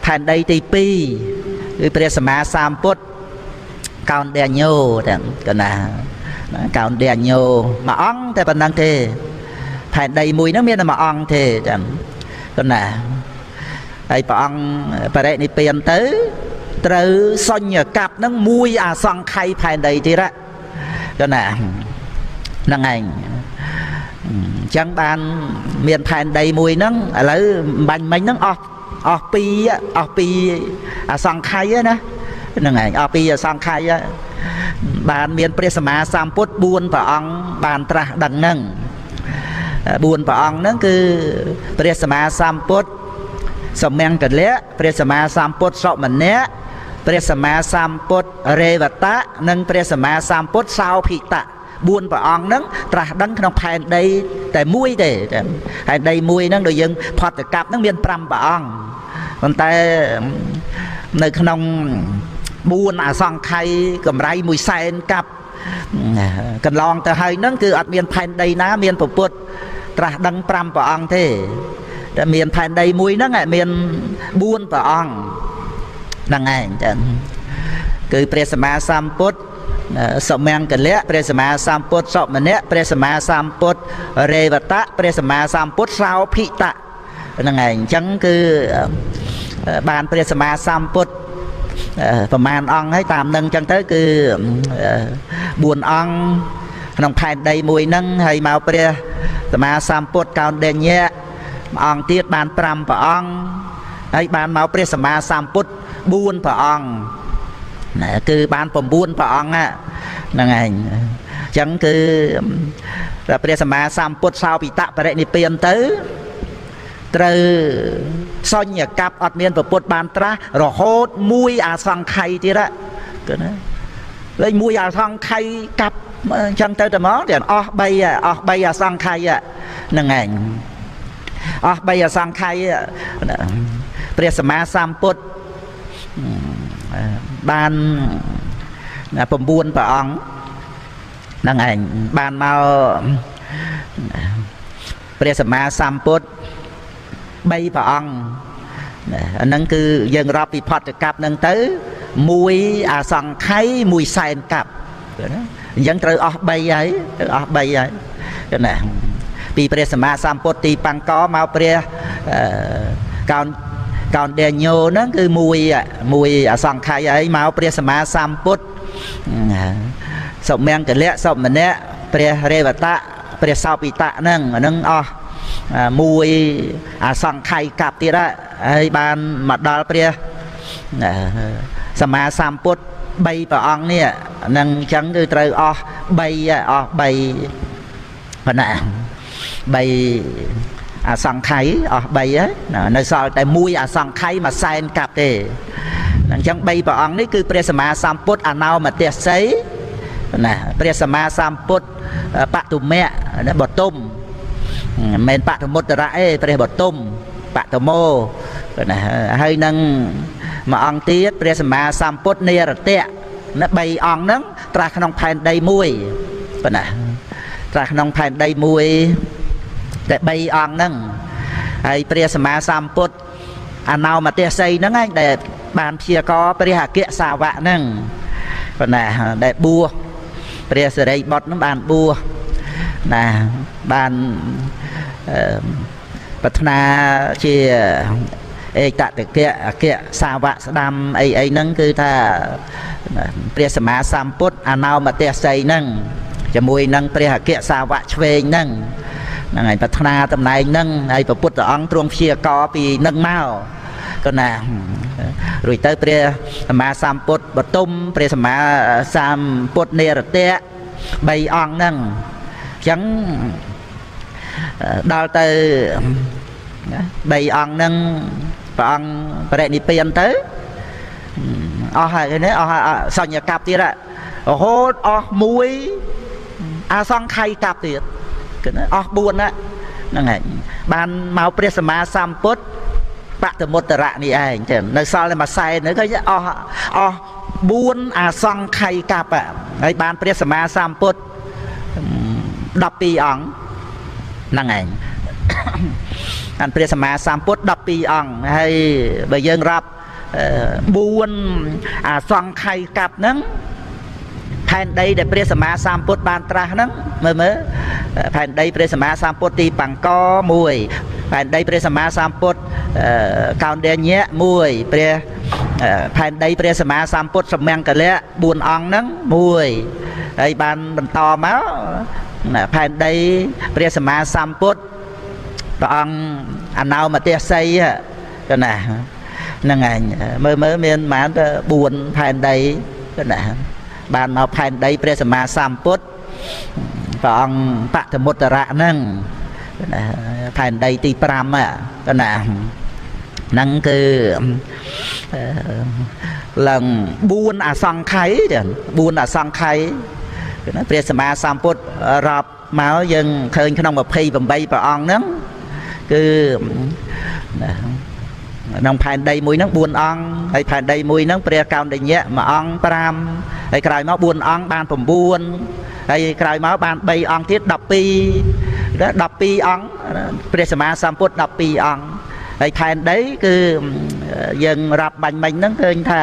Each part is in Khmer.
ផែនដីទី2គឺព្រះសម្មាសម្ពុទ្ធកោណ្ឌញ្ញោទាំងកណាកោណ្ឌញ្ញោមួយអង្គតែប៉ុណ្្នឹងទេផែនដីមួយហ្នឹងមានតែមួយអង្គទេទាំងកណាហើយព្រះអង្គបរិនិព្វានទៅត្រូវសញ្ញកັບហ្នឹងមួយអាសង្ខ័យផែនដីទៀតកណាហ្នឹងឯងអញ្ចឹងបានមានផែនដីមួយហ្នឹងឥឡូវបាញ់មិញហ្នឹងអស់ពីអាសង្ខ័យណាហ្នឹងឯងអស់ពីអាសង្ខ័យបានមានព្រះសម្មាសម្ពុទ្ធ4ព្រះអង្គបានត្រាស់ដឹងហ្នឹង4ព្រះអង្គហ្នឹងគឺព្រះសម្មាសម្ពុទ្ធសមង្គលៈព្រះសម្មាសម្ពុទ្ធសុមនៈព្រះសម្មាសម្ពុទ្ធរេវតៈនិងព្រះសម្មាសម្ពុទ្ធសោភិតៈ4ព្រះអង្គហ្នឹងត្រាស់ដឹងក្នុងផែនដីតែមួយទេផែនដីមួយហ្នឹងដូចយើងផតកັບហ្នឹងមាន5ព្រះអង្គប៉ុន្តែនៅក្នុង4អាសង្ខ័យកម្រៃ1សែនកាប់កន្លងទៅហើយហ្នឹងគឺអត់មានផែនដីណាមានពុទ្ធត្រាស់ដឹង5ព្រះអង្គទេតែមានផែនដីមួយហ្នឹងមាន4ព្រះអង្គហ្នឹងឯងចឹងគឺព្រះសម្មាសម្ពុទ្ធសមង្គលៈព្រះសម្មាសម្ពុទ្ធសុមនៈព្រះសម្មាសម្ពុទ្ធរេវតៈព្រះសម្មាសម្ពុទ្ធសោភិតៈហ្នឹងឯងអញ្ចឹងគឺបានព្រះសម្មាសម្ពុទ្ធប្រមាណអង្គហើយតាមនឹងអញ្ចឹងទៅគឺ4អង្គក្នុងផែនដីមួយហ្នឹងហើយមកព្រះសម្មាសម្ពុទ្ធកោណ្ឌញ្ញៈមួយអង្គទៀតបាន5ព្រះអង្គហើយបានមកព្រះសម្មាសម្ពុទ្ធ4ព្រះអង្គណាគឺបាន9ព្រះអង្គហ្នឹងឯងអញ្ចឹងគឺព្រះសម្មាសម្ពុទ្ធសោភិតៈបរិនិព្វានទៅត្រូវសញ្ញកັບអត់មានពុទ្ធបានត្រាស់រហូតមួយអាសង្ខ័យទៀតគឺណាលេងមួយអាសង្ខ័យកាប់អញ្ចឹងទៅតែមកទៀតអស់3អស់3អាសង្ខ័យហ្នឹងឯងអស់3អាសង្ខ័យព្រះសម្មាសម្ពុទ្ធបាន9ព្រះអង្គហ្នឹងឯងបានមកព្រះសម្មាសម្ពុទ្ធ3ព្រះអង្គអាហ្នឹងគឺយើងរាប់ពីផតកັບហ្នឹងទៅមួយអាសង្ខ័យមួយសែនកັບណាអញ្ចឹងត្រូវអស់3ហើយត្រូវអស់3ហើយណាពីព្រះសម្មាសម្ពុទ្ធទីបង្កមកព្រះកោណ្ឌញ្ញោហ្នឹងគឺមួយអាសង្ខ័យហើយមកព្រះសម្មាសម្ពុទ្ធសុមង្គលៈសុមនៈព្រះរេវតៈព្រះសោភិតៈហ្នឹងអាហ្នឹងអស់មួយអាសង្ខ័យកាប់ទៀតហើយបានមកដល់ព្រះសម្មាសម្ពុទ្ធ3ព្រះអង្គនេះនឹងអញ្ចឹងគឺត្រូវអស់3អស់3ប៉ុណ្ណា3អាសង្ខ័យអស់3ហើយនៅសល់តែមួយអាសង្ខ័យមួយសែនកាប់ទេអញ្ចឹង3ព្រះអង្គនេះគឺព្រះសម្មាសម្ពុទ្ធអនោមទេសីណាព្រះសម្មាសម្ពុទ្ធបតុមៈណាបតុមមិនមែនបតមុត្តរៈទេព្រះបតុមបតមោណាហើយនឹងមួយអង្គទៀតព្រះសម្មាសម្ពុទ្ធនិរតៈណា3អង្គហ្នឹងត្រាស់ក្នុងផែនដីមួយប៉ុណ្ណាត្រាស់ក្នុងផែនដីមួយតែ3អង្គហ្នឹងហើយព្រះសម្មាសម្ពុទ្ធអនោមទេសីហ្នឹងឯងដែលបានព្យាករព្រះអគ្គសាវកហ្នឹងប៉ុណ្ណាដែលបួសព្រះសិរីបុត្រហ្នឹងបានបួសណាបានប្រាថ្នាជាឯកតកៈអគ្គសាវកស្ដាំអីអីហ្នឹងគឺថាព្រះសម្មាសម្ពុទ្ធអនោមទេសីហ្នឹងជាមួយនឹងព្រះអគ្គសាវកឆ្វេងហ្នឹងហ្នឹងហើយប្រាថ្នាតំណែងហ្នឹងហើយព្រះពុទ្ធអង្គទ្រង់ព្យាករពីនឹងមកក៏ណារួចទៅព្រះសម្មាសម្ពុទ្ធបតុមព្រះសម្មាសម្ពុទ្ធនិរតៈ3អង្គហ្នឹងអញ្ចឹងដល់ទៅ3អង្គហ្នឹងព្រះអង្គបរិនិព្វានទៅអស់ហើយនេះអស់សញ្ញកັບទៀតរហូតអស់មួយអាសង្ខ័យកັບទៀតគឺអស់4ហ្នឹងឯងបានមកព្រះសម្មាសម្ពុទ្ធបតមុត្តរៈនេះឯងចឹងនៅសល់តែមួយសែនហ្នឹងឃើញអស់4អាសង្ខ័យកັບហើយបានព្រះសម្មាសម្ពុទ្ធ12អង្គហ្នឹងឯង อันព្រះសម្មាសម្ពុទ្ធ12អង្គហើយបើយើងរាប់4អាសង្ខ័យកັບហ្នឹងផែនដីដែលព្រះសម្មាសម្ពុទ្ធបានត្រាស់ហ្នឹងមើលមើលផែនដីព្រះសម្មាសម្ពុទ្ធទីបង្ក1ផែនដីព្រះសម្មាសម្ពុទ្ធកោណ្ឌញ្ញៈ1ព្រះផែនដីព្រះសម្មាសម្ពុទ្ធសមង្គលៈ4អង្គហ្នឹង1ហើយបានបន្តមកផែនដីព្រះសម្មាសម្ពុទ្ធព្រះអង្គអនោមទេសីកណាហ្នឹងឯងមើលមើលមានប្រហែលទៅ4ផែនដីកណាបានមកផែនដីព្រះសម្មាសម្ពុទ្ធព្រះអង្គបតមុត្តរៈហ្នឹងណាផែនដីទី5កណាហ្នឹងគឺឡើង4អសង្ខ័យ4អសង្ខ័យណាព្រះសម្មាសម្ពុទ្ធរាប់មកយើងឃើញក្នុង28ព្រះអង្គហ្នឹងគឺក្នុងផែនដីមួយហ្នឹង4អង្គហើយផែនដីមួយហ្នឹងព្រះកោណ្ឌញ្ញៈមួយអង្គ5ហើយក្រោយមក4អង្គបាន9ហើយក្រោយមកបាន3អង្គទៀត12 12អង្គព្រះសម្មាសម្ពុទ្ធ12អង្គហើយផែនដីគឺយើងរាប់បាញ់មិញហ្នឹងឃើញថា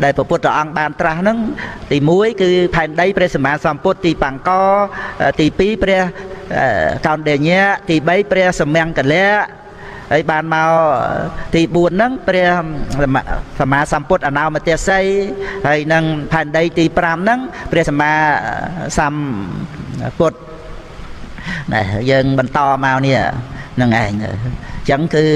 ដែលព្រះពុទ្ធអង្គបានត្រាស់ហ្នឹងទី1គឺផែនដីព្រះសម្មាសម្ពុទ្ធទីបង្កទី2ព្រះកោណ្ឌញ្ញៈទី3ព្រះសមង្គលៈហើយបានមកទី4ហ្នឹងព្រះសម្មាសម្ពុទ្ធអនោមទេសីហើយនឹងផែនដីទី5ហ្នឹងព្រះសម្មាសម្ពុទ្ធណាយើងបន្តមកនេះហ្នឹងឯងអញ្ចឹងគឺ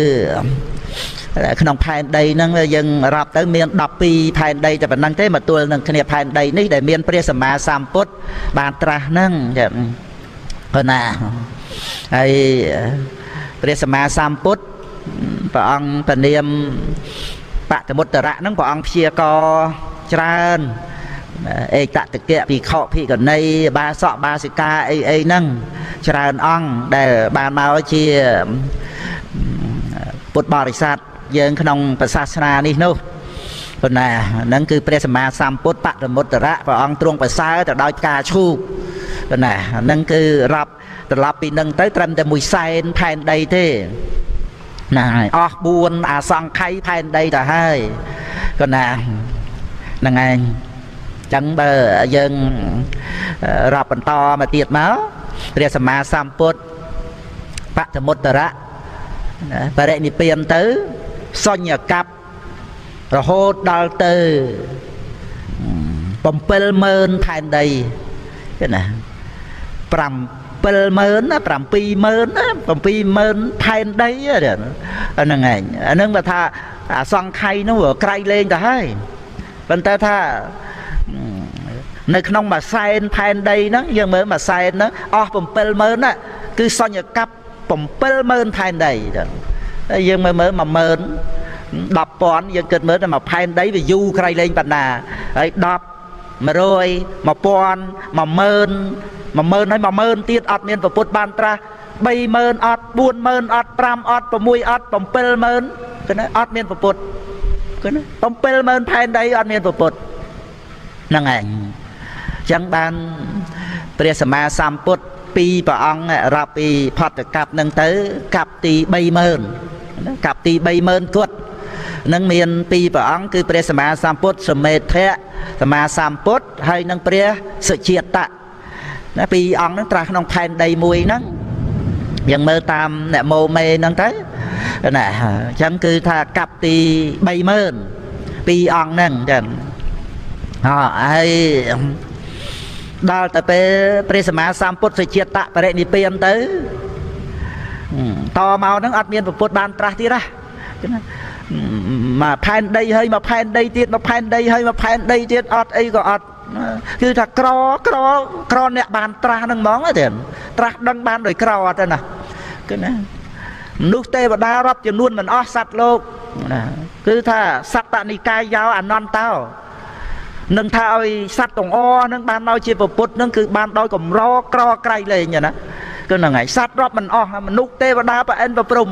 ក្នុងផែនដីហ្នឹងយើងរាប់ទៅមាន12ផែនដីតែប៉ុណ្្នឹងទេមកទល់នឹងគ្នាផែនដីនេះដែលមានព្រះសម្មាសម្ពុទ្ធបានត្រាស់ហ្នឹងប៉ុណ្ណាហើយព្រះសម្មាសម្ពុទ្ធព្រះអង្គពនាមបតមុត្តរៈហ្នឹងព្រះអង្គព្យាករច្រើនឯកតកៈភិក្ខុភិក្ខុនីបាសកបាសិកាអីអីហ្នឹងច្រើនអង្គដែលបានមកជាពុទ្ធបរិស័ទយើងក្នុងសាសនានេះនោះប៉ុន្តែហ្នឹងគឺព្រះសម្មាសម្ពុទ្ធបតមុត្តរៈព្រះអង្គទ្រង់ប្រសើរទៅដោយផ្កាឈូកប៉ុន្តែហ្នឹងគឺរាប់ត្រឡប់ពីនឹងទៅត្រឹមតែមួយសែនផែនដីទេណាហើយអស់4អាសង្ខ័យផែនដីទៅហើយគាត់ណាហ្នឹងឯងចឹងបើយើងរាប់បន្តមកទៀតមកព្រះសម្មាសម្ពុទ្ធបតមុត្តរៈបរិនិព្វានទៅសញ្ញកັບរហូតដល់ទៅ70000ផែនដីគេណា70000ណា70000 70000ផែនដីហ្នឹងឯងអាហ្នឹងបើថាអាសង្ខ័យនោះក្រៃលែងទៅហើយប៉ុន្តែថានៅក្នុងមួយសែនផែនដីហ្នឹងយើងមើលមួយសែនហ្នឹងអស់70000ណាគឺសញ្ញកັບ70000ផែនដីហើយយើងមើលមើល10000 10,000យើងគិតមើលតែមួយផែនដីវាយូរក្រៃលែងប៉ុណ្ណាហើយ10 100 1000 10000 10000ហើយ10000ទៀតអត់មានប្រពុតបានត្រាស់30000អត់40000អត់5អត់6អត់70000គឺណាអត់មានប្រពុតគឺណា70000ផែនដីអត់មានប្រពុតហ្នឹងឯងអញ្ចឹងបានព្រះសម្មាសម្ពុទ្ធពីរព្រះអង្គរាប់ពីផតកັບហ្នឹងទៅកັບទី30000កັບទី30000គត់នឹងមានពីរព្រះអង្គគឺព្រះសម្មាសម្ពុទ្ធសមេធៈសម្មាសម្ពុទ្ធហើយនិងព្រះសុជាតៈណាពីរអង្គហ្នឹងត្រាស់ក្នុងផែនដីមួយហ្នឹងយើងមើលតាមអ្នកម៉ូមេហ្នឹងទៅណាអញ្ចឹងគឺថាកັບទី30000ពីរអង្គហ្នឹងចឹងហើយដល់ទៅពេលព្រះសម្មាសម្ពុទ្ធសុជាតៈបរិនិព្វានទៅតមកហ្នឹងអត់មានពុទ្ធបានត្រាស់ទៀតណាមកផែនដីហើយមកផែនដីទៀតមកផែនដីហើយមកផែនដីទៀតអត់អីក៏អត់គឺថាក្រក្រក្រអ្នកបានត្រាស់ហ្នឹងហ្មងទេត្រាស់ដឹងបានដោយក្រអត់ទេណាគឺណាមនុស្សទេវតារាប់ចំនួនមិនអស់សត្វលោកណាគឺថាសត្វតនិកាយយោអនន្តោនឹងថាឲ្យសត្វទាំងអស់នឹងបានដល់ជាពុទ្ធនឹងគឺបានដោយកម្រក្រក្រៃលែងណាគឺហ្នឹងហើយសត្វរាប់មិនអស់មនុស្សទេវតាប្រអិនប្រព្រំ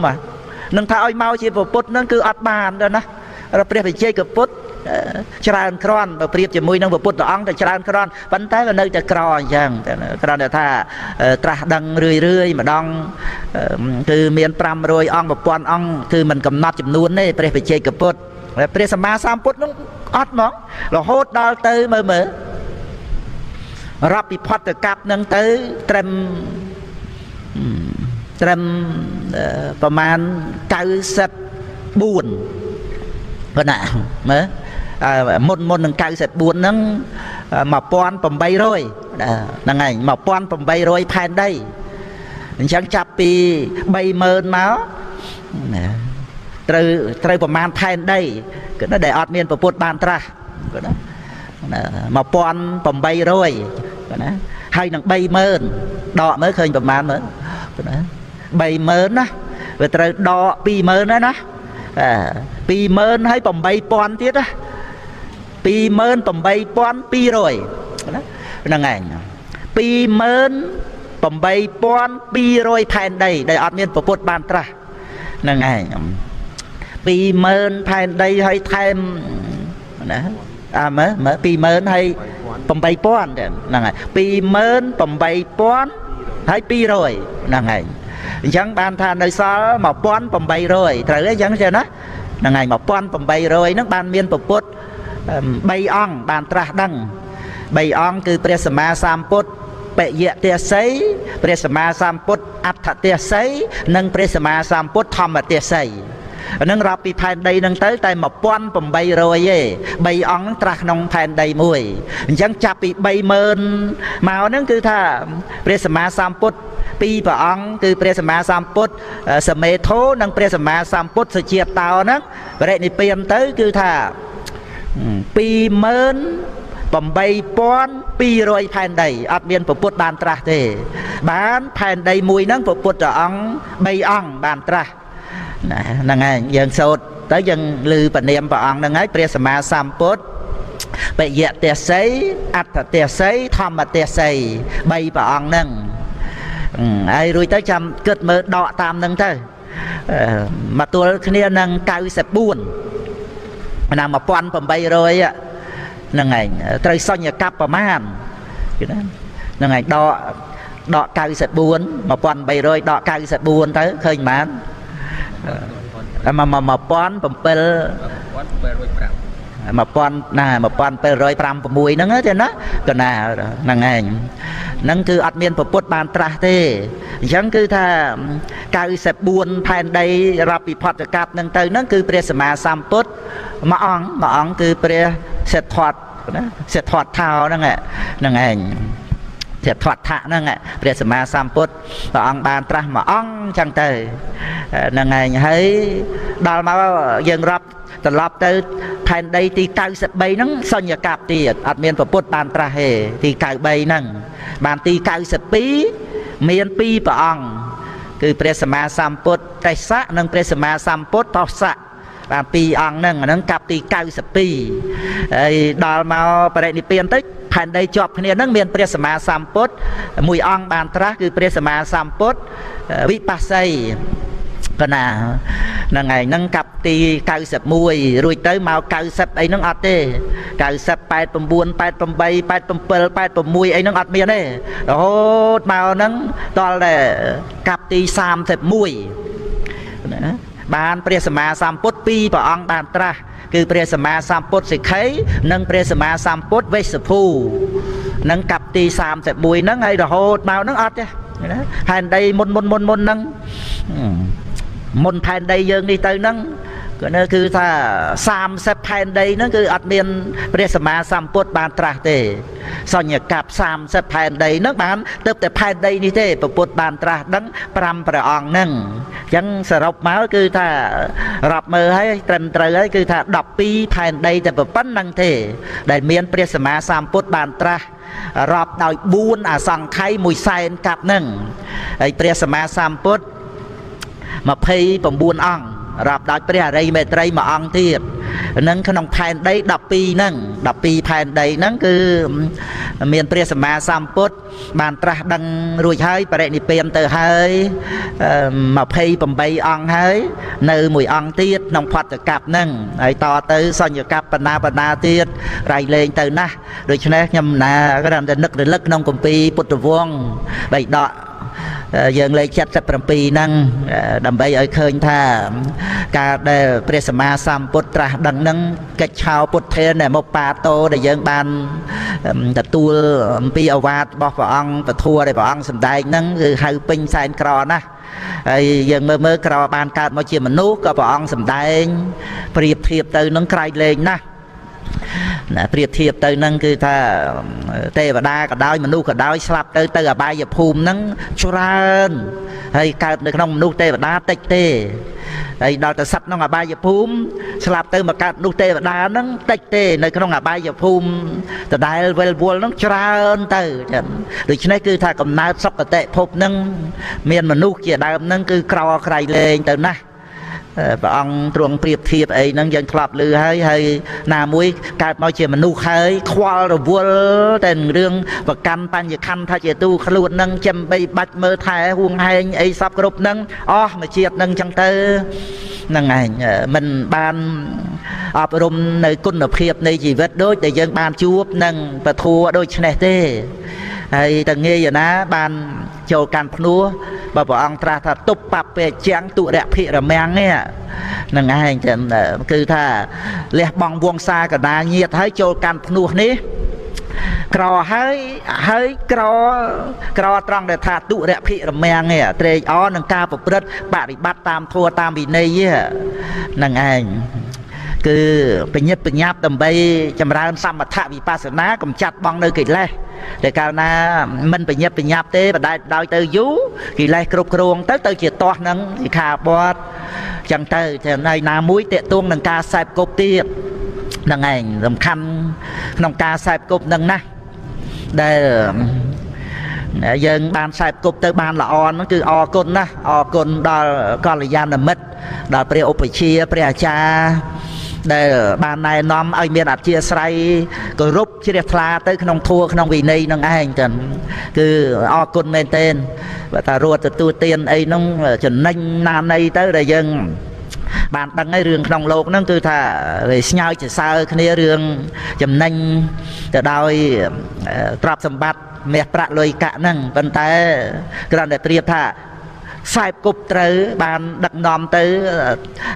នឹងថាឲ្យមកជាពុទ្ធនឹងគឺអត់បានទេណាព្រះវិជ័យកពុទ្ធ ច្រើនគ្រាន់បើប្រៀបជាមួយនឹងព្រះពុទ្ធអង្គតែច្រើនគ្រាន់ប៉ុន្តែវានៅតែក្រអញ្ចឹងគ្រាន់តែថាត្រាស់ដឹងរឿយរឿយម្ដងគឺមាន500អង្គ1000អង្គគឺមិនកំណត់ចំនួនទេព្រះបច្ចេកពុទ្ធព្រះសម្មាសម្ពុទ្ធនោះអត់ហ្មងរហូតដល់ទៅមើលមើលរាប់ពិផតកັບនឹងទៅត្រឹមប្រមាណ94ប៉ុណ្ណាមើលមុននឹង94ហ្នឹង1800ហ្នឹងឯង1800ផែនដីអញ្ចឹងចាប់ពី30000មកត្រូវប្រមាណផែនដីគឺដែលអត់មានពុទ្ធបានត្រាស់គឺណា1800ណាហើយនឹង30000ដកមើលឃើញប្រមាណមើលណា30000ណាវាត្រូវដក20000ណាណា20000ហើយ8000ទៀតណា28200ណាហ្នឹងឯង28200ផែនដីដែលអត់មានពុទ្ធបានត្រាស់ហ្នឹងឯង20000ផែនដីហើយថែមណាអាមើលមើល20000ហើយ8000ហ្នឹងហើយ28000ហើយ200ហ្នឹងហើយអញ្ចឹងបានថានៅសល់1800ត្រូវទេអញ្ចឹងចេះណាហ្នឹងហើយ1800ហ្នឹងបានមានពុទ្ធ3អង្គបានត្រាស់ដឹង3អង្គគឺព្រះសម្មាសម្ពុទ្ធបយទេសីព្រះសម្មាសម្ពុទ្ធអដ្ឋទេសីនិងព្រះសម្មាសម្ពុទ្ធធម្មទេសីហ្នឹងរាប់ពីផែនដីហ្នឹងទៅតែ1800ទេ3អង្គហ្នឹងត្រាស់ក្នុងផែនដីមួយអញ្ចឹងចាប់ពី30000មកហ្នឹងគឺថាព្រះសម្មាសម្ពុទ្ធពីរព្រះអង្គគឺព្រះសម្មាសម្ពុទ្ធសមេធោនិងព្រះសម្មាសម្ពុទ្ធសុជាតោហ្នឹងបរិនិព្វានទៅគឺថា28200ផែនដីអត់មានពុទ្ធបានត្រាស់ទេបានផែនដីមួយហ្នឹងពុទ្ធអង្គ3អង្គបានត្រាស់ណាហ្នឹងហើយយើងសូត្រទៅយើងឮពនាមព្រះអង្គហ្នឹងហើយព្រះសម្មាសម្ពុទ្ធបយទេសីអដ្ឋទេសីធម្មទេសី3ព្រះអង្គហ្នឹងហើយរួចទៅចាំគិតមើលដកតាមហ្នឹងទៅមកទល់គ្នានឹង94ណា1800ហ្នឹងឯងត្រូវសញ្ញកັບប្រមាណគឺណាហ្នឹងឯងដក94 1800ដក94ទៅឃើញប៉ុន្មាន1705ណា1756ហ្នឹងទេណាកណាហ្នឹងឯងហ្នឹងគឺអត់មានពុទ្ធបានត្រាស់ទេអញ្ចឹងគឺថា94ផែនដីរាប់ពិផតកັບហ្នឹងទៅហ្នឹងគឺព្រះសម្មាសម្ពុទ្ធមួយអង្គមួយអង្គគឺព្រះសិទ្ធត្ថណាសិទ្ធត្ថោហ្នឹងហ្នឹងឯងសិទ្ធត្ថៈហ្នឹងព្រះសម្មាសម្ពុទ្ធព្រះអង្គបានត្រាស់មួយអង្គអញ្ចឹងទៅហ្នឹងឯងហើយដល់មកយើងរាប់ត្រឡប់ទៅផែនដីទី93ហ្នឹងសញ្ញកັບទៀតអត់មានពុទ្ធបានត្រាស់ទេទី93ហ្នឹងបានទី92មាន2ព្រះអង្គគឺព្រះសម្មាសម្ពុទ្ធទេសៈនិងព្រះសម្មាសម្ពុទ្ធតសៈបាន2អង្គហ្នឹងអាហ្នឹងកាប់ទី92ហើយដល់មកបរិនិព្វានទៅផែនដីជាប់គ្នាហ្នឹងមានព្រះសម្មាសម្ពុទ្ធមួយអង្គបានត្រាស់គឺព្រះសម្មាសម្ពុទ្ធវិបស្សីកណាហ្នឹងឯងហ្នឹងកាប់ទី91រួចទៅមក90អីហ្នឹងអត់ទេ90 89 88 87 86អីហ្នឹងអត់មានទេរហូតមកហ្នឹងដល់តែកាប់ទី31ណាបានព្រះសម្មាសម្ពុទ្ធពីរព្រះអង្គបានត្រាស់គឺព្រះសម្មាសម្ពុទ្ធសិក្ខីនិងព្រះសម្មាសម្ពុទ្ធវេស្សភូនឹងកាប់ទី31ហ្នឹងហើយរហូតមកហ្នឹងអត់ទេណាផែនដីមុនហ្នឹងមុនផែនដីយើងនេះទៅហ្នឹងគឺថា30ផែនដីហ្នឹងគឺអត់មានព្រះសម្មាសម្ពុទ្ធបានត្រាស់ទេសញ្ញកັບ30ផែនដីហ្នឹងបានទៅតែផែនដីនេះទេពុទ្ធបានត្រាស់ដឹង5ព្រះអង្គហ្នឹងអញ្ចឹងសរុបមកគឺថារាប់មើលហើយត្រឹមត្រូវហើយគឺថា12ផែនដីតែប៉ុណ្្នឹងទេដែលមានព្រះសម្មាសម្ពុទ្ធបានត្រាស់រាប់ដោយ4អសង្ខ័យ1សែនកັບហ្នឹងហើយព្រះសម្មាសម្ពុទ្ធ29អង្គ រាប់ដោយព្រះអរិយមេត្រីមួយអង្គទៀតនឹងក្នុងផែនដី12ហ្នឹង12ផែនដីហ្នឹងគឺមានព្រះសម្មាសម្ពុទ្ធបានត្រាស់ដឹងរួចហើយបរិនិព្វានទៅហើយ28អង្គហើយនៅមួយអង្គទៀតក្នុងផតកັບហ្នឹងហើយតទៅសញ្ញកັບបណ្ណាបណ្ណាទៀតរៃលែងទៅណាស់ដូច្នេះខ្ញុំណាគ្រាន់តែនឹករលឹកក្នុងគម្ពីរពុទ្ធវង្សបៃដកយើងលេខ77ហ្នឹងដើម្បីឲ្យឃើញថាការដែលព្រះសម្មាសម្ពុទ្ធត្រាស់ដឹងហ្នឹងកិច្ចឆោពុទ្ធានមុបាតោដែលយើងបានទទួលអំពីឱវាទរបស់ព្រះអង្គពធដែលព្រះអង្គសម្ដែងហ្នឹងគឺហៅពេញសែនក្រណាស់ហើយយើងមើលមើលក្របានកើតមកជាមនុស្សក៏ព្រះអង្គសម្ដែងប្រៀបធៀបទៅនឹងក្រៃលែងណាស់ណាប្រៀបធៀបទៅនឹងគឺថាទេវតាក៏ដោយមនុស្សក៏ដោយស្លាប់ទៅទៅអបាយភូមិហ្នឹងច្រើនហើយកើតនៅក្នុងមនុស្សទេវតាតិចទេហើយដល់ទៅសត្វក្នុងអបាយភូមិស្លាប់ទៅមកកើតមនុស្សទេវតាហ្នឹងតិចទេនៅក្នុងអបាយភូមិដដែលវិលវល់ហ្នឹងច្រើនទៅចឹងដូច្នេះគឺថាកំណើតសុគតិភពហ្នឹងមានមនុស្សជាដើមហ្នឹងគឺក្រក្រៃលែងទៅណាស់ព្រះអង្គទ្រង់ប្រៀបធៀបអីហ្នឹងយើងធ្លាប់ឮហើយហើយណាមួយកើតមកជាមនុស្សហើយខ្វល់រវល់តែរឿងប្រកាន់បញ្ញខណ្ឌថាជាទូខ្លួនហ្នឹងចាំបីបាច់មើលថែហួងហែងអីសពគ្រប់ហ្នឹងអស់មួយជាតិហ្នឹងចឹងទៅហ្នឹងឯងមិនបានអប់រំនៅគុណភាពនៃជីវិតដូចដែលយើងបានជួបនឹងពធដូចនេះទេហើយតងាយណាបានចូលកាន់ភ្នោះបើព្រះអង្គត្រាស់ថាទប់បពជាងទុរភិរមាំងនេះនឹងឯងចឹងគឺថាលះបង់វងសាកដាញាតហើយចូលកាន់ភ្នោះនេះក្រហើយហើយក្រក្រត្រង់ដែលថាទុរភិរមាំងនេះត្រេកអរនឹងការប្រព្រឹត្តបរិបត្តិតាមធម៌តាមវិន័យនឹងឯងគឺបញ្ញាបញ្ញាប់ដើម្បីចម្រើនសមថវិបស្សនាកំចាត់បងនៅកិលេសតែកាលណាមិនបញ្ញាបញ្ញាប់ទេបដែតដោយទៅយូរកិលេសគ្រប់គ្រងទៅទៅជាទាស់នឹងសិក្ខាបទចឹងទៅចំណែកណាមួយតេតួងនឹងការសែបគប់ទៀតហ្នឹងឯងសំខាន់ក្នុងការសែបគប់នឹងណាស់ដែលយើងបានសែបគប់ទៅបានល្អហ្នឹងគឺអរគុណណាស់អរគុណដល់កល្យាណមិត្តដល់ព្រះឧបជាព្រះអាចារ្យដែលបានណែនាំឲ្យមានអធិស្រ័យគោរពជ្រះថ្លាទៅក្នុងធម៌ក្នុងវិន័យនឹងឯងចឹងគឺអរគុណមែនទែនបើថារត់ទទួលទានអីហ្នឹងចំណេញណាណីទៅដែលយើងបានដឹងហើយរឿងក្នុងលោកហ្នឹងគឺថាវាស្ញើចសើគ្នារឿងចំណេញទៅដោយទ្រព្យសម្បត្តិមាសប្រាក់លុយកាក់ហ្នឹងប៉ុន្តែគ្រាន់តែប្រៀបថាសែបគប់ត្រូវបានដឹកនាំទៅ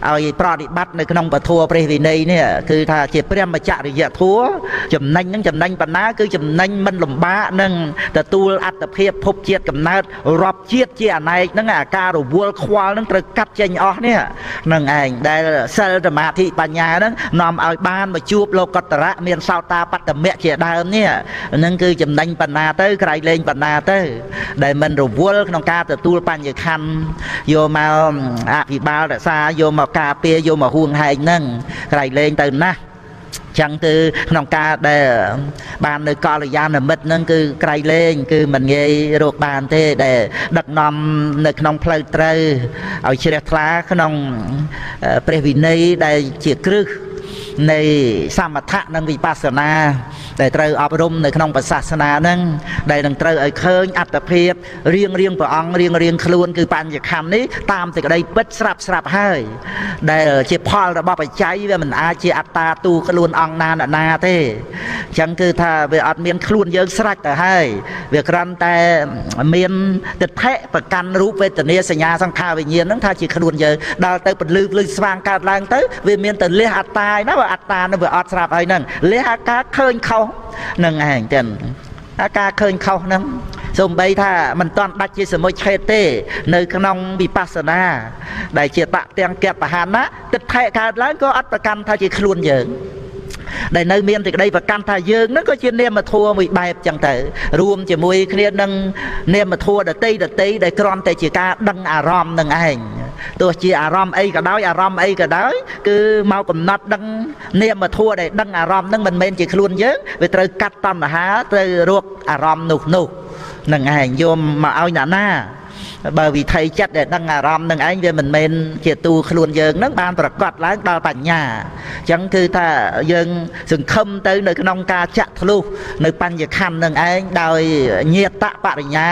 ឲ្យប្រតិបត្តិនៅក្នុងពធព្រះវិន័យនេះគឺថាជាព្រះមច្ចរិយធម៌ចំណេញហ្នឹងចំណេញបណ្ណាគឺចំណេញមិនលំបាកនឹងទទួលអត្តភាពភពជាតិកំណើតរាប់ជាតិជាអនេកហ្នឹងអាការរវល់ខ្វល់ហ្នឹងត្រូវកាត់ចេញអស់នេះហ្នឹងឯងដែលសិលសមាធិបញ្ញាហ្នឹងនាំឲ្យបានមកជួបលោកតរៈមានសោតាបត្តមៈជាដើមនេះហ្នឹងគឺចំណេញបណ្ណាទៅក្រៃលែងបណ្ណាទៅដែលមិនរវល់ក្នុងការទទួលបញ្ញខណ្ឌយកមកអភិបាលរក្សាយកមកការពារយកមកហួងហែងហ្នឹងក្រៃលែងទៅណាស់ចឹងគឺក្នុងការដែលបាននៅកល្យាណមិត្តហ្នឹងគឺក្រៃលែងគឺមិនងាយរកបានទេដែលដឹកនាំនៅក្នុងផ្លូវត្រូវឲ្យជ្រះថ្លាក្នុងព្រះវិន័យដែលជាគ្រឹះនៃសមថៈនិងវិបស្សនាដែលត្រូវអប់រំនៅក្នុងព្រះសាសនាហ្នឹងដែលនឹងត្រូវឲ្យឃើញអត្តភាពរៀងរៀងព្រះអង្គរៀងរៀងខ្លួនគឺបញ្ញខណ្ឌនេះតាមសេចក្តីពិតស្រាប់ស្រាប់ហើយដែលជាផលរបស់បច្ច័យវាមិនអាចជាអត្តាទូខ្លួនអង្គណាណាទេអញ្ចឹងគឺថាវាអត់មានខ្លួនយើងស្រេចទៅហើយវាគ្រាន់តែមានទិដ្ឋិប្រកាន់រូបវេទនាសញ្ញាសង្ខារវិញ្ញាណហ្នឹងថាជាខ្លួនយើងដល់ទៅពលឺភ្លឺស្វាងកើតឡើងទៅវាមានតែលះអត្តាឯណាបើអត្តានឹងវាអត់ស្រាប់ហើយហ្នឹងលះអាការឃើញខុសនឹងឯងចឹងអាការឃើញខុសហ្នឹងសូម្បីថាមិនតាន់ដាច់ជាសមុច្ឆេតទេនៅក្នុងវិបស្សនាដែលជាតទាំងកបហានៈទិដ្ឋិកើតឡើងក៏អត់ប្រកាន់ថាជាខ្លួនយើងដែលនៅមានសេចក្តីប្រកាន់ថាយើងហ្នឹងក៏ជានាមធម៌មួយបែបចឹងទៅរួមជាមួយគ្នានឹងនាមធម៌ដតីដតីដែលគ្រាន់តែជាការដឹងអារម្មណ៍នឹងឯងទោះជាអារម្មណ៍អីក៏ដោយអារម្មណ៍អីក៏ដោយគឺមកកំណត់ដឹងនាមធម៌ដែលដឹងអារម្មណ៍ហ្នឹងមិនមែនជាខ្លួនយើងវាត្រូវកាត់តណ្ហាត្រូវរកអារម្មណ៍នោះនោះនឹងឯងយកមកឲ្យអ្នកណា បើវិថីចិត្តដែលដឹងអារម្មណ៍នឹងឯងវាមិនមែនជាទូខ្លួនយើងនឹងបានប្រកាសឡើងដល់បញ្ញាអញ្ចឹងគឺថាយើងសង្ឃឹមទៅនៅក្នុងការចាក់ធ្លុះនៅបញ្ញខណ្ឌនឹងឯងដោយញាតបរិញ្ញា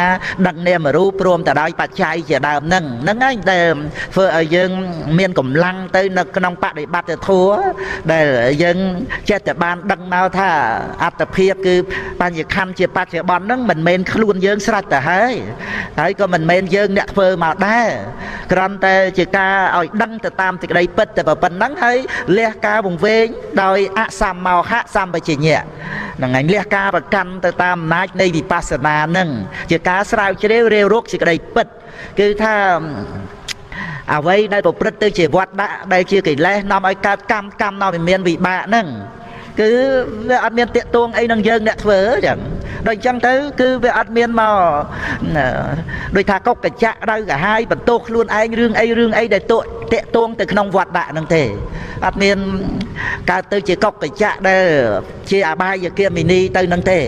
ដឹងនាមរូបព្រមទៅដោយបច្ច័យជាដើមហ្នឹងហ្នឹងឯងដែលធ្វើឲ្យយើងមានកម្លាំងទៅនៅក្នុងបដិបត្តិធម៌ដែលយើងចេះតែបានដឹងមកថាអត្តភាពគឺបញ្ញខណ្ឌជាបច្ចុប្បន្នហ្នឹងមិនមែនខ្លួនយើងស្រេចទៅហើយហើយក៏មិនមែនយើងអ្នកធ្វើមកដែរគ្រាន់តែជាការឲ្យដឹងទៅតាមសេចក្តីពិតតែប៉ុណ្្នឹងហើយលះការវង្វេងដោយអសមោហៈសម្បជញ្ញៈហ្នឹងឯងលះការប្រកាន់ទៅតាមអំណាចនៃវិបស្សនាហ្នឹងជាការស្រាវជ្រាវរាវរកសេចក្តីពិតគឺថាអ្វីដែលប្រព្រឹត្តទៅជាវត្តដាក់ដែលជាកិលេសនាំឲ្យកើតកម្មកម្មនាំឲ្យមានវិបាកហ្នឹងគឺវាអត់មានតាកតួងអីនឹងយើងអ្នកធ្វើចឹងដូចអញ្ចឹងទៅគឺវាអត់មានមកដូចថាកុកកញ្ចាក់ដៅកាហាយបន្ទោសខ្លួនឯងរឿងអីរឿងអីដែលតាកតួងទៅក្នុងវត្តដាក់ហ្នឹងទេអត់មានកើតទៅជាកុកកញ្ចាក់ដែលជាអបាយគាមិនីទៅនឹងទេ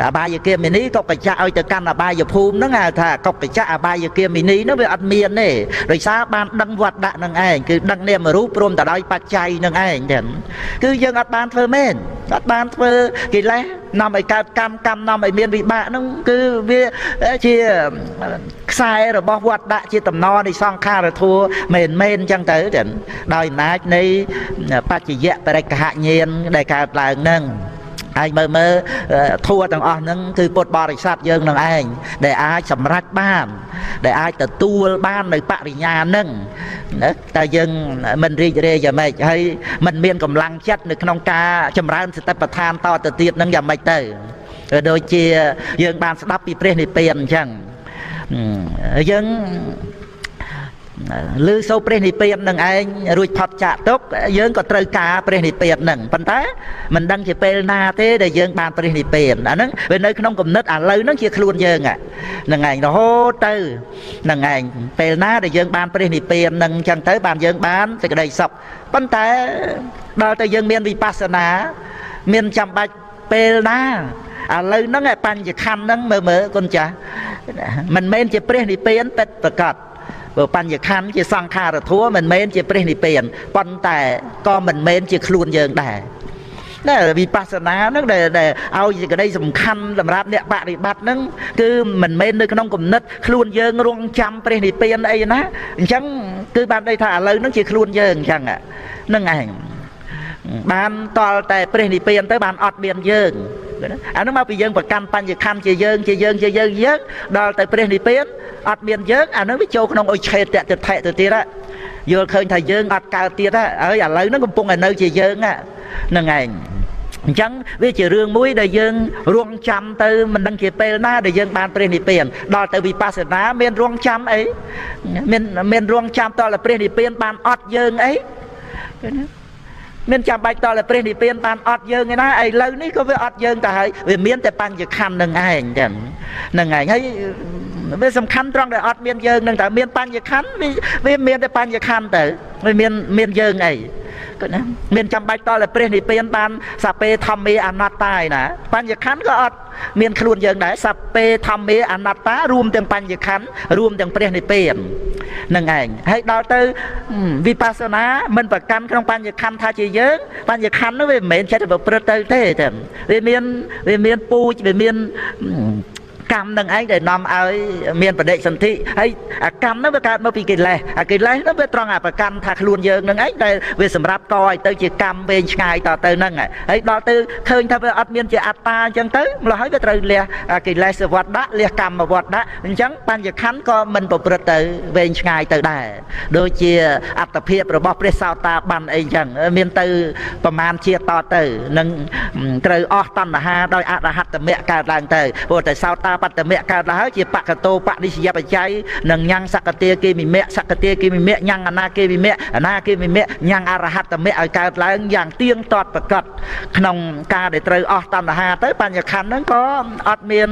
អបាយគាមិនីកុកកញ្ចាក់ឲ្យទៅកាន់អបាយភូមិហ្នឹងហៅថាកុកកញ្ចាក់អបាយគាមិនីហ្នឹងវាអត់មានទេដោយសារបានដឹងវត្តដាក់ហ្នឹងឯងគឺដឹងនាមរូបព្រមទៅដោយបច្ច័យហ្នឹងឯងចឹងគឺយើងអត់បានធ្វើមែនអត់បានធ្វើកិលេសនាំឲ្យកើតកម្មកម្មនាំឲ្យមានវិបាកហ្នឹងគឺវាជាខ្សែរបស់វត្តដាក់ជាតំណនៃសង្ខារធัวមែនមែនអញ្ចឹងទៅដោយអំណាចនៃបច្ចយៈបរិក្ខញ្ញាណដែលកើតឡើងហ្នឹងហើយមើលមើលធัวទាំងអស់ហ្នឹងគឺពុទ្ធបរិស័ទយើងនឹងឯងដែលអាចសម្រេចបានដែលអាចទទួលបាននៅបរិញ្ញាហ្នឹងណាតែយើងមិនរីករាយយ៉ាងម៉េចហើយមិនមានកម្លាំងចិត្តនៅក្នុងការចម្រើនសតិប្បដ្ឋានតទៅទៀតហ្នឹងយ៉ាងម៉េចទៅដូចជាយើងបានស្ដាប់ពីព្រះនិព្វានអញ្ចឹងយើងឮសូរព្រះនិព្វាននឹងឯងរួចផុតចាកទុក្ខយើងក៏ត្រូវការព្រះនិព្វានហ្នឹងប៉ុន្តែមិនដឹងជាពេលណាទេដែលយើងបានព្រះនិព្វានអាហ្នឹងវានៅក្នុងគំនិតឥឡូវហ្នឹងជាខ្លួនយើងហ្នឹងឯងរហូតទៅហ្នឹងឯងពេលណាដែលយើងបានព្រះនិព្វានហ្នឹងអញ្ចឹងទៅបានយើងបានសេចក្តីសុខប៉ុន្តែដល់តែយើងមានវិបស្សនាមានចាំបាច់ពេលណាឥឡូវហ្នឹងឯបញ្ញខណ្ឌហ្នឹងមើលមើលគុណចាស់មិនមែនជាព្រះនិព្វានពិតប្រាកដព្រោះបញ្ញខណ្ឌជាសង្ខារធัวមិនមែនជាព្រះនិព្វានប៉ុន្តែក៏មិនមែនជាខ្លួនយើងដែរណាវិបស្សនាហ្នឹងដែលឲ្យសេចក្តីសំខាន់សម្រាប់អ្នកបរិបត្តិហ្នឹងគឺមិនមែននៅក្នុងគំនិតខ្លួនយើងរងចាំព្រះនិព្វានអីណាអញ្ចឹងគឺបានន័យថាឥឡូវហ្នឹងជាខ្លួនយើងអញ្ចឹងហ្នឹងឯងបានតល់តែព្រះនិព្វានទៅបានអត់មានយើងអានោះមកពីយើងប្រកាន់បញ្ញខណ្ឌជាយើងជាយើងជាយើងយើងដល់ទៅព្រះនិព្វានអត់មានយើងអានោះវាចូលក្នុងអុឆេតទិដ្ឋិទៅទៀតយល់ឃើញថាយើងអត់កើតទៀតហើយឥឡូវហ្នឹងកំពុងតែនៅជាយើងហ្នឹងឯងអញ្ចឹងវាជារឿងមួយដែលយើងរងចាំទៅមិនដឹងជាពេលណាដែលយើងបានព្រះនិព្វានដល់ទៅវិបស្សនាមានរងចាំអីមានរងចាំតដល់ព្រះនិព្វានបានអត់យើងអីមានចាំបាច់តតែព្រះនិព្វានបានអត់យើងឯណាឥឡូវនេះក៏វាអត់យើងទៅហើយវាមានតែបញ្ញខណ្ឌនឹងឯងចឹងហ្នឹងឯងហើយវាសំខាន់ត្រង់ដែលអត់មានយើងនឹងតែមានបញ្ញខណ្ឌវាមានតែបញ្ញខណ្ឌទៅវាមានយើងអីក៏ណាមានចាំបាច់តតែព្រះនិព្វានបានសពេធម្មេអនត្តាឯណាបញ្ញខណ្ឌក៏អត់មានខ្លួនយើងដែរសពេធម្មេអនត្តារួមទាំងបញ្ញខណ្ឌរួមទាំងព្រះនិព្វាននឹងឯងហើយដល់ទៅវិបស្សនាមិនប្រកាន់ក្នុងបញ្ញខណ្ឌថាជាយើងបញ្ញខណ្ឌនោះវាមិនមែនចិត្តប្រព្រឹត្តទៅទេតែវាមានពូជវាមានកម្មនឹងឯងដែលនាំឲ្យមានបដិសន្ធិហើយអាកម្មហ្នឹងវាកើតមកពីកិលេសអាកិលេសហ្នឹងវាត្រង់អាប្រកាន់ថាខ្លួនយើងនឹងឯងដែលវាសម្រាប់កឲ្យទៅជាកម្មវែងឆ្ងាយតទៅហ្នឹងហើយដល់ទៅឃើញថាវាអត់មានជាអត្តាអញ្ចឹងទៅម្ល៉េះហើយវាត្រូវលះកិលេសវត្តដាក់លះកម្មវត្តដាក់អញ្ចឹងបញ្ញខណ្ឌក៏មិនប្រព្រឹត្តទៅវែងឆ្ងាយទៅដែរដូចជាអត្តភាពរបស់ព្រះសោតាបានអីអញ្ចឹងមានទៅប្រមាណជាតទៅនឹងត្រូវអស់តណ្ហាដោយអរហត្តមគ្គកើតឡើងទៅព្រោះតែសោតាបត្តមៈកើតឡើងហើយជាបកតោបនិស្សយបច្ច័យនិងញ៉ាំងសកតាគិមិមៈសកតាគិមិមៈញ៉ាំងអនាគិមិមៈអនាគិមិមៈញ៉ាំងអរហត្តមៈឲ្យកើតឡើងយ៉ាងទៀងទាត់ប្រកបក្នុងការដែលត្រូវអស់តណ្ហាទៅបញ្ញខណ្ឌហ្នឹងក៏អត់មាន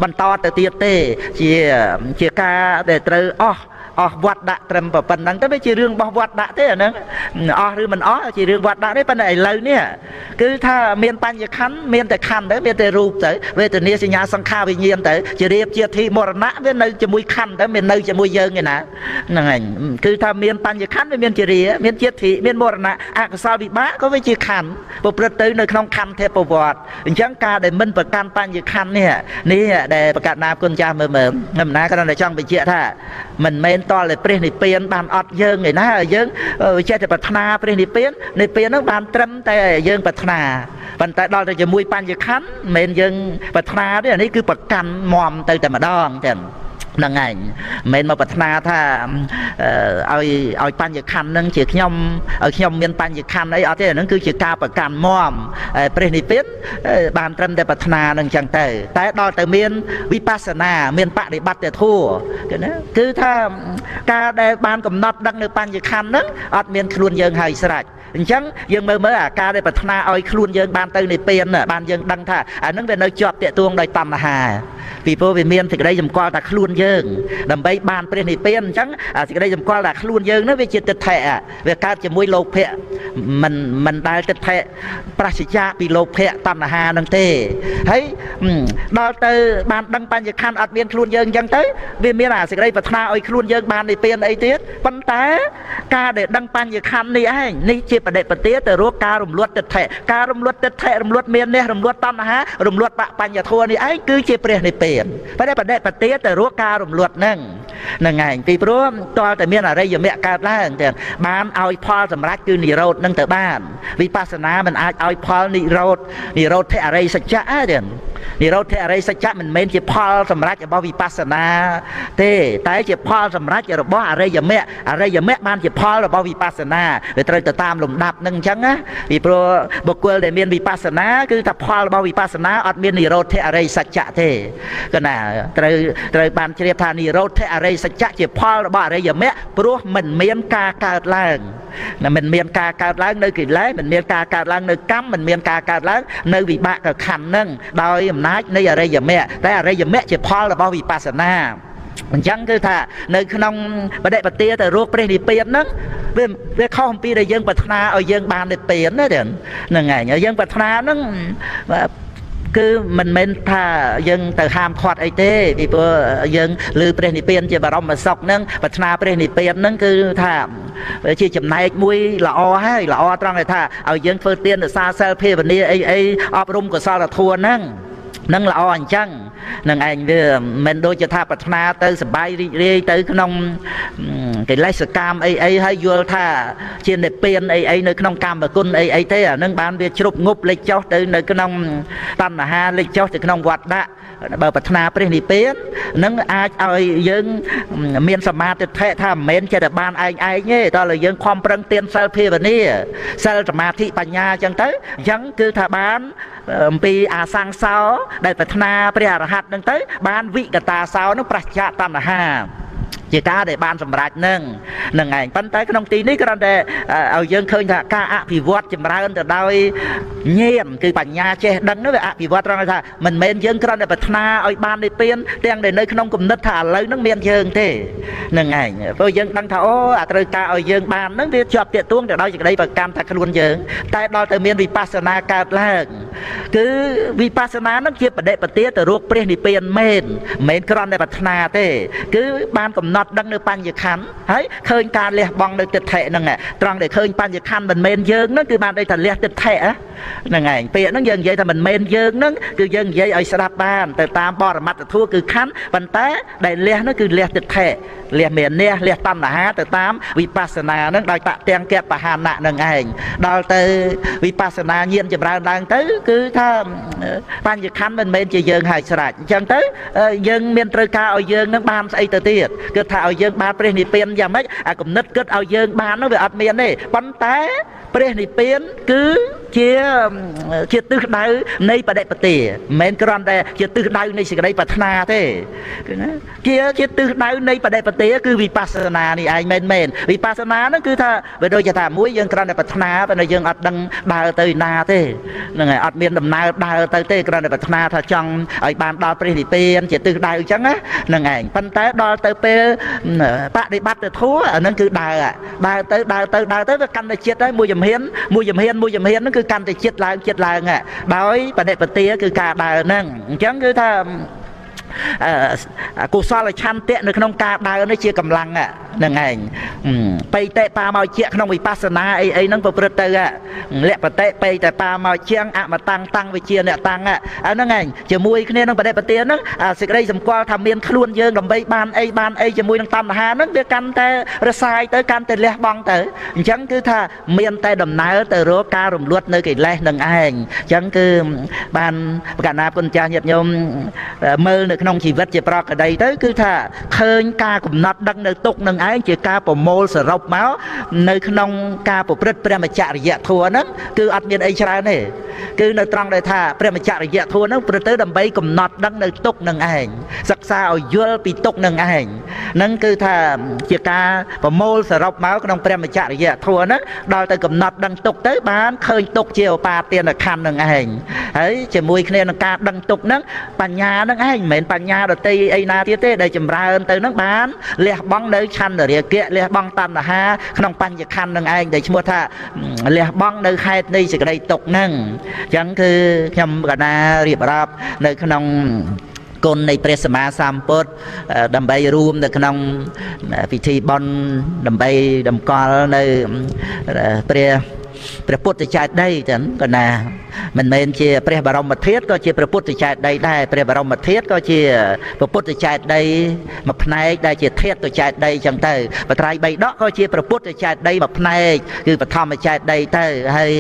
បន្តទៅទៀតទេជាការដែលត្រូវអស់ អស់វត្តដាក់ត្រឹមប៉ុណ្ណឹងទៅវាជារឿងរបស់វត្តដាក់ទេអាហ្នឹងអស់ឬមិនអស់ជារឿងវត្តដាក់ទេប៉ុន្តែឥឡូវនេះគឺថាមានបញ្ញខណ្ឌមានតែខណ្ឌទៅមានតែរូបទៅវេទនាសញ្ញាសង្ខារវិញ្ញាណទៅជារៀបជាធិមរណៈវានៅជាមួយខណ្ឌទៅមាននៅជាមួយយើងឯណាហ្នឹងឯងគឺថាមានបញ្ញខណ្ឌវាមានជារាមានជាធិមានមរណៈអកុសលវិបាកក៏វាជាខណ្ឌប្រព្រឹត្តទៅនៅក្នុងខណ្ឌធពវត្តអញ្ចឹងការដែលមិនប្រកាន់បញ្ញខណ្ឌនេះនេះដែលប្រកាសណាគុណចាស់មើលមើលខ្ញុំណាគ្រាន់តែចង់បញ្ជាក់ថាមិនមែនតតែព្រះនិព្វានបានអត់យើងឯណាយើងចេះតែប្រាថ្នាព្រះនិព្វាននិព្វានហ្នឹងបានត្រឹមតែយើងប្រាថ្នាប៉ុន្តែដល់ទៅជាមួយបញ្ញខណ្ឌមិនមែនយើងប្រាថ្នាទេអានេះគឺប្រកាន់មមទៅតែម្ដងចឹងហ្នឹងឯងមិនមែនមកប្រាថ្នាថាឲ្យបញ្ញខណ្ឌហ្នឹងជាខ្ញុំឲ្យខ្ញុំមានបញ្ញខណ្ឌអីអត់ទេអាហ្នឹងគឺជាការប្រកាន់មមព្រះនិព្វានបានត្រឹមតែប្រាថ្នាហ្នឹងចឹងទៅតែដល់ទៅមានវិបស្សនាមានបដិបត្តិធម៌គឺណាគឺថាការដែលបានកំណត់ដឹងនៅបញ្ញខណ្ឌហ្នឹងអត់មានខ្លួនយើងហើយស្រេចអញ្ចឹងយើងមើលមើលអាការដែលប្រាថ្នាឲ្យខ្លួនយើងបានទៅនិព្វានបានយើងដឹងថាអាហ្នឹងវានៅជាប់តាក់ទងដោយតណ្ហាពីព្រោះវាមានសេចក្តីសម្គាល់ថាខ្លួនយើងដើម្បីបានព្រះនិព្វានអញ្ចឹងសេចក្តីសម្គាល់ថាខ្លួនយើងនោះវាជាទិដ្ឋិវាកើតជាមួយលោភៈមិនដែលទិដ្ឋិប្រសិជ្ជៈពីលោភៈតណ្ហានឹងទេហើយដល់ទៅបានដឹងបញ្ញខណ្ឌអត់មានខ្លួនយើងអញ្ចឹងទៅវាមានអាសេចក្តីប្រាថ្នាឲ្យខ្លួនយើងបាននិព្វានអីទៀតប៉ុន្តែការដែលដឹងបញ្ញខណ្ឌនេះឯងនេះជាបដិបទាទៅរកការរំលត់ទិដ្ឋិការរំលត់ទិដ្ឋិរំលត់មាននេះរំលត់តណ្ហារំលត់បបញ្ញធម៌នេះឯងគឺជាព្រះនិព្វានបដិបទាទៅរកការរំលត់ហ្នឹងហ្នឹងឯងពីព្រោះតើតែមានអរិយមគ្គកើតឡើងទាំងបានឲ្យផលសម្រេចគឺនិរោធនឹងទៅបានវិបស្សនាមិនអាចឲ្យផលនិរោធនិរោធអរិយសច្ចៈទេនិរោធអរិយសច្ចៈមិនមែនជាផលសម្រេចរបស់វិបស្សនាទេតែជាផលសម្រេចរបស់អរិយមគ្គអរិយមគ្គបានជាផលរបស់វិបស្សនាវាត្រូវទៅតាមលំដាប់នឹងអញ្ចឹងណាពីព្រោះបុគ្គលដែលមានវិបស្សនាគឺថាផលរបស់វិបស្សនាអត់មាននិរោធអរិយសច្ចៈទេគណាត្រូវបានជ្រាបថានិរោធអរិយសច្ចៈជាផលរបស់អរិយមគ្គព្រោះមិនមានការកើតឡើងមិនមានការកើតឡើងនៅកិលេសមិនមានការកើតឡើងនៅកម្មមិនមានការកើតឡើងនៅវិបាកខណ្ឌហ្នឹងដោយអំណាចនៃអរិយមគ្គតែអរិយមគ្គជាផលរបស់វិបស្សនាអញ្ចឹងគឺថានៅក្នុងបដិបទាទៅរកព្រះនិព្វានហ្នឹងវាខុសអំពីដែលយើងប្រាថ្នាឲ្យយើងបាននិព្វានណាហ្នឹងឯងយើងប្រាថ្នាហ្នឹងគឺមិនមែនថាយើងទៅហាមឃាត់អីទេពីព្រោះយើងឮព្រះនិព្វានជាបរមសុខហ្នឹងប្រាថ្នាព្រះនិព្វានហ្នឹងគឺថាជាចំណែកមួយល្អហើយល្អត្រង់ថាឲ្យយើងធ្វើទានរក្សាសិលភាវនាអីអីអប់រំកុសលធម៌ហ្នឹងនឹងល្អអញ្ចឹងនឹងឯងវាមិនដូចជាថាប្រាថ្នាទៅសបាយរីករាយទៅក្នុងកិលេសកម្មអីអីហើយយល់ថាជានិព្វានអីអីនៅក្នុងកម្មគុណអីអីទេអានឹងបានវាជ្រុបងប់លិចចុះទៅនៅក្នុងតណ្ហាលិចចុះទៅក្នុងវត្តដាក់បើប្រាថ្នាព្រះនិព្វាននឹងអាចឲ្យយើងមានសមាធិថាមិនមែនចេះតែបានឯងឯងទេតើយើងខំប្រឹងទានសិលភាវនាសិលសមាធិបញ្ញាអញ្ចឹងទៅអញ្ចឹងគឺថាបានអំពីអាសង្សោដែលប្រាថ្នាព្រះអរហន្តនឹងទៅបានវិកតាសោនឹងប្រឆាចតណ្ហាជាការដែលបានសម្រេចនឹងនឹងឯងប៉ុន្តែក្នុងទីនេះគ្រាន់តែឲ្យយើងឃើញថាការអភិវឌ្ឍចម្រើនទៅដោយញាណគឺបញ្ញាចេះដឹងនោះវាអភិវឌ្ឍត្រង់ថាមិនមែនយើងគ្រាន់តែប្រាថ្នាឲ្យបាននិព្វានទាំងដែលនៅក្នុងគំនិតថាឥឡូវហ្នឹងមានយើងទេនឹងឯងព្រោះយើងដឹងថាអូអាត្រូវការឲ្យយើងបានហ្នឹងវាជាប់ទាក់ទងទៅដោយសេចក្តីប្រកម្មថាខ្លួនយើងតែដល់ទៅមានវិបស្សនាកើតឡើងគឺវិបស្សនាហ្នឹងជាបដិបទាទៅរកព្រះនិព្វានមែនមិនមែនគ្រាន់តែប្រាថ្នាទេគឺបានកំណត់ដឹងនៅបញ្ញខណ្ឌហើយឃើញការលះបង់នៅទិដ្ឋិហ្នឹងត្រង់ដែលឃើញបញ្ញខណ្ឌមិនមែនយើងហ្នឹងគឺបានន័យថាលះទិដ្ឋិហ្នឹងឯងពាក្យហ្នឹងយើងនិយាយថាមិនមែនយើងហ្នឹងគឺយើងនិយាយឲ្យស្ដាប់បានទៅតាមបរមត្តធម៌គឺខណ្ឌប៉ុន្តែដែលលះហ្នឹងគឺលះទិដ្ឋិលះមានះលះតណ្ហាទៅតាមវិបស្សនាហ្នឹងដោយតទាំងកបហានៈហ្នឹងឯងដល់ទៅវិបស្សនាញាណចម្រើនឡើងទៅគឺថាបញ្ញខណ្ឌមិនមែនជាយើងហើយស្រេចអញ្ចឹងទៅយើងមានត្រូវការឲ្យយើងនឹងបានស្អីទៅទៀតគឺថាឲ្យយើងបានព្រះនិព្វានយ៉ាងម៉េចអាគំនិតគិតឲ្យយើងបាននោះវាអត់មានទេប៉ុន្តែព្រះនិព្វានគឺ ជាទិសដៅនៃបដិបទាមិនមែនគ្រាន់តែជាទិសដៅនៃសេចក្តីប្រាថ្នាទេគឺណាជាទិសដៅនៃបដិបទាគឺវិបស្សនានេះឯងមែនវិបស្សនាហ្នឹងគឺថាវាដូចជាថាមួយយើងគ្រាន់តែប្រាថ្នាប៉ុន្តែយើងអត់ដឹងដើរទៅណាទេហ្នឹងហើយអត់មានដំណើរដើរទៅទេគ្រាន់តែប្រាថ្នាថាចង់ឲ្យបានដល់ព្រះនិព្វានជាទិសដៅអញ្ចឹងណាហ្នឹងឯងប៉ុន្តែដល់ទៅពេលបដិបត្តិធម៌អាហ្នឹងគឺដើរទៅដើរទៅដើរទៅវាកាន់តែចិត្តហើយមួយជំហានមួយជំហានមួយជំហានហ្នឹងគឺកាន់តែចិត្តឡើងចិត្តឡើងដោយបដិបទាគឺការដើរហ្នឹងអញ្ចឹងគឺថាកុសលឆន្ទៈនៅក្នុងការដើរនេះជាកម្លាំងហ្នឹងឯងបៃតេបាមកជាក្នុងវិបស្សនាអីអីហ្នឹងប្រព្រឹត្តទៅលក្ខតិបៃតេបាមកជាងអមតាំងតាំងវិជាអ្នកតាំងអាហ្នឹងឯងជាមួយគ្នានឹងបដិបទាហ្នឹងសេចក្តីសម្គាល់ថាមានខ្លួនយើងដើម្បីបានអីបានអីជាមួយនឹងតណ្ហាហ្នឹងវាកាន់តែរសាយទៅកាន់តែលះបង់ទៅអញ្ចឹងគឺថាមានតែដំណើរទៅរកការរំលត់នៅកិលេសនឹងឯងអញ្ចឹងគឺបានប្រកាសណាគុណចាស់ញាតិញោមមើលនៅក្នុងជីវិតជាប្រកដីទៅគឺថាឃើញការកំណត់ដឹងនៅទុកនឹងឯងជាការប្រមូលសរុបមកនៅក្នុងការប្រព្រឹត្តព្រះមច្ចរិយធម៌ហ្នឹងគឺអត់មានអីច្រើនទេគឺនៅត្រង់ដែលថាព្រះមច្ចរិយធម៌ហ្នឹងប្រព្រឹត្តទៅដើម្បីកំណត់ដឹងនៅទុកនឹងឯងសិក្សាឲ្យយល់ពីទុកនឹងឯងហ្នឹងគឺថាជាការប្រមូលសរុបមកក្នុងព្រះមច្ចរិយធម៌ហ្នឹងដល់ទៅកំណត់ដឹងទុកទៅបានឃើញទុកជាឧបាទានខណ្ឌនឹងឯងហើយជាមួយគ្នានឹងការដឹងទុកហ្នឹងបញ្ញានឹងឯងមិនមែនបញ្ញាដតីអីណាទៀតទេដែលចម្រើនទៅនឹងបានលះបង់នៅឆន្ទរាគៈលះបង់តណ្ហាក្នុងបញ្ញខណ្ឌនឹងឯងដែលឈ្មោះថាលះបង់នៅហេតុនៃសេចក្តីទុកហ្នឹងអញ្ចឹងគឺខ្ញុំកណារៀបរាប់នៅក្នុងគុណនៃព្រះសម្មាសម្ពុទ្ធដើម្បីរួមនៅក្នុងពិធីបុណ្យដើម្បីតម្កល់នៅព្រះពុទ្ធចេតិយចឹងកណាមិនមែនជាព្រះបរមធាតុក៏ជាព្រះពុទ្ធចេតិយដែរព្រះបរមធាតុក៏ជាព្រះពុទ្ធចេតិយមួយផ្នែកដែលជាធាតុចេតិយចឹងទៅបត្រៃបីដកក៏ជាព្រះពុទ្ធចេតិយមួយផ្នែកគឺបឋមចេតិយទៅហើយ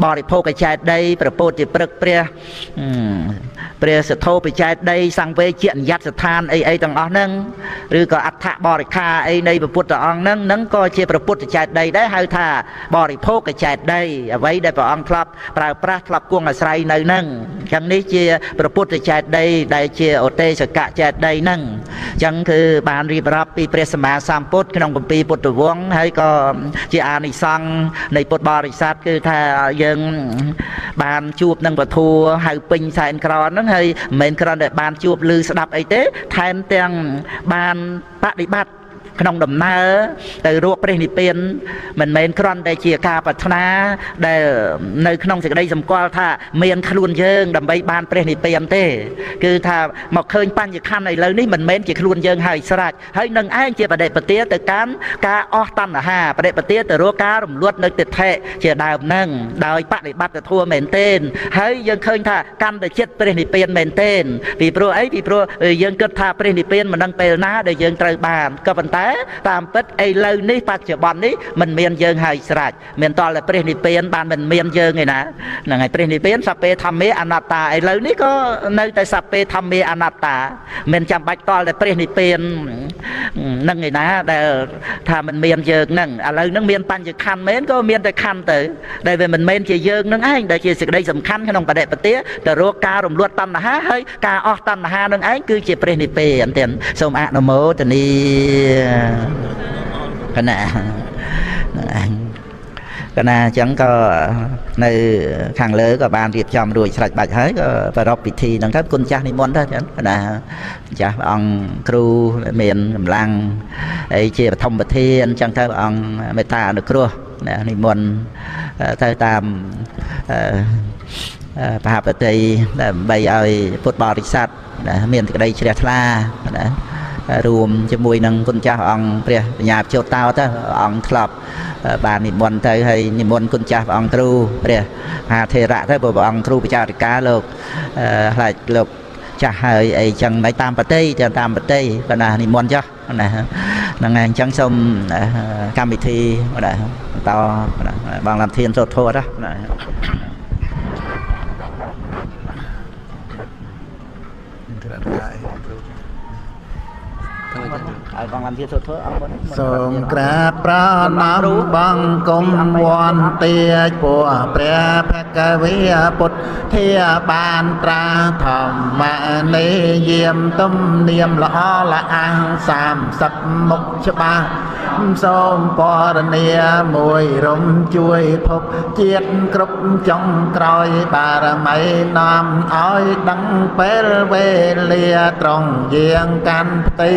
បរិភោគចេតិយព្រះពោធិព្រឹកព្រះសទ្ធោបចេតិយសង្វេជញ្ញត្តស្ថានអីអីទាំងអស់ហ្នឹងឬក៏អដ្ឋបរិខាអីនៃព្រះពុទ្ធអង្គហ្នឹងហ្នឹងក៏ជាព្រះពុទ្ធចេតិយដែរហៅថាបរិភោគចេតិយអ្វីដែលព្រះអង្គធ្លាប់ប្រើប្រាស់ធ្លាប់គង់អាស្រ័យនៅហ្នឹងអញ្ចឹងនេះជាព្រះពុទ្ធចេតិយដែលជាឧទេសកចេតិយហ្នឹងអញ្ចឹងគឺបានរៀបរាប់ពីព្រះសម្មាសម្ពុទ្ធក្នុងគម្ពីរពុទ្ធវង្សហើយក៏ជាអានិសង្សនៃពុទ្ធបរិស័ទគឺថាយើងបានជួបនឹងពធហៅពេញសែនក្រហ្នឹងហើយមិនមែនគ្រាន់តែបានជួបឮស្ដាប់អីទេថែមទាំងបានបដិបត្តិក្នុងដំណើរទៅរកព្រះនិព្វានមិនមែនគ្រាន់តែជាការប្រាថ្នាដែលនៅក្នុងសេចក្តីសម្គាល់ថាមានខ្លួនយើងដើម្បីបានព្រះនិព្វានទេគឺថាមកឃើញបញ្ញខណ្ឌឥឡូវនេះមិនមែនជាខ្លួនយើងហើយស្រេចហើយនឹងឯងជាបដិបទាទៅកាន់ការអស់តណ្ហាបដិបទាទៅរកការរំលត់នៅទិដ្ឋិជាដើមហ្នឹងដោយបដិបត្តិធម៌មែនទែនហើយយើងឃើញថាកាន់តែចិត្តព្រះនិព្វានមែនទែនពីព្រោះអីពីព្រោះយើងគិតថាព្រះនិព្វានមិនដឹងពេលណាដែលយើងត្រូវបានក៏ប៉ុន្តែតាមពិតឥឡូវនេះបច្ចុប្បន្ននេះមិនមានយើងហើយស្រេចមានតតែព្រះនិព្វានបានមិនមានយើងឯណាហ្នឹងហើយព្រះនិព្វានសពេធម្មេអនត្តាឥឡូវនេះក៏នៅតែសពេធម្មេអនត្តាមិនចាំបាច់តតែព្រះនិព្វានហ្នឹងឯណាដែលថាមិនមានយើងហ្នឹងឥឡូវហ្នឹងមានបញ្ញខណ្ឌមែនក៏មានតែខណ្ឌទៅដែលវាមិនមែនជាយើងហ្នឹងឯងដែលជាសេចក្តីសំខាន់ក្នុងបដិបទាទៅរកការរំលត់តណ្ហាហើយការអស់តណ្ហាហ្នឹងឯងគឺជាព្រះនិព្វានទៀតសូមអនុមោទនាកណាហ្នឹងឯងកណាអញ្ចឹងក៏នៅខាងលើក៏បានរៀបចំរួចស្រេចបាច់ហើយក៏ប្រារព្ធពិធីហ្នឹងទៅគុណចាស់និមន្តទៅចឹងកណាចាស់ព្រះអង្គគ្រូមានកម្លាំងអីជាបឋមប្រធានអញ្ចឹងទៅព្រះអង្គមេត្តាអនុគ្រោះនិមន្តទៅតាមបហបតិដើម្បីឲ្យពុទ្ធបរិស័ទមានសេចក្តីជ្រះថ្លាណារួមជាមួយនឹងគុណចាស់អង្គព្រះបញ្ញាជោតតោទៅអង្គធ្លាប់បាននិមន្តទៅហើយនិមន្តគុណចាស់ព្រះអង្គគ្រូព្រះមហាថេរៈទៅព្រះអង្គគ្រូបចារិកាលោកខ្លាចលោកចាស់ហើយអីចឹងមិនតាមប្រតិទៅតាមប្រតិប៉ុន្តែនិមន្តចុះណាហ្នឹងហើយអញ្ចឹងសូមកម្មវិធីណាបន្តបងលំធានសូត្រធម៌ណា Thank you. សូមក្រាបប្រណម្យបង្គំវន្តាពោះព្រះភគវីពុទ្ធាបានត្រាធម្មនិយាមទំនៀមល្អល្អះ30មុខច្បាស់សូមពរនាមួយរំជួយភពជាតិគ្រប់ចុងក្រោយបារមីនាំឲ្យដឹងពេលវេលាត្រង់យាងកាន់ផ្ទៃ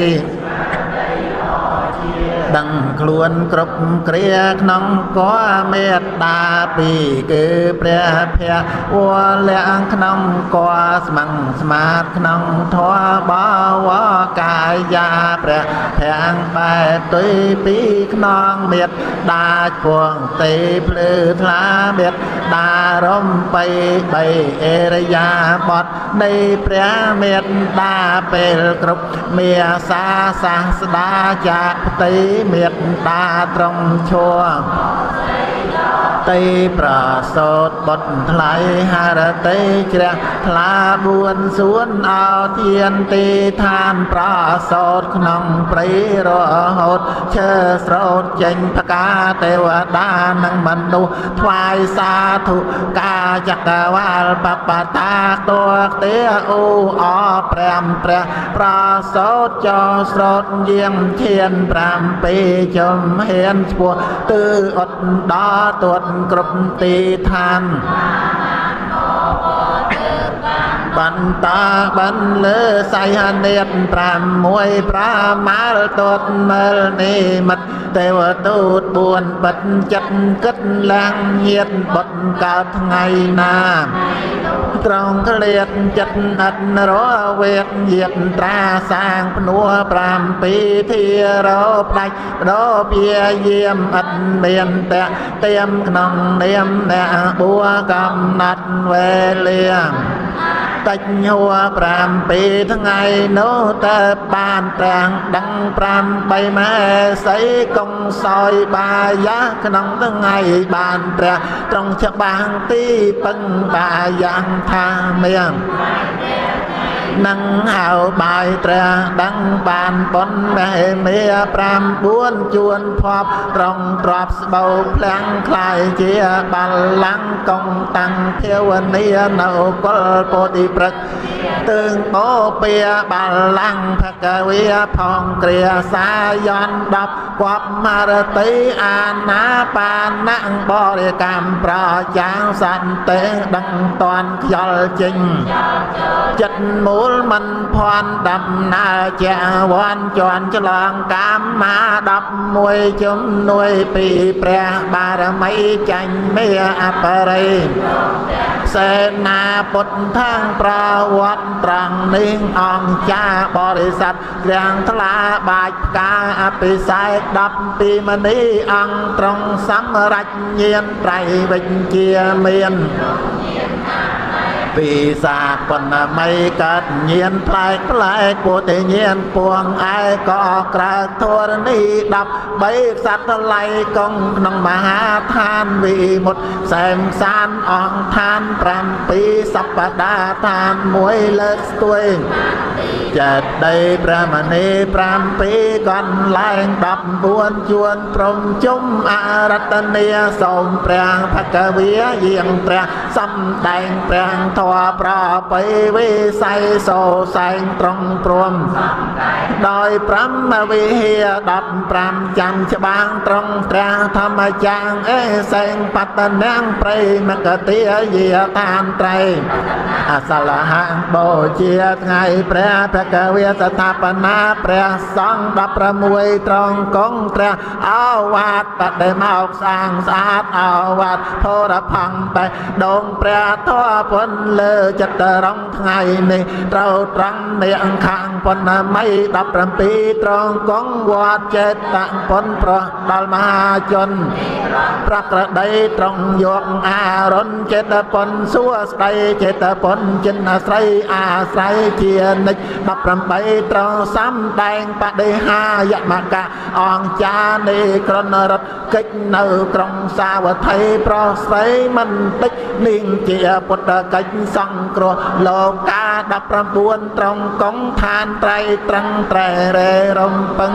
ដឹងខ្លួនគ្រប់គ្រាក្នុងកមេត្តាពីគឺព្រះភវលៈក្នុងកស្មងស្មាតក្នុងធម៌បវកាយាព្រះភំបែបទុយពីខ្នងមេត្តាពងទេភ្លឺថ្លាមេត្តារំបីបីអេរិយាបថនៃព្រះមេត្តាពេលគ្រប់មេសាសាស្តាចាកផ្ទៃមេត្តាត្រង់ឈរតីប្រសូតបុត្រថ្លៃហរតីជ្រះថ្លាបួនសួនអោធានទីឋានប្រសូតក្នុងព្រៃរហូតឈើស្រោតចេញផ្កាទេវតានិងមនុស្សថ្វាយសាធុកាចក្រវាលបបតាតួទេអូអព្រះព្រះប្រសូតចោស្រោតយាងឈាន7ចំហ៊ានឆ្ពោះទិអត់ដល់ទាត់គ្រប់ទីឋានបន្តបន្លឺសៃហនេត6ប្រមាលទាត់មើលនិមិត្តទេវទូត4បិទចិត្តគិតឡើងញាតបុតកើតថ្ងៃណាត្រង់ក្លៀតចិត្តអត់រវេទយាតត្រាសាងភ្នួ7ធារោផ្ដាច់បដោព្យាយាមអត់មានតៈទៀមក្នុងនាមអ្នកបួកំណត់វេលាតិចហួ7ថ្ងៃនោះតើបានប្រាំងដឹង8ម៉ែសីកុងសោយបាយ៉ាក្នុងថ្ងៃបានព្រះត្រង់ច្បាំងទីពឹងបាយ៉ាងថាមាននឹងហៅបាយព្រះដឹងបានបុណ្យមេមេ9ជួនភពត្រង់ទ្របស្បូវភ្លាំងខ្លាយជាបល្ល័ង្កកងតាំងភាវនានៅកុលពោធិព្រឹកទើងបោពាបល្ល័ង្កភគវីផងគ្រាសាយន្ត10គប់មរតីអាណាបានៈបរិកម្មប្រចាំងសន្តិដឹងតនខ្យល់ចេញចិត្តមូលមិនភ័ណ្ឌដំណើរជាវ័នជន់ឆ្លងកាមា11ជំនួយពីព្រះបារមីចាញ់មេអបរិយសេនាពុទ្ធខាងប្រវត្តិត្រង់នេះអង្គចាបរិស័ទគ្រាំងថ្លាបាច់ផ្កាអភិសេក12មនីអង្គត្រង់សម្រេចញាណត្រៃវិជ្ជាមានពីសាបណ្ណម័យកើតញាណប្លែកប្លែកពុទ្ធញាណពួងឯកក្រើកធរណី13សត្វឡៃកងក្នុងមហាឋានវិមុតសែមសានអង្គឋាន7សប្តាហ៍ឋាន1លើកស្ទួយចេតីព្រះមនី7កន្លែង14ជួនព្រំជុំអរតនីសូមព្រះភគវីយាងព្រះសំដែងព្រះធម៌ប្របីវិស័យសូសែងត្រង់ព្រមដោយព្រហ្មវិហារ15ចាំច្បាងត្រង់ព្រះធម្មចាងអេសែងបតនាងព្រៃមកទាយាឋានត្រៃអសលហៈបូជាថ្ងៃព្រះភគវីស្ថាបនាព្រះសង្ឃ16ត្រង់កងព្រះអវាទបដិមកស្អាងស្អាតអវាទភរផង់បេះដងព្រះធម៌ពុនលើចិត្តរងថ្ងៃនេះត្រូវត្រង់នាងខាងប៉ុណ្ណាមី17ត្រង់កងវត្តចេតពុនប្រោះដល់មហាជនប្រក្រតីត្រង់យកអារុនចេតពុនសួស្តីចេតពុនចិនស្រីអាស្រ័យជានិច្ច18ត្រង់សំដែងបដិហាយមកៈអង្គចានៃក្រណរតកិច្ចនៅក្រុងសាវត្ថីប្រុសស្រីមិនតិចនេះ ជាពុទ្ធកិច្ចសង្គ្រោះលោកកា19ត្រង់កងឋានត្រៃត្រឹងត្រែរេរំពឹង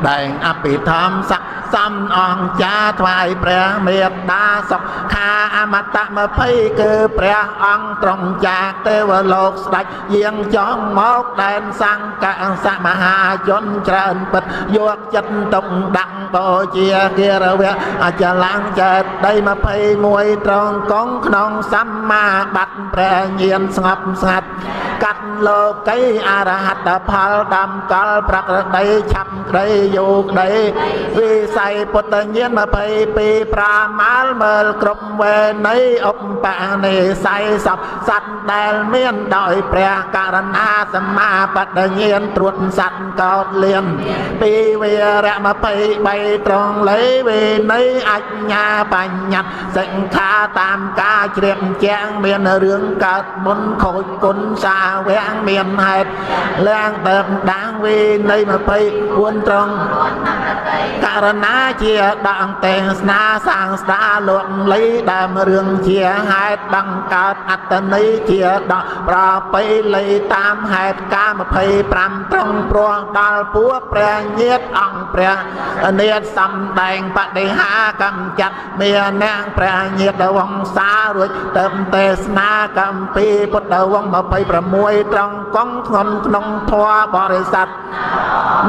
ដែងអភិធម្មស័កសំអង្គចាថ្វាយព្រះមេត្តាសុខាអមតៈ20គឺព្រះអង្គត្រង់ចាកទេវលោកស្ដេចយាងចង់មកដែនសង្កសមហាជនច្រើនពិតយកចិត្តទុកដាក់បូជាគារវៈអចលាងចេតី21ត្រង់កងក្នុងសម្មាបត្តិព្រះញាណស្ងប់ស្ងាត់កាត់លោកីអរហត្តផលដាំកលប្រក្រតីឆាប់ក្តីយោក្តីវិស័យពុទ្ធញាណ22ប្រមាលមើលគ្រប់វេណីឧបនិស្ស័យសពសត្វដែលមានដោយព្រះករណាសម្មាបត្តិញាណត្រួតសត្វកោតលៀនពីវិរៈ23ត្រង់លៃវេណីអញ្ញាបញ្ញត្តិសិក្ខាតាមការជ្រាបជាងមានរឿងកើតមុនខូចគុណសាវៈមានហេតុលាងដើមដាងវេណី24ត្រង់ករណាជាដងទេសនាសាងស្ដាលោកលីដើមរឿងជាហេតុបង្កើតអត្តន័យជាដកប្រពៃលីតាមហេតុការ25ត្រង់ព្រោះដល់ពួកព្រះញាតអង្គព្រះញាតសំដែងបដិហាកម្មចាត់មានអ្នកព្រះញាតវង្សារួចទៅទេសនាកម្មពីពុទ្ធវង្ស26ត្រង់កងធ្ងន់ក្នុងធម៌បរិស័ទ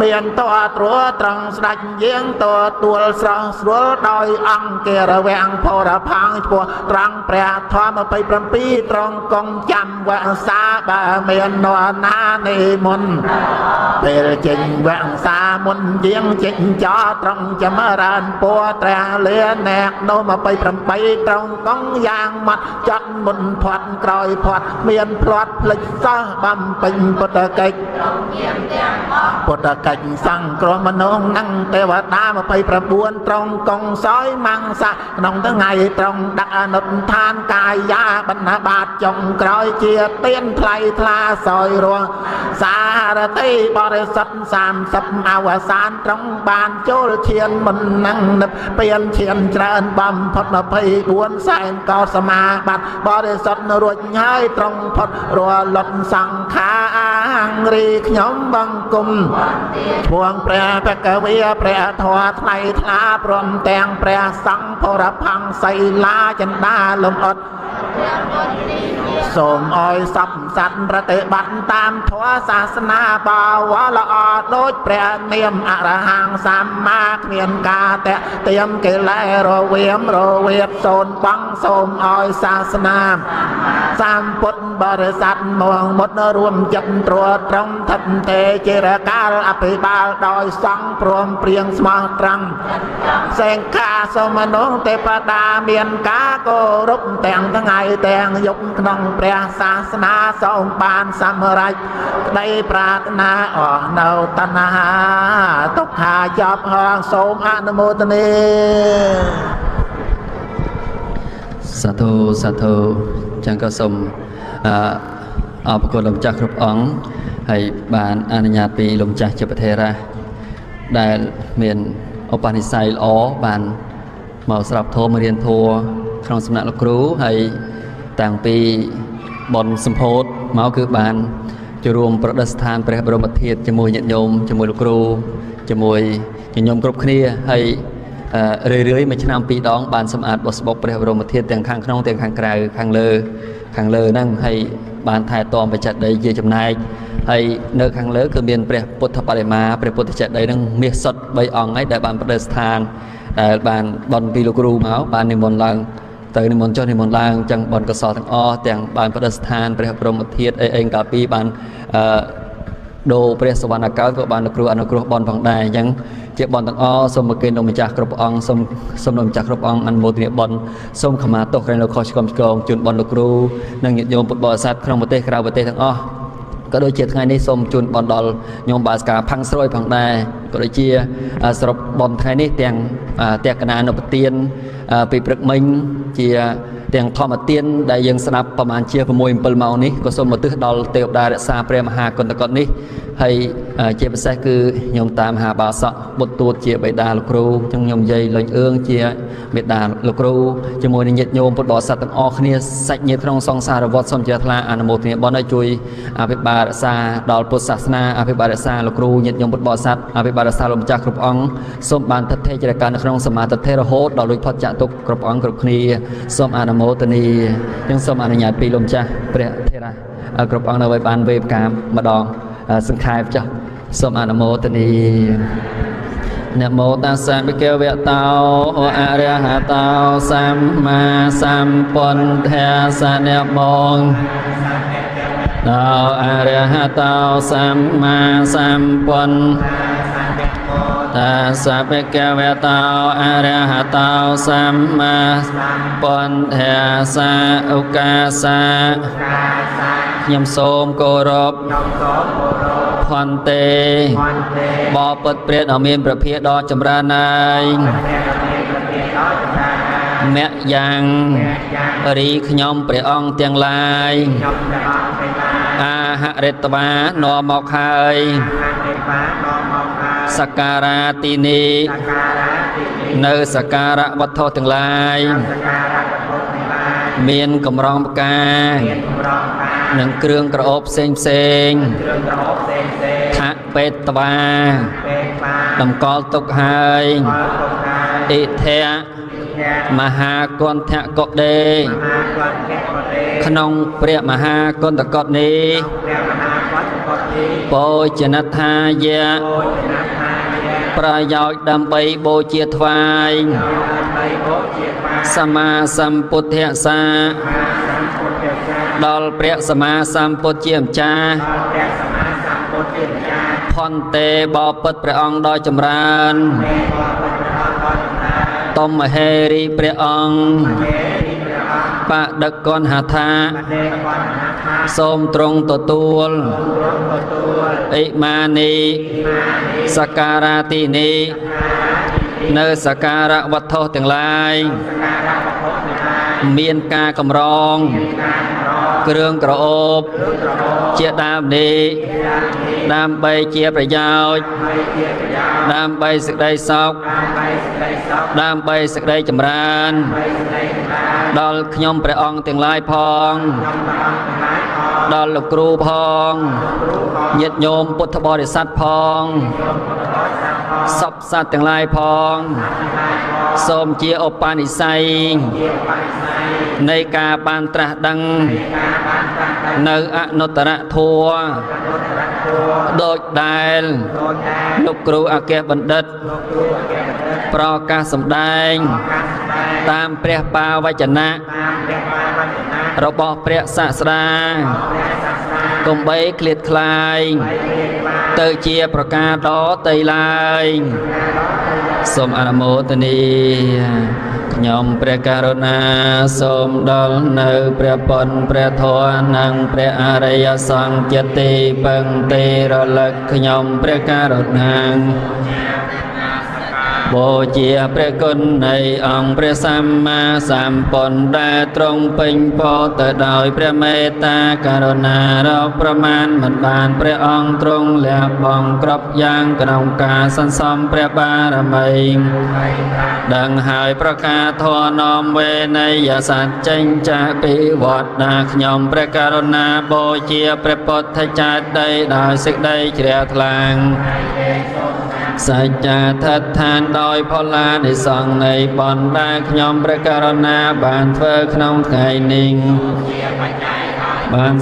មានតត្រួត្រង់ស្ដេចយាងតទួលស្រស់ស្រួលដោយអង្គគារវាំងផរផាងឈ្មោះត្រង់ព្រះធម៌27ត្រង់កងចាំវក្សាបើមាននរណានិមន្តពេលចេញវក្សាមុនយាងចេញចោត្រង់ចម្រើនពរត្រាលាអ្នកនោះ28ត្រង់កងយ៉ាងម៉ត់ចាត់មុនផាត់ក្រោយផាត់មានផ្លាត់ភ្លេចសោះបំពេញពុទ្ធកិច្ចពុទ្ធកិច្ចសង្គ្រោះមនុស្សនិងទេវតា29ត្រង់កងសយមង្សៈក្នុងថ្ងៃត្រង់ដាក់អនុដ្ឋានកាយាបណ្ណាបាតចុងក្រោយជាទៀនថ្លៃថ្លាសយរស់សារតិបរិសុទ្ធ30អវសានត្រង់បានចូលឈានមុននឹងនិព្វានឈានច្រើនបំផុត24សែនកោសមាបត្តិបរិសុទ្ធរួចហើយត្រង់ផុតរាល់លត់សង្ខារីខ្ញុំបង្គំឈួងព្រះបកវីព្រះធម៌ថ្លៃថ្លាព្រមទាំងព្រះសង្ឃផរផង់សីលាចិន្តាលំអត់សូមអោយសពសត្វប្រតិបត្តិតាមធម៌សាសនាបាវល្អដូចព្រះនាមអរហង្គសម្មាគ្មានការតេទៀមកិលេសរវាមរវាតសូនបងសូមអោយសាសនាសម្ពុទ្ធបរិស័ទមងមុតរួមចិត្តត្រួតត្រង់ថិតទេជារកាលអភិបាលដោយសង្ឃព្រមព្រៀងស្មោះត្រង់សេងខាសូមមនុស្សទេវតាមានការគោរពទាំងថ្ងៃទាំងយប់ក្នុងព្រះសាសនាសូមបានសម្រេចក្តីប្រាថ្នាអស់នៅតណ្ហាទុក្ខាចប់ហងសូមអនុមោទនាសាធុសាធុចឹងក៏សូមអរគុណលោកម្ចាស់គ្រប់អង្គហើយបានអនុញ្ញាតពីលោកម្ចាស់ជាប្រធេរៈដែលមានឧបនិស្ស័យល្អបានមកស្រាប់ធម៌រៀនធម៌ក្នុងសំណាក់លោកគ្រូហើយតាំងពីបុណ្យសម្ពោធមកគឺបានចូលរួមប្រតិស្ថានព្រះបរមធាតុជាមួយញាតិញោមជាមួយលោកគ្រូជាមួយញាតិញោមគ្រប់គ្នាហើយរឿយៗមួយឆ្នាំពីរដងបានសម្អាតបុស្បុកព្រះបរមធាតុទាំងខាងក្នុងទាំងខាងក្រៅខាងលើហ្នឹងហើយបានថែទាំបច្ច័យជាចំណែកហើយនៅខាងលើគឺមានព្រះពុទ្ធបដិមាព្រះពុទ្ធចេតិយហ្នឹងមាសសុទ្ធ3អង្គហើយដែលបានប្រតិស្ថានដែលបានបន់ពីលោកគ្រូមកបាននិមន្តឡើងទៅនិមន្តចុះនិមន្តឡើងចឹងបន់កុសលទាំងអស់ទាំងបានប្រតិស្ថានព្រះបរមធាតុអីអីកាលពីបានដូរព្រះសវណ្ណកោក៏បានលោកគ្រូអនុគ្រោះបន់ផងដែរអញ្ចឹងជាបន់ទាំងអស់សូមមកគេលោកម្ចាស់គ្រប់អង្គសូមលោកម្ចាស់គ្រប់អង្គអនុមោទនាបន់សូមខមាទោសក្រែងលោកខុសឆ្គំឆ្គងជូនបន់លោកគ្រូនិងញាតិញោមពុទ្ធបរិស័ទក្នុងប្រទេសក្រៅប្រទេសទាំងអស់ក៏ដូចជាថ្ងៃនេះសូមជូនបន់ដល់ញោមបាសិកាផាំងស្រួយផងដែរក៏ដូចជាសរុបបន់ថ្ងៃនេះទាំងតេកណានុបទានពីព្រឹកមិញជាទាំងធម្មទានដែលយើងស្ដាប់ប្រហែលជា6 7ម៉ោងនេះក៏សូមឧទ្ទិសដល់ទេវតារក្សាព្រះមហាគន្ធកុដនេះ ហើយជាពិសេសគឺញោមតាមហាបាសកបុត្រទួតជាបិតាលោកគ្រូចឹងញោមយាយលុញអឿងជាមេដាលោកគ្រូជាមួយនឹងញាតិញោមពុទ្ធបរិស័ទទាំងអស់គ្នាសាច់ញាតិក្នុងសង្សារវដ្តសូមជ្រះថ្លាអនុមោទនាបុណ្យឲ្យជួយអភិបាលរក្សាដល់ពុទ្ធសាសនាអភិបាលរក្សាលោកគ្រូញាតិញោមពុទ្ធបរិស័ទអភិបាលរក្សាលោកម្ចាស់គ្រប់អង្គសូមបានថិតថេរចរការនៅក្នុងសមាធិរហូតដល់រួចផុតចាកទុក្ខគ្រប់អង្គគ្រប់គ្នាសូមអនុមោទនាចឹងសូមអនុញ្ញាតពីលោកម្ចាស់ព្រះថេរៈគ្រប់អង្គនៅឲ្យបានវេផ្កាម្ដងសង្ខេបចុះសូមអនុមោទនានមោតាសៈភិក្ខវៈតោអរហតោសម្មាសម្ពុទ្ធាសនមោតោអរហតោសម្មាសម្ពុទ្ធាសភិក្ខវៈតោអរហតោសម្មាពុទ្ធាសាឧកាសាខ្ញុំសូមគោរពភន្ទេបបិទ្ធព្រះដ៏មានព្រះភិក្ខដ៏ចម្រើនហើយមគ្គយ៉ាងរីខ្ញុំព្រះអង្គទាំងឡាយអាហរិតវានាំមកហើយសក្ការៈទីនេះនៅសក្ការៈវត្ថុទាំងឡាយមានកម្រងផ្កានិងគ្រឿងក្រអូបផ្សេងផ្សេងថបេតវាតម្កល់ទុកហើយអិធៈមហាគន្ធកុដេក្នុងព្រះមហាគន្ធកុដនេះបូជនដ្ឋាយៈប្រយោជន៍ដើម្បីបូជាថ្វាយសម្មាសម្ពុទ្ធសាដល់ព្រះសម្មាសម្ពុទ្ធជាម្ចាស់ភន្ទេបបិទ្ធព្រះអង្គដ៏ចម្រើនតមហេរីព្រះអង្គបដិកនហថាសូមទ្រង់ទទួលអិមានីសក្ការៈទីនេះនៅសក្ការៈវត្ថុទាំងឡាយមានការកម្រងគ្រឿងក្រអូបជាដើមនេះដើម្បីជាប្រយោជន៍ដើម្បីសេចក្តីសុខដើម្បីសេចក្តីចម្រើនដល់ខ្ញុំព្រះអង្គទាំងឡាយផងដល់លោកគ្រូផងញាតិញោមពុទ្ធបរិស័ទផងសព្វសត្វទាំងឡាយផងសូមជាឧបនិស្ស័យនៃការបានត្រាស់ដឹងនៅអនុត្តរធម៌ដោយដែលលោកគ្រូអគ្គបណ្ឌិតប្រកាសសម្ដែងតាមព្រះបាវចនៈរបស់ព្រះសាស្តាកុំបីឃ្លាតខ្លាយទៅជាប្រការដទៃឡើយសូមអនុមោទនាខ្ញុំព្រះករុណាសូមដល់នៅព្រះបុណ្យព្រះធម៌និងព្រះអរិយសង្ឃជាទីពឹងទីរលឹកខ្ញុំព្រះករុណាបូជាព្រះគុណនៃអង្គព្រះសម្មាសម្ពុទ្ធដែលទ្រង់ពេញពោទៅដោយព្រះមេត្តាករុណារកប្រមាណមិនបានព្រះអង្គទ្រង់លះបង់គ្រប់យ៉ាងក្នុងការសន្សំព្រះបារមីដឹងហើយប្រកាសធម៌នាំវេនយសត្វចេញចាកពីវត្តណាខ្ញុំព្រះករុណាបូជាព្រះពុទ្ធចេតិយដោយសេចក្តីជ្រះថ្លាសច្ចាធិដ្ឋានដោយផល្លានិសង្ឃនៃបុណ្យដែលខ្ញុំព្រះករុណាបានធ្វើក្នុងថ្ងៃនេះបាន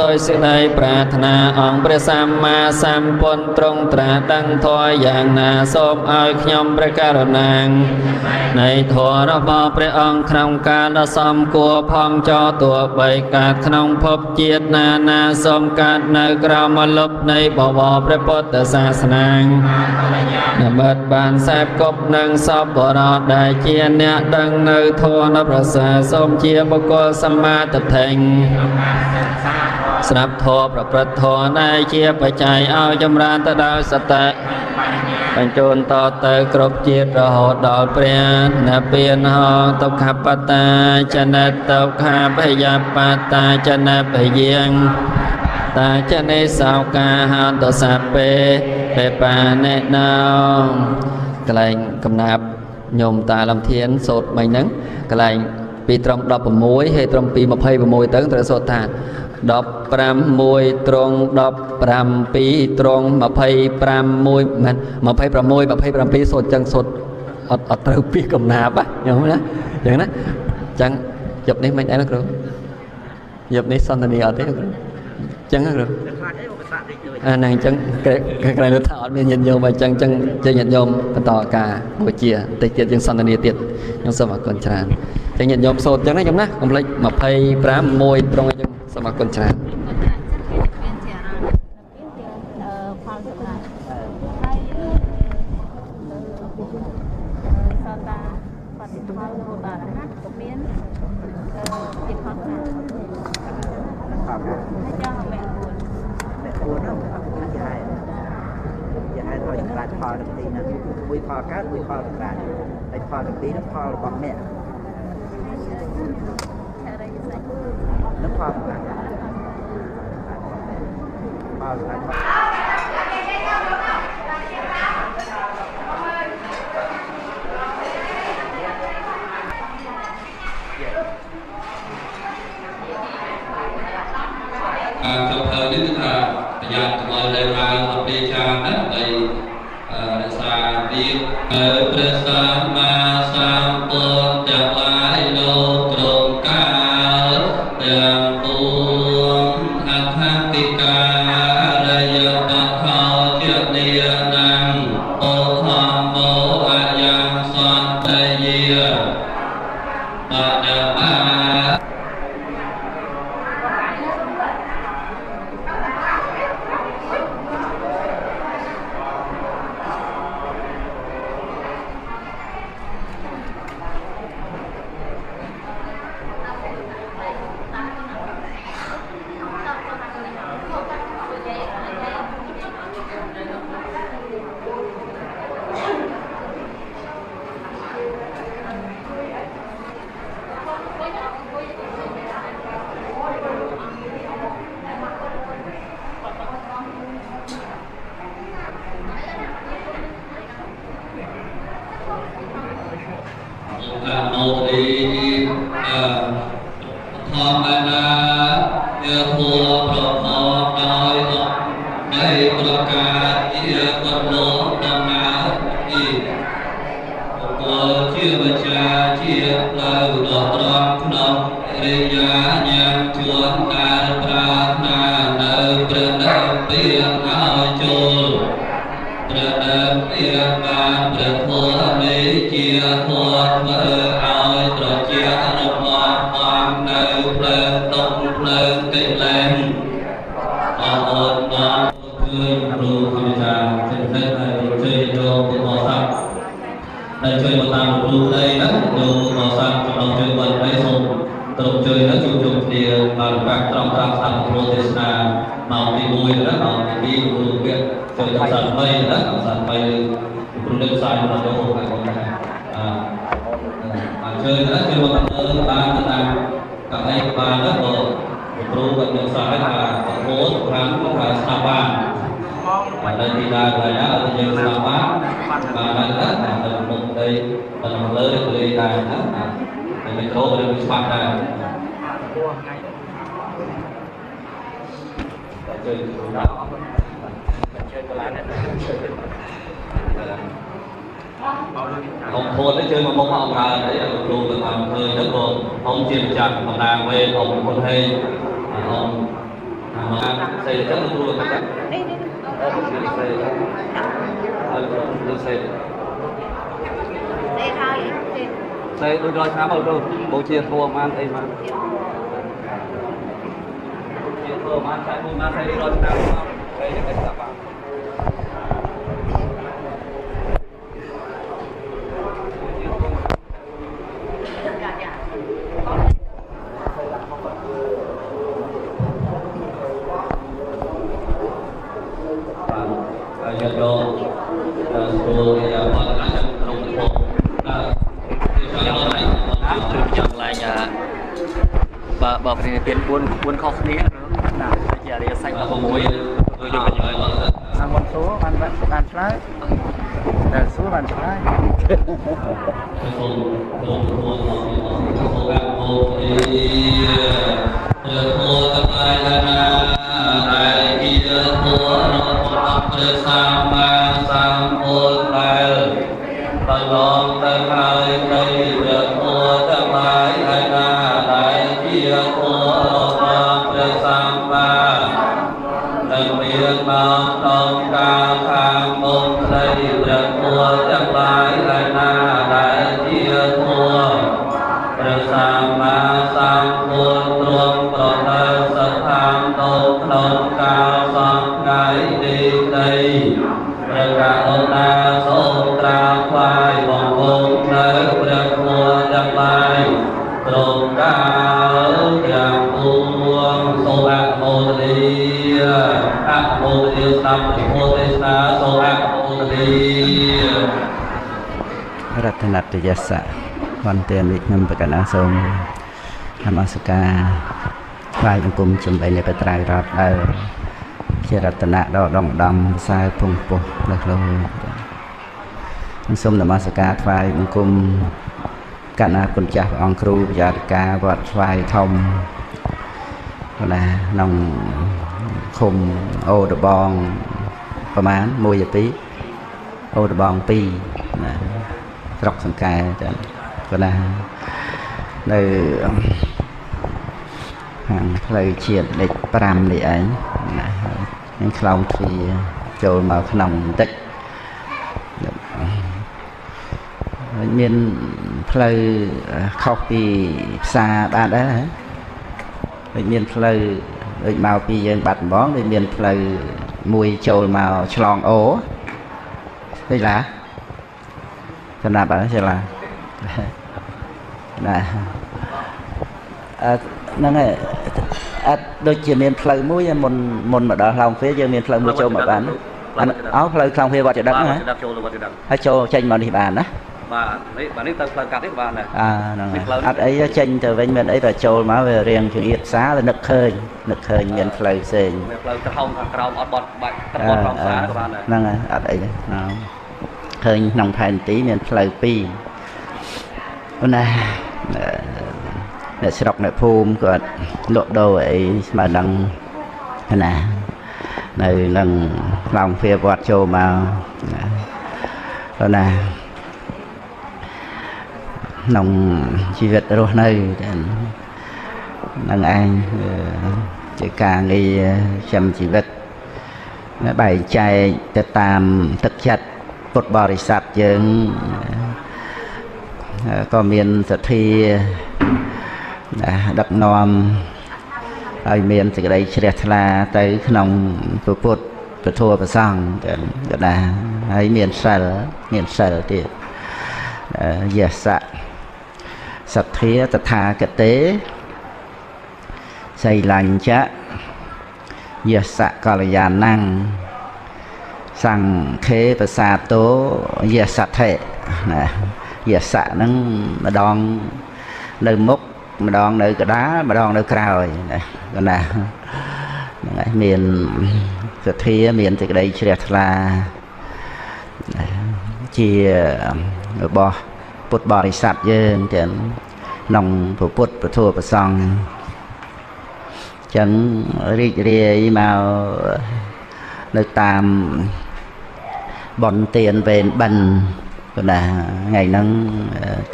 ដោយសេចក្តីប្រាថ្នាអង្គព្រះសម្មាសម្ពុទ្ធទ្រង់ត្រាស់ដឹងធម៌យ៉ាងណាសូមឲ្យខ្ញុំព្រះករុណានៃធម៌របស់ព្រះអង្គក្នុងកាលដ៏សមគួរផងចោទោះបីកើតក្នុងភពជាតិណាណាសូមកើតនៅក្រោមម្លប់នៃបវរព្រះពុទ្ធសាសនានិមិត្តបានសែបគប់នឹងសពបរោះដែលជាអ្នកដឹងនៅធម៌ដ៏ប្រសើរសូមជាបុគ្គលសម្មាទិដ្ឋិស្រាប់ធម៌ប្រព្រឹត្តធម៌ដែលជាបច្ច័យឲ្យចម្រើនទៅដោយសតិបញ្ជូនតទៅគ្រប់ជាតិរហូតដល់ព្រះនិព្វានហោទុក្ខបតាចនិតុក្ខភយបតាចនិភយាង តាចនិសោកាហន្តសពេពេបានិណោកន្លែងកំណាប់ញោមតាលំធានសូត្រមិញហ្នឹងកន្លែងពីត្រង់16ហើយត្រង់ពី26ទៅត្រូវសូត្រថា15 1ត្រង់17 2ត្រង់25 1មិន26 27សូត្រចឹងសូត្រអត់ត្រូវពីកំណាប់ញោមណាចឹងណាចឹងយប់នេះមិនអីណាគ្រូយប់នេះសន្ទនាអត់ទេគ្រូចឹងគ្រូអាហ្នឹងចឹងក្រែងថាអត់មានញាតិញោមអញ្ចឹងចឹងជាញាតិញោមបន្តការបូជាតិចទៀតយើងសន្ទនាទៀតខ្ញុំសូមអរគុណច្រើនចឹងញាតិញោមសូត្រចឹងណាខ្ញុំណាកុំភ្លេច25 1ត្រង់អញ្ចឹងសូមអរគុណច្រើនមួយផលកើតមួយផលសម្រាប់ហើយផលទាំងពីរនោះផលរបស់អ្នកនឹងផលសម្រាប់ផលសម្រាប់ការចុះទៅនេះគឺថាប្រយ័ត្នកុំឲ្យដែលឡើងអត់ពេលច្រើនណាដើម្បីរក្សារៀបនៅព្រះសម្មាសម្ពុទ្ធទាំងឡាយលោកទ្រង់កាលទាំងពួងអដ្ឋិការិយបថោជានិយណាំអូធម្មោអយ៉ាងសន្តយាបដមាông thôn nó chơi mà mong ông ra đấy ông luôn được làm hơi đất rồi ông chia chặt ông đang về ông con hay ông xây chắc luôn luôn chắc xây xây đôi rồi sáng màu đâu bố chia thua mang đây mà chia thua mang chạy mua mang xây đi rồi sáng xây cái sạp បើប្រធាន4 4ខុសគ្នា ជាអរិយសច្ច16យកបញ្ញ មុនសួរបានបានឆ្លើយតែសួរបានឆ្លើយ សូមសូមសូមសូមអនុមោទនាព្រះធម៌ទាំងឡាយណាដែលជាធម៌របស់ព្រះសម្មាសម្ពុទ្ធដែលប្រឡងទៅហើយនៃព្រះធម៌ទាំងឡាយណាដែលជាធម៌របស់ព្រះសម្មានឹងមានមកក្នុងកាលខាងមុខក្តីព្រះធម៌ទាំងឡាយណាដែលជាធម៌ព្រះសម្មាសម្ពុទ្ធទ្រង់ប្រណិតស្ថាននៅក្នុងកាលសព្វថ្ងៃនេះក្តីព្រះករុណាសូមក្រាបថ្វាយបង្គំនៅព្រះធម៌ទាំងឡាយគ្រប់កាលទាំងពួងសូមអនុមោទនាអនុមោទនាស្ដាប់ព្រះធម៌ទេសនាសូមអនុមោទនា រតនតយសៈវន្តាមិខ្ញុំបកណាសូមនមស្ការថ្វាយបង្គំជំបីនៃបត្រៃរតដែលជារតនៈដ៏ដងដំខ្សែពងពោះលើលោកសូមនមស្ការថ្វាយបង្គំកណ្ណាគុណចាស់ព្រះអង្គគ្រូវិយាធិការវត្តស្វាយធំណាក្នុងឃុំអូដបងប្រហែល1 2អូដបង2ណាស្រុកសង្កែចា៎ណានៅខាងផ្លូវជាតិលេខ5នេះឯងណានឹងខ្លោងទ្វារចូលមកក្នុងបន្តិចមានផ្លូវខុសពីផ្សារបានដែរហ៎ដូចមានផ្លូវដូចមកពីយើងបាត់ដំបងដូចមានផ្លូវមួយចូលមកឆ្លងអូដូចឡាចំណាប់អើចេះឡាណាអឺហ្នឹងហើយអត់ដូចជាមានផ្លូវមួយមុនមុនមកដល់ខ្លោងទ្វារយើងមានផ្លូវមួយចូលមកបានអោផ្លូវខ្លោងទ្វារវត្តចដឹកណា ចូលទៅវត្តចដឹកហើយចូលចេញមកនេះបានណាបាទនេះបាទនេះទៅផ្លូវកាត់នេះបានដែរអើហ្នឹងហើយអត់អីចេញទៅវិញមានអីបើចូលមកវារៀងចង្អៀតផ្សារវានឹកឃើញនឹកឃើញមានផ្លូវផ្សេងមានផ្លូវក្រហមខាងក្រោមអត់បត់បាច់ទឹកបត់ក្រោមផ្សារក៏បានដែរហ្នឹងហើយអត់អីទេឃើញក្នុងផែនទីមានផ្លូវពីរណាអ្នកស្រុកអ្នកភូមិគាត់លក់ដូរអីស្មើនឹងណានៅនឹងខ្លោងទ្វារវត្តចូលមកណាណាក្នុងជីវិតរស់នៅនឹងឯងជាការងារចាំជីវិតបែងចែកទៅតាមទឹកចិត្តពុទ្ធបរិស័ទយើងក៏មានសទ្ធាដឹកនាំឲ្យមានសេចក្តីជ្រះថ្លាទៅក្នុងព្រះពុទ្ធព្រះធម៌ព្រះសង្ឃទៅណាហើយមានសិលមានសិលទៀតយសៈសទ្ធាតថាគតេសីលញ្ចៈយសៈកល្យាណੰសង្ឃេប្រសាទោយសថិណាយសៈហ្នឹងម្ដងនៅមុខម្ដងនៅកដាលម្ដងនៅក្រោយណាណាហ្នឹងហើយមានសទ្ធាមានសេចក្តីជ្រះថ្លាជារបស់ពុទ្ធបរិស័ទយើងទាំងក្នុងព្រះពុទ្ធព្រះធម៌ព្រះសង្ឃចឹងរីករាយមកនៅតាមបុណ្យទានវេនបិណ្ឌណាថ្ងៃហ្នឹង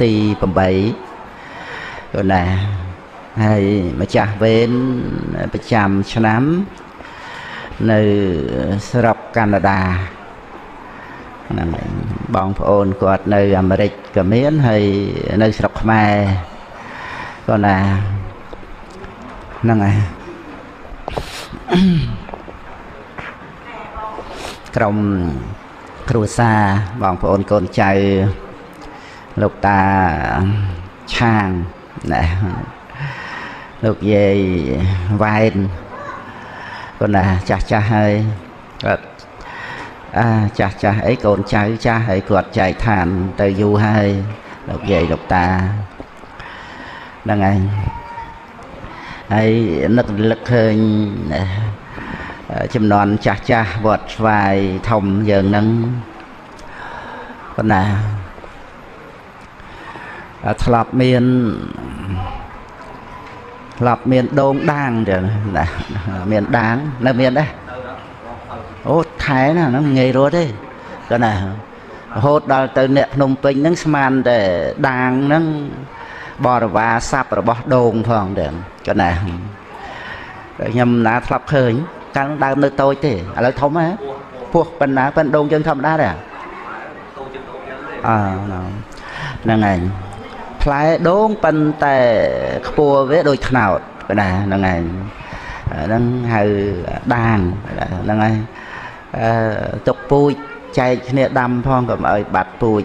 ទី8ណាហើយម្ចាស់វេនប្រចាំឆ្នាំនៅស្រុកកាណាដាហ្នឹងបងប្អូនគាត់នៅអាមេរិកក៏មានហើយនៅស្រុកខ្មែរក៏ណាហ្នឹងហើយក្រុមគ្រួសារបងប្អូនកូនចៅលោកតាឆាងណាលោកយាយវ៉ែនគាត់ណាចាស់ចាស់ហើយគាត់អាចាស់ចាស់អីកូនចៅចាស់ហើយគាត់ចែកឋានទៅយូរហើយលោកយាយលោកតាហ្នឹងហើយ ហើយនឹករលឹកឃើញចំនួនចាស់ចាស់វត្តស្វាយធំយើងហ្នឹងប៉ុណ្ណាធ្លាប់មានដូងដាងចឹងណាមានដាងនៅមានដែរអូថែណាហ្នឹងងាយរត់ទេគាត់ណារហូតដល់ទៅអ្នកភ្នំពេញហ្នឹងស្មានតែដាងហ្នឹងបរិវារស័ព្ទរបស់ដូងផងចឹងគាត់ណាខ្ញុំណាធ្លាប់ឃើញកាលដើមនៅតូចទេឥឡូវធំហ៎ពោះប៉ុណ្ណាប៉ុនដូងយើងធម្មតាដែរអើហ្នឹងឯងផ្លែដូងប៉ុន្តែខ្ពស់វាដូចថ្នោតណាហ្នឹងឯងហ្នឹងហៅដាងហ្នឹងឯងទុកពូជចែកគ្នាដាំផងកុំឲ្យបាត់ពូជ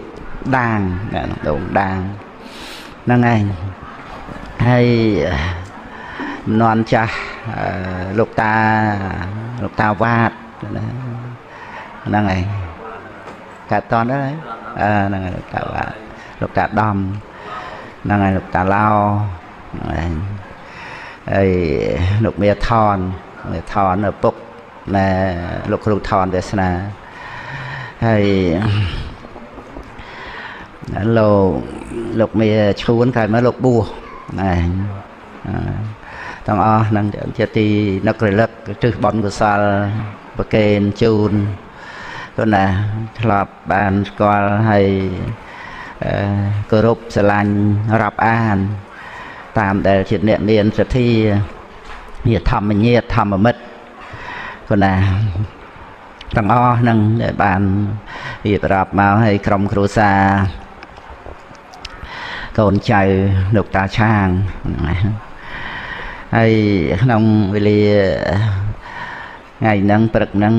ដាងដូងដាងហ្នឹងឯងហើយមនន់ចាស់លោកតាវ៉ាតហ្នឹងឯងកាត់តនដែរហ្នឹងឯងលោកតាវ៉ាតលោកតាដំហ្នឹងឯងលោកតាឡោហ្នឹងឯងហើយលោកមេថនឪពុកណែលោកគ្រូថនវាសនាហើយលោកមេឈួនក្រោយមកលោកបួសហ្នឹងឯងទាំងអស់ហ្នឹងជាទីនឹករលឹកទិសបុណ្យកុសលប្រគេនជូនគាត់ណាធ្លាប់បានស្គាល់ហើយគោរពស្រឡាញ់រាប់អានតាមដែលជាអ្នកមានសទ្ធាជាធម្មញាតធម្មមិត្តគាត់ណាទាំងអស់ហ្នឹងដែលបានរៀបរាប់មកឲ្យក្រុមគ្រួសារកូនចៅលោកតាឆាងហ្នឹងហើយក្នុងវេលាថ្ងៃហ្នឹងព្រឹកហ្នឹង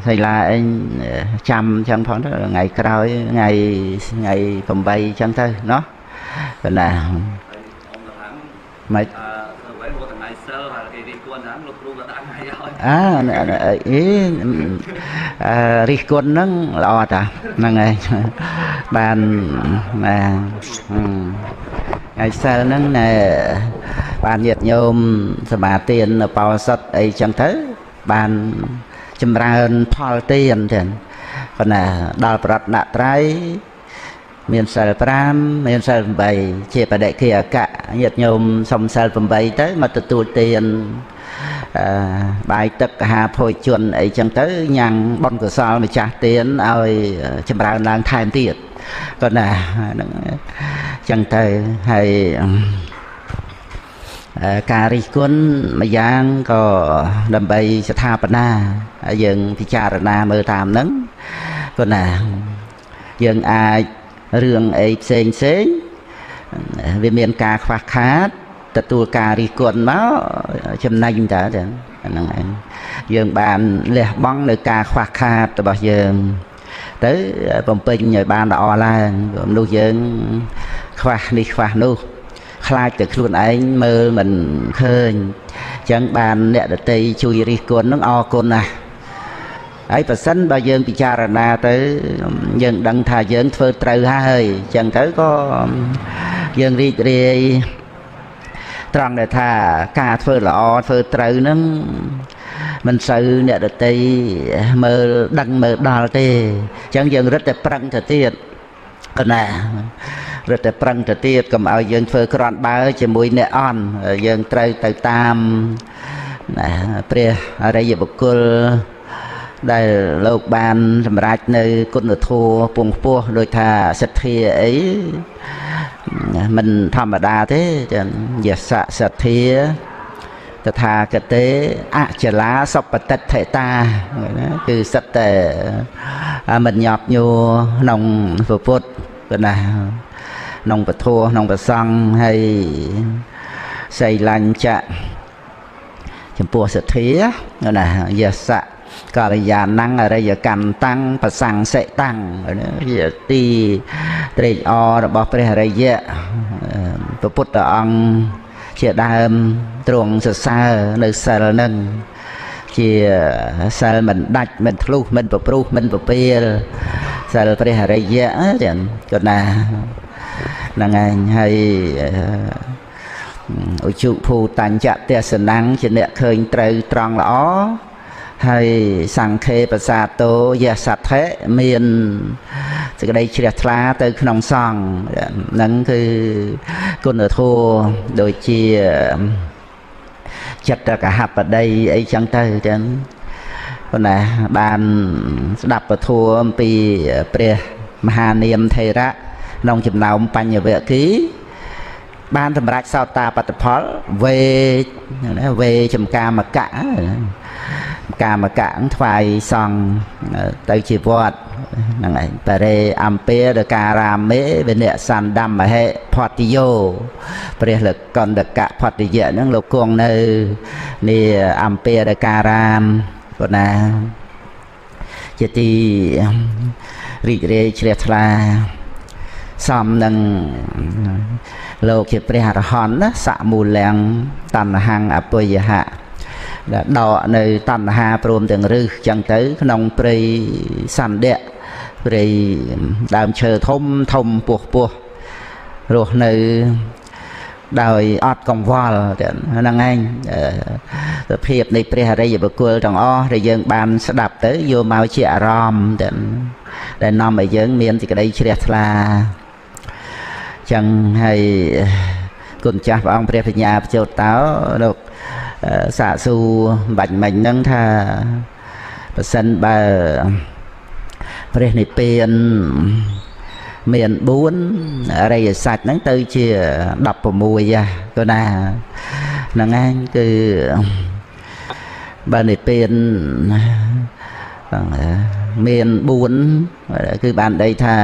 សីលាអីចាំចឹងផងទៅថ្ងៃក្រោយថ្ងៃ8ចឹងទៅណោះប៉ុន្តែមិនអីរិះគន់ហ្នឹងល្អតាហ្នឹងឯងបានណាថ្ងៃសិលហ្នឹងណែបានញាតិញោមសមាទានបោសុតអីចឹងទៅបានចម្រើនផលទានចឹងប៉ុន្តែដល់ប្រតនត្រ័យមានសិល5មានសិល8ជាបដិគិអកៈញាតិញោមសុំសិល8ទៅមកទទួលទានបាយទឹកអាហារភោជនអីចឹងទៅញ៉ាំងបុណ្យកុសលម្ចាស់ទានឲ្យចម្រើនឡើងថែមទៀតគាត់ណាហ្នឹងចឹងទៅហើយការរិះគន់ម្យ៉ាងក៏ដើម្បីស្ថាបនាយើងពិចារណាមើលតាមហ្នឹងគាត់ណាយើងអាចរឿងអីផ្សេងផ្សេងវាមានការខ្វះខាតទទួលការរិះគន់មកចំណេញតើចឹងហ្នឹងឯងយើងបានលះបង់នៅការខ្វះខាតរបស់យើងទៅបំពេញឲ្យបានល្អឡើងមនុស្សយើងខ្វះនេះខ្វះនោះខ្លាចតែខ្លួនឯងមើលមិនឃើញអញ្ចឹងបានអ្នកដទៃជួយរិះគន់នឹងអរគុណណាស់ហើយប្រសិនបើយើងពិចារណាទៅយើងដឹងថាយើងធ្វើត្រូវហើយអញ្ចឹងទៅក៏យើងរីករាយត្រង់ដែលថាការធ្វើល្អធ្វើត្រូវហ្នឹងមិនសូវអ្នកដទៃមើលដឹងមើលដល់ទេអញ្ចឹងយើងរឹតតែប្រឹងទៅទៀតកណារឹតតែប្រឹងទៅទៀតកុំឲ្យយើងធ្វើក្រាន់បើជាមួយអ្នកអន់យើងត្រូវទៅតាមព្រះអរិយបុគ្គលដែលលោកបានសម្រេចនៅគុណធម៌ពងខ្ពស់ដូចថាសទ្ធាអីមិនធម្មតាទេចឹងយសៈសទ្ធាតថាគតេអចលាសុបតិដ្ឋិតាណាគឺសិតតែមិនញាប់ញួរក្នុងព្រះពុទ្ធណាក្នុងពធក្នុងព្រះសង្ឃហើយសីលញ្ចៈចំពោះសទ្ធាណាយសៈកល្យាណੰអរិយកម្មតាំងប្រសង្សិតាំងជាទីត្រេកអររបស់ព្រះអរិយៈព្រះពុទ្ធអង្គជាដើមទ្រង់សរសើរនៅសិលនឹងជាសិលមិនដាច់មិនធ្លុះមិនប្រព្រុសមិនពពាលសិលព្រះអរិយៈចឹងគាត់ណាហ្នឹងឯងហើយ ឧជុភូតញ្ចៈទេសនំជាអ្នកឃើញត្រូវត្រង់ល្អហើយសង្ឃេប្រសាទោយសទ្ធិមានសេចក្តីជ្រះថ្លាទៅក្នុងសង្ឃហ្នឹងគឺគុណធម៌ដូចជាចិត្តកហបតីអីចឹងទៅចឹងប៉ុន្តែបានស្ដាប់ពធអំពីព្រះមហានាមថេរៈក្នុងចំណោមបញ្ញវគ្គីបានសម្រេចសោតាបត្តផលវេណាវេចំការមកៈកាមកៈថ្វាយសង្ឃទៅជាវត្តហ្នឹងឯងបរេអំពារការាមេវិនៈសន្តំមហិផតយោព្រះលកន្តកៈផតយៈហ្នឹងលោកគង់នៅនេះអំពារការាមប៉ុណ្ណាជាទីរីករាយជ្រះថ្លាសមនឹងលោកជាព្រះអរហន្តណាសមូលាំងតណ្ហੰអពយហៈដែលដកនៅតណ្ហាព្រមទាំងរឹសចឹងទៅក្នុងព្រៃសន្តិព្រៃដើមឈើធំធំពោះពោះរស់នៅដោយអត់កង្វល់ហ្នឹងឯងសភាពនៃព្រះអរិយបុគ្គលទាំងអស់ដែលយើងបានស្ដាប់ទៅយកមកជាអារម្មណ៍ដែលនាំឲ្យយើងមានសេចក្តីជ្រះថ្លាចឹងហើយគុណចាស់ព្រះអង្គព្រះបញ្ញាបជោតតោលោកសាកសួរបាច់មិញហ្នឹងថាប្រសិនបើព្រះនិព្វានមាន4អរិយសច្ចហ្នឹងទៅជា16ក៏ណាហ្នឹងឯងគឺបើនិព្វានមាន4គឺបានដីថា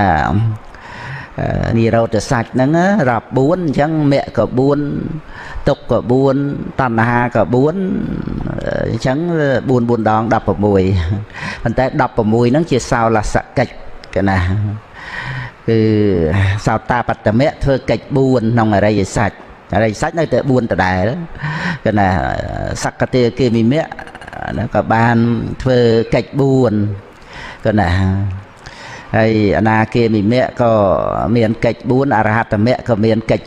និរោធសច្ចហ្នឹងរាប់4អញ្ចឹងមគ្គក៏4ទុក្ខក៏4តណ្ហាក៏4អញ្ចឹង4 4ដង16ប៉ុន្តែ16ហ្នឹងជាសោលសកិច្ចកណាគឺសោតាបត្តមៈធ្វើកិច្ច4ក្នុងអរិយសច្ចអរិយសច្ចនៅតែ4ដដែលកណាសក្តិគិមិមៈក៏បានធ្វើកិច្ច4កណាហើយអនាគាមិមៈក៏មានកិច្ច4អរហត្តមៈក៏មានកិច្ច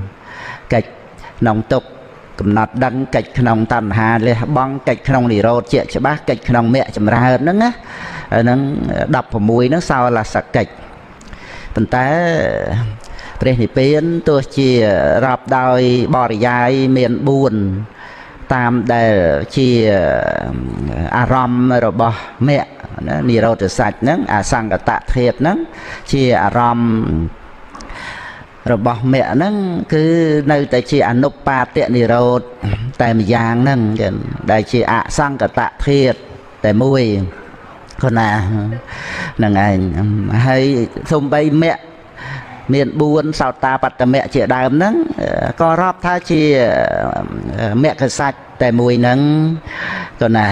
4កិច្ចក្នុងទុក្ខកំណត់ដឹងកិច្ចក្នុងតណ្ហាលះបង់កិច្ចក្នុងនិរោធជាច្បាស់កិច្ចក្នុងមគ្គចម្រើនហ្នឹងណាហ្នឹង16ហ្នឹងសោលសកិច្ចប៉ុន្តែព្រះនិព្វានទោះជារាប់ដោយបរិយាយមាន4តាមដែលជាអារម្មណ៍របស់មគ្គណានិរោធសច្ចហ្នឹងអសង្កតធាតុហ្នឹងជាអារម្មណ៍របស់មគ្គហ្នឹងគឺនៅតែជាអនុបាទនិរោធតែម្យ៉ាងហ្នឹងដែលជាអសង្កតធាតុតែមួយគណាហ្នឹងឯងហើយសំបីមគ្គមាន4សោតាបត្តមៈជាដើមហ្នឹងក៏រាប់ថាជាមគ្គសច្ចតែមួយហ្នឹងគណា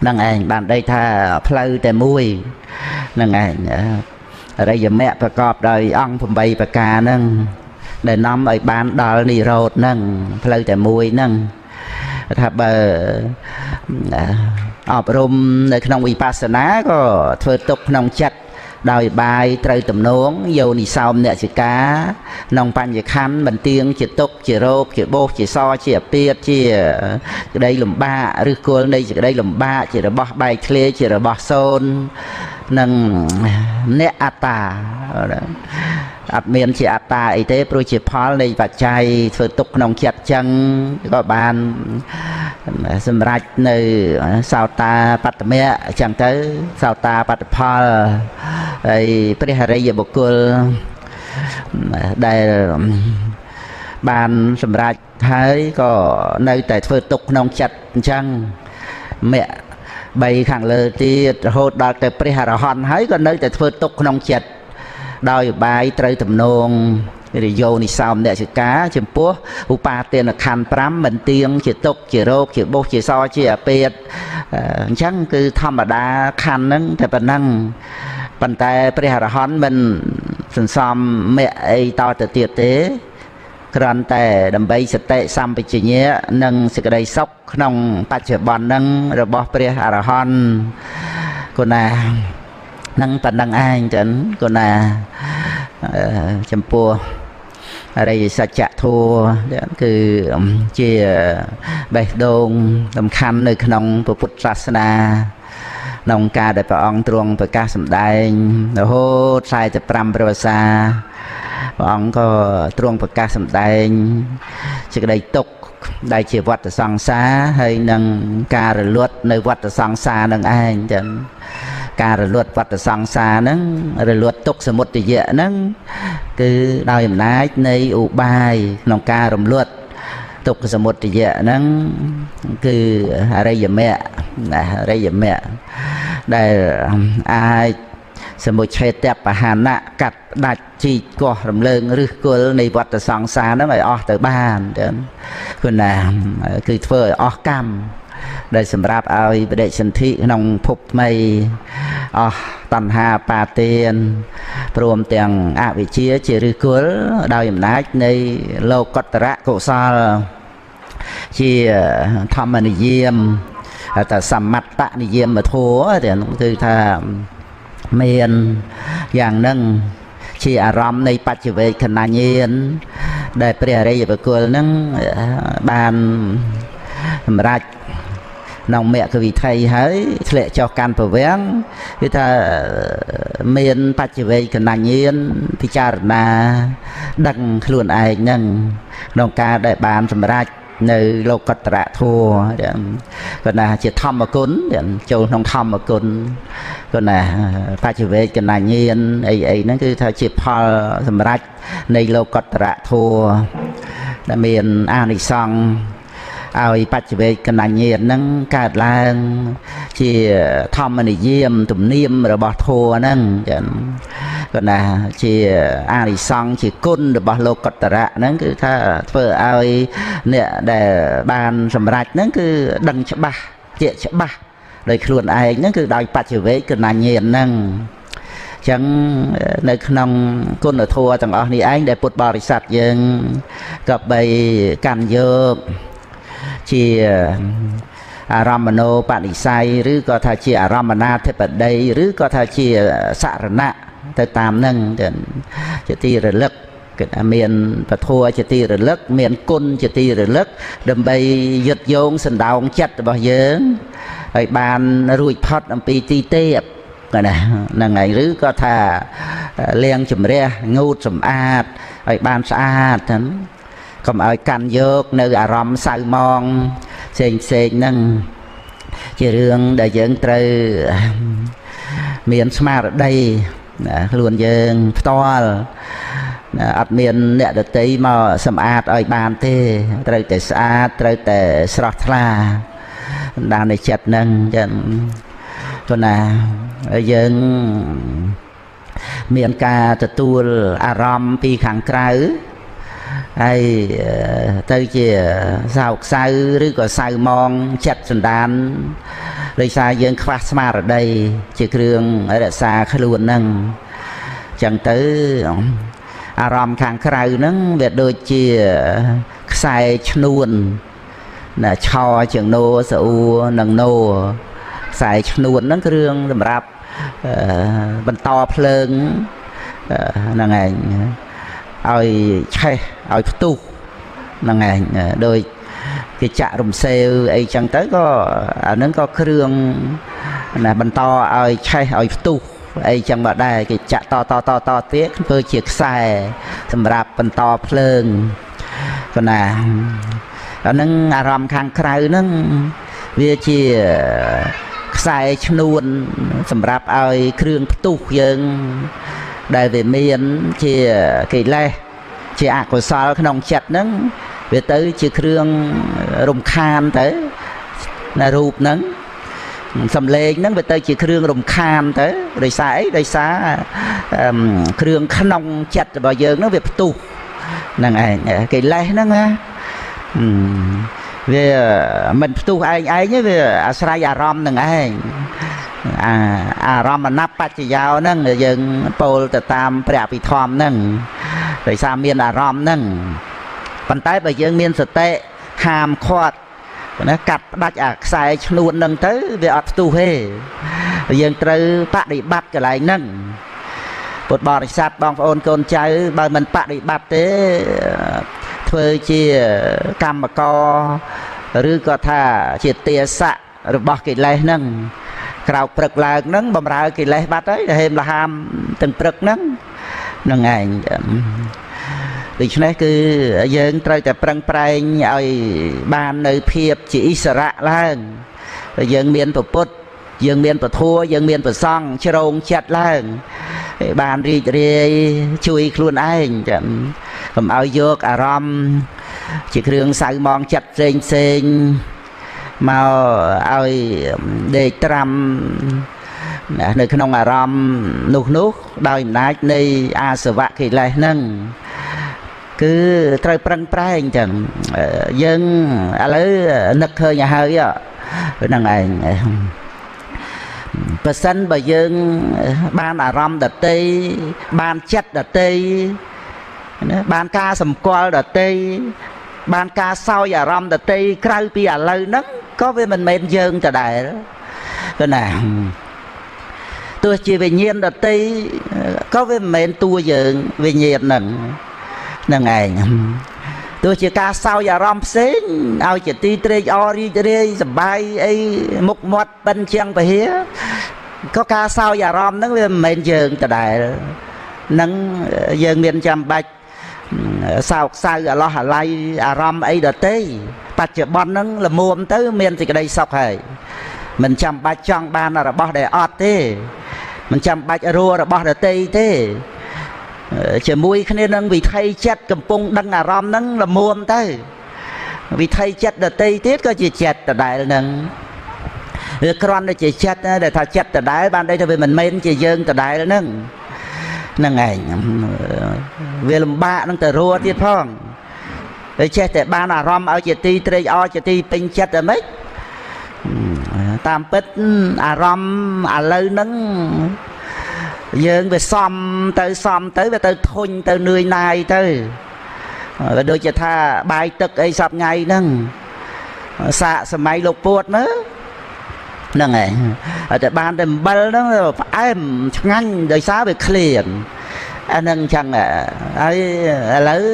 ហ្នឹងឯងបានដីថាផ្លូវតែមួយហ្នឹងឯងអរិយមគ្គប្រកបដោយអង្គ8ប្រការហ្នឹងដែលនាំឲ្យបានដល់និរោធហ្នឹងផ្លូវតែមួយហ្នឹងថាបើអប់រំនៅក្នុងវិបស្សនាក៏ធ្វើទុកក្នុងចិត្តដោយបាយត្រូវទំនងយោនិសោមអ្នកសិកាក្នុងបញ្ញខណ្ឌមិនទៀងជាទុកជារោគជាបោសជាសជាអាពាធជាក្តីលំបាកឬគល់នៃសេចក្តីលំបាកជារបស់បែកធ្លាយជារបស់សូន្យនិងអ្នកអត្តាអត់មានជាអត្តាអីទេព្រោះជាផលនៃបច្ច័យធ្វើទុកក្នុងចិត្តចឹងក៏បានសម្រេចនៅសោតាបត្តមៈចឹងទៅសោតាបត្តផលហើយព្រះអរិយបុគ្គលដែលបានសម្រេចហើយក៏នៅតែធ្វើទុកក្នុងចិត្តអញ្ចឹងមគ្គ3ខាងលើទៀតរហូតដល់ទៅព្រះអរហន្តហើយក៏នៅតែធ្វើទុកក្នុងចិត្តដោយបាយត្រូវទំនងរិយោនិសោមអ្នកសិកាចំពោះឧបាទានខណ្ឌ5មិនទៀងជាទុកជារោគជាបុសជាសជាអាពាធអញ្ចឹងគឺធម្មតាខណ្ឌហ្នឹងតែប៉ុណ្ណឹងប៉ុន្តែព្រះអរហន្តមិនសន្សំមគ្គអីតទៅទៀតទេគ្រាន់តែដើម្បីសតិសម្បជញ្ញៈនិងសេចក្តីសុខក្នុងបច្ចុប្បន្នហ្នឹងរបស់ព្រះអរហន្តគណានឹងប៉ុណ្ណឹងឯងចឹងគណាចំពោះ អរិយសច្ចធម៌គឺជាបេះដូងសំខាន់នៅក្នុងពុទ្ធសាសនាក្នុងការដែលព្រះអង្គទ្រង់ប្រកាសសម្ដែងរហូត45ព្រះវស្សាព្រះអង្គក៏ទ្រង់ប្រកាសសម្ដែងសេចក្តីទុក្ខដែលជាវដ្តសង្សារហើយនឹងការរលត់នៅវដ្តសង្សារនឹងឯងចឹងការរលត់វដ្តសង្សារហ្នឹងរលត់ទុក្ខសមុទយៈហ្នឹងគឺដោយអំណាចនៃឧបាយក្នុងការរំលត់ទុក្ខសមុទយៈហ្នឹងគឺអរិយមគ្គណាអរិយមគ្គដែលអាចសមុច្ឆេតបហានៈកាត់ផ្ដាច់ជីកកោះរំលើងឫសគល់នៃវដ្តសង្សារហ្នឹងឲ្យអស់ទៅបានចឹងគឺណាគឺធ្វើឲ្យអស់កម្មដែលសម្រាប់ឲ្យបដិសន្ធិក្នុងភពថ្មីអស់តណ្ហាបាទានព្រមទាំងអវិជ្ជាជាឫសគល់ដោយអំណាចនៃលោកតរៈកុសលជាធម្មនិយមតែសមត្តនិយមធម៌ទាំងគឺថាមានយ៉ាងហ្នឹងជាអារម្មណ៍នៃបច្ចវេកណញ្ញាណដែលព្រះអរិយបុគ្គលហ្នឹងបានសម្រេចក្នុងមគ្គវិថីហើយធ្លាក់ចុះកាន់ពវាំងគឺថាមានបច្ចវេកណញ្ញាណពិចារណាដឹងខ្លួនឯងហ្នឹងក្នុងការដែលបានសម្រេចនៅលោកតរៈធម៌គាត់ណាជាធម្មគុណចូលក្នុងធម្មគុណគាត់ណាបច្ចវេកណញ្ញាណអីអីហ្នឹងគឺថាជាផលសម្រេចនៃលោកតរៈធម៌ដែលមានអានិសង្សឲ្យបច្ចវេកណញ្ញាណហ្នឹងកើតឡើងជាធម្មនិយមទំនៀមរបស់ធម៌ហ្នឹងចឹងគាត់ណាជាអានិសង្សជាគុណរបស់លោកតរៈហ្នឹងគឺថាធ្វើឲ្យអ្នកដែលបានសម្រេចហ្នឹងគឺដឹងច្បាស់ជាច្បាស់ដោយខ្លួនឯងហ្នឹងគឺដោយបច្ចវេកណញ្ញាណហ្នឹងចឹងនៅក្នុងគុណធម៌ទាំងអស់នេះឯងដែលពុទ្ធបរិស័ទយើងក៏បីកាន់យកជាអារម្មណោបនិស័យឬក៏ថាជាអារម្មណាធិបតីឬក៏ថាជាសរណៈទៅតាមនឹងជាទីរលឹកគឺថាមានពធជាទីរលឹកមានគុណជាទីរលឹកដើម្បីយឹតយោងសណ្ដោងចិត្តរបស់យើងឲ្យបានរួចផុតអំពីទីទេពណាហ្នឹងហើយឬក៏ថាលាងជំរះងូតសម្អាតឲ្យបានស្អាតហ្នឹងកុំឲ្យកាន់យកនៅអារម្មណ៍សៅមងផ្សេងផ្សេងហ្នឹងជារឿងដែលយើងត្រូវមានស្មារតីខ្លួនយើងផ្ទាល់អត់មានអ្នកដទៃមកសម្អាតឲ្យបានទេត្រូវតែស្អាតត្រូវតែស្រស់ថ្លាដាននៃចិត្តហ្នឹងចឹងទោះណាយើងមានការទទួលអារម្មណ៍ពីខាងក្រៅហើយទៅជាសោកសៅឬក៏សៅមងចិត្តសន្តានដោយសារយើងខ្វះស្មារតីជាគ្រឿងរក្សាខ្លួនហ្នឹងចឹងទៅអារម្មណ៍ខាងក្រៅហ្នឹងវាដូចជាខ្សែឈ្នួនណាឆោជាងណូស្អួនិងណូខ្សែឈ្នួនហ្នឹងគ្រឿងសម្រាប់បន្តភ្លើងហ្នឹងឯងឲ្យឆេះឲ្យផ្ទុះហ្នឹងឯងដូចគេចាក់រំសេវអីចឹងទៅក៏អាហ្នឹងក៏គ្រឿងណាបន្តឲ្យឆេះឲ្យផ្ទុះអីចឹងមកដែរគេចាក់តតតតទៀតធ្វើជាខ្សែសម្រាប់បន្តភ្លើងប៉ុណ្ណាអាហ្នឹងអារម្មណ៍ខាងក្រៅហ្នឹងវាជាខ្សែឈ្នួនសម្រាប់ឲ្យគ្រឿងផ្ទុះយើងដែលវាមានជាកិលេសជាអកុសលក្នុងចិត្តហ្នឹងវាទៅជាគ្រឿងរំខានទៅណារូបហ្នឹងសំឡេងហ្នឹងវាទៅជាគ្រឿងរំខានទៅដោយសារអីដោយសារគ្រឿងក្នុងចិត្តរបស់យើងហ្នឹងវាផ្ទុះហ្នឹងឯងកិលេសហ្នឹងណាវាមិនផ្ទុះឯងឯងទេវាអាស្រ័យអារម្មណ៍ហ្នឹងឯងអារម្មណ៍បច្ចយោហ្នឹងយើងពោលទៅតាមព្រះអភិធម្មហ្នឹងដោយសារមានអារម្មណ៍ហ្នឹងប៉ុន្តែបើយើងមានសតិហាមឃាត់ណាកាត់ផ្ដាច់អាខ្សែឈ្នួនហ្នឹងទៅវាអត់ផ្ទុះទេយើងត្រូវបដិបត្តិកន្លែងហ្នឹង ពុទ្ធបរិស័ទបងប្អូនកូនចៅបើមិនបដិបត្តិទេធ្វើជាកម្មករឬក៏ថាជាទាសៈរបស់កិលេសហ្នឹងក្រោកព្រឹកឡើងហ្នឹងបំរើកិលេសបាត់ហើយហេមលហាមទាំងព្រឹកហ្នឹងហ្នឹងឯងដូច្នេះគឺយើងត្រូវតែប្រឹងប្រែងឲ្យបាននៅភាពជាអិសរៈឡើងយើងមានពុទ្ធយើងមានពធយើងមានប្រសង់ជ្រងចិត្តឡើងបានរីករាយជួយខ្លួនឯងចឹងកុំឲ្យយកអារម្មណ៍ជាគ្រឿងសៅមងចិត្តផ្សេងផ្សេងមកឲ្យដេកត្រាំនៅក្នុងអារម្មណ៍នោះដោយអំណាចនៃអាសវៈកិលេសហ្នឹងគឺត្រូវប្រឹងប្រែងចឹងយើងឥឡូវនឹកឃើញឲ្យហើយហ្នឹងឯងប្រសិនបើយើងបានអារម្មណ៍ដតីបានចិត្តដតីណាបានការសម្គាល់ដតីបានការសោយអារម្មណ៍ដតីក្រៅពីឥឡូវហ្នឹងក៏វាមិនមែនយើងដដែលទៅណាទោះជាវិញ្ញាណដតីក៏វាមិនមែនតួយើងវិញ្ញាណហ្នឹងហ្នឹងឯងទោះជាការសោយអារម្មណ៍ផ្សេងឲ្យជាទីត្រេកអររីករាយសប្បាយអីមុខមាត់ប៉ិនជាងពហិក៏ការសោយអារម្មណ៍ហ្នឹងវាមិនមែនយើងដដែលនឹងយើងមានចាំបាច់សោកសៅអាឡោះអាល័យអារម្មណ៍អីដទៃបច្ចុប្បន្នហ្នឹងល្មមទៅមានសេចក្តីសុខហើយមិនចាំបាច់ចង់បានរបស់ដែលអត់ទេមិនចាំបាច់រੂរបស់ដទៃទេជាមួយគ្នានឹងវិថីចិត្តកំពុងដឹងអារម្មណ៍ហ្នឹងល្មមទៅវិថីចិត្តដទៃទៀតក៏ជាចិត្តដដែលហ្នឹងវាគ្រាន់តែជាចិត្តដែលថាចិត្តដដែលបានន័យថាវាមិនមែនជាយើងដដែលហ្នឹងហ្នឹងឯងវាលំបាកនឹងទៅរੂទៀតផងហើយចេះតែបានអារម្មណ៍ឲ្យជាទីត្រេកអរជាទីពេញចិត្តតែម៉េចតាមពិតអារម្មណ៍ឥឡូវហ្នឹងយើងវាសំទៅសំទៅវាទៅធុញទៅនឿយណាយទៅវាដូចជាថាបាយទឹកអីសពថ្ងៃហ្នឹងសាកសម័យលោកពួតមើលហ្នឹងឯងតែបានតែអំបិលហ្នឹងផ្អែមឆ្ងាញ់ដោយសារវាឃ្លានអាហ្នឹងចឹងហើយឥឡូវ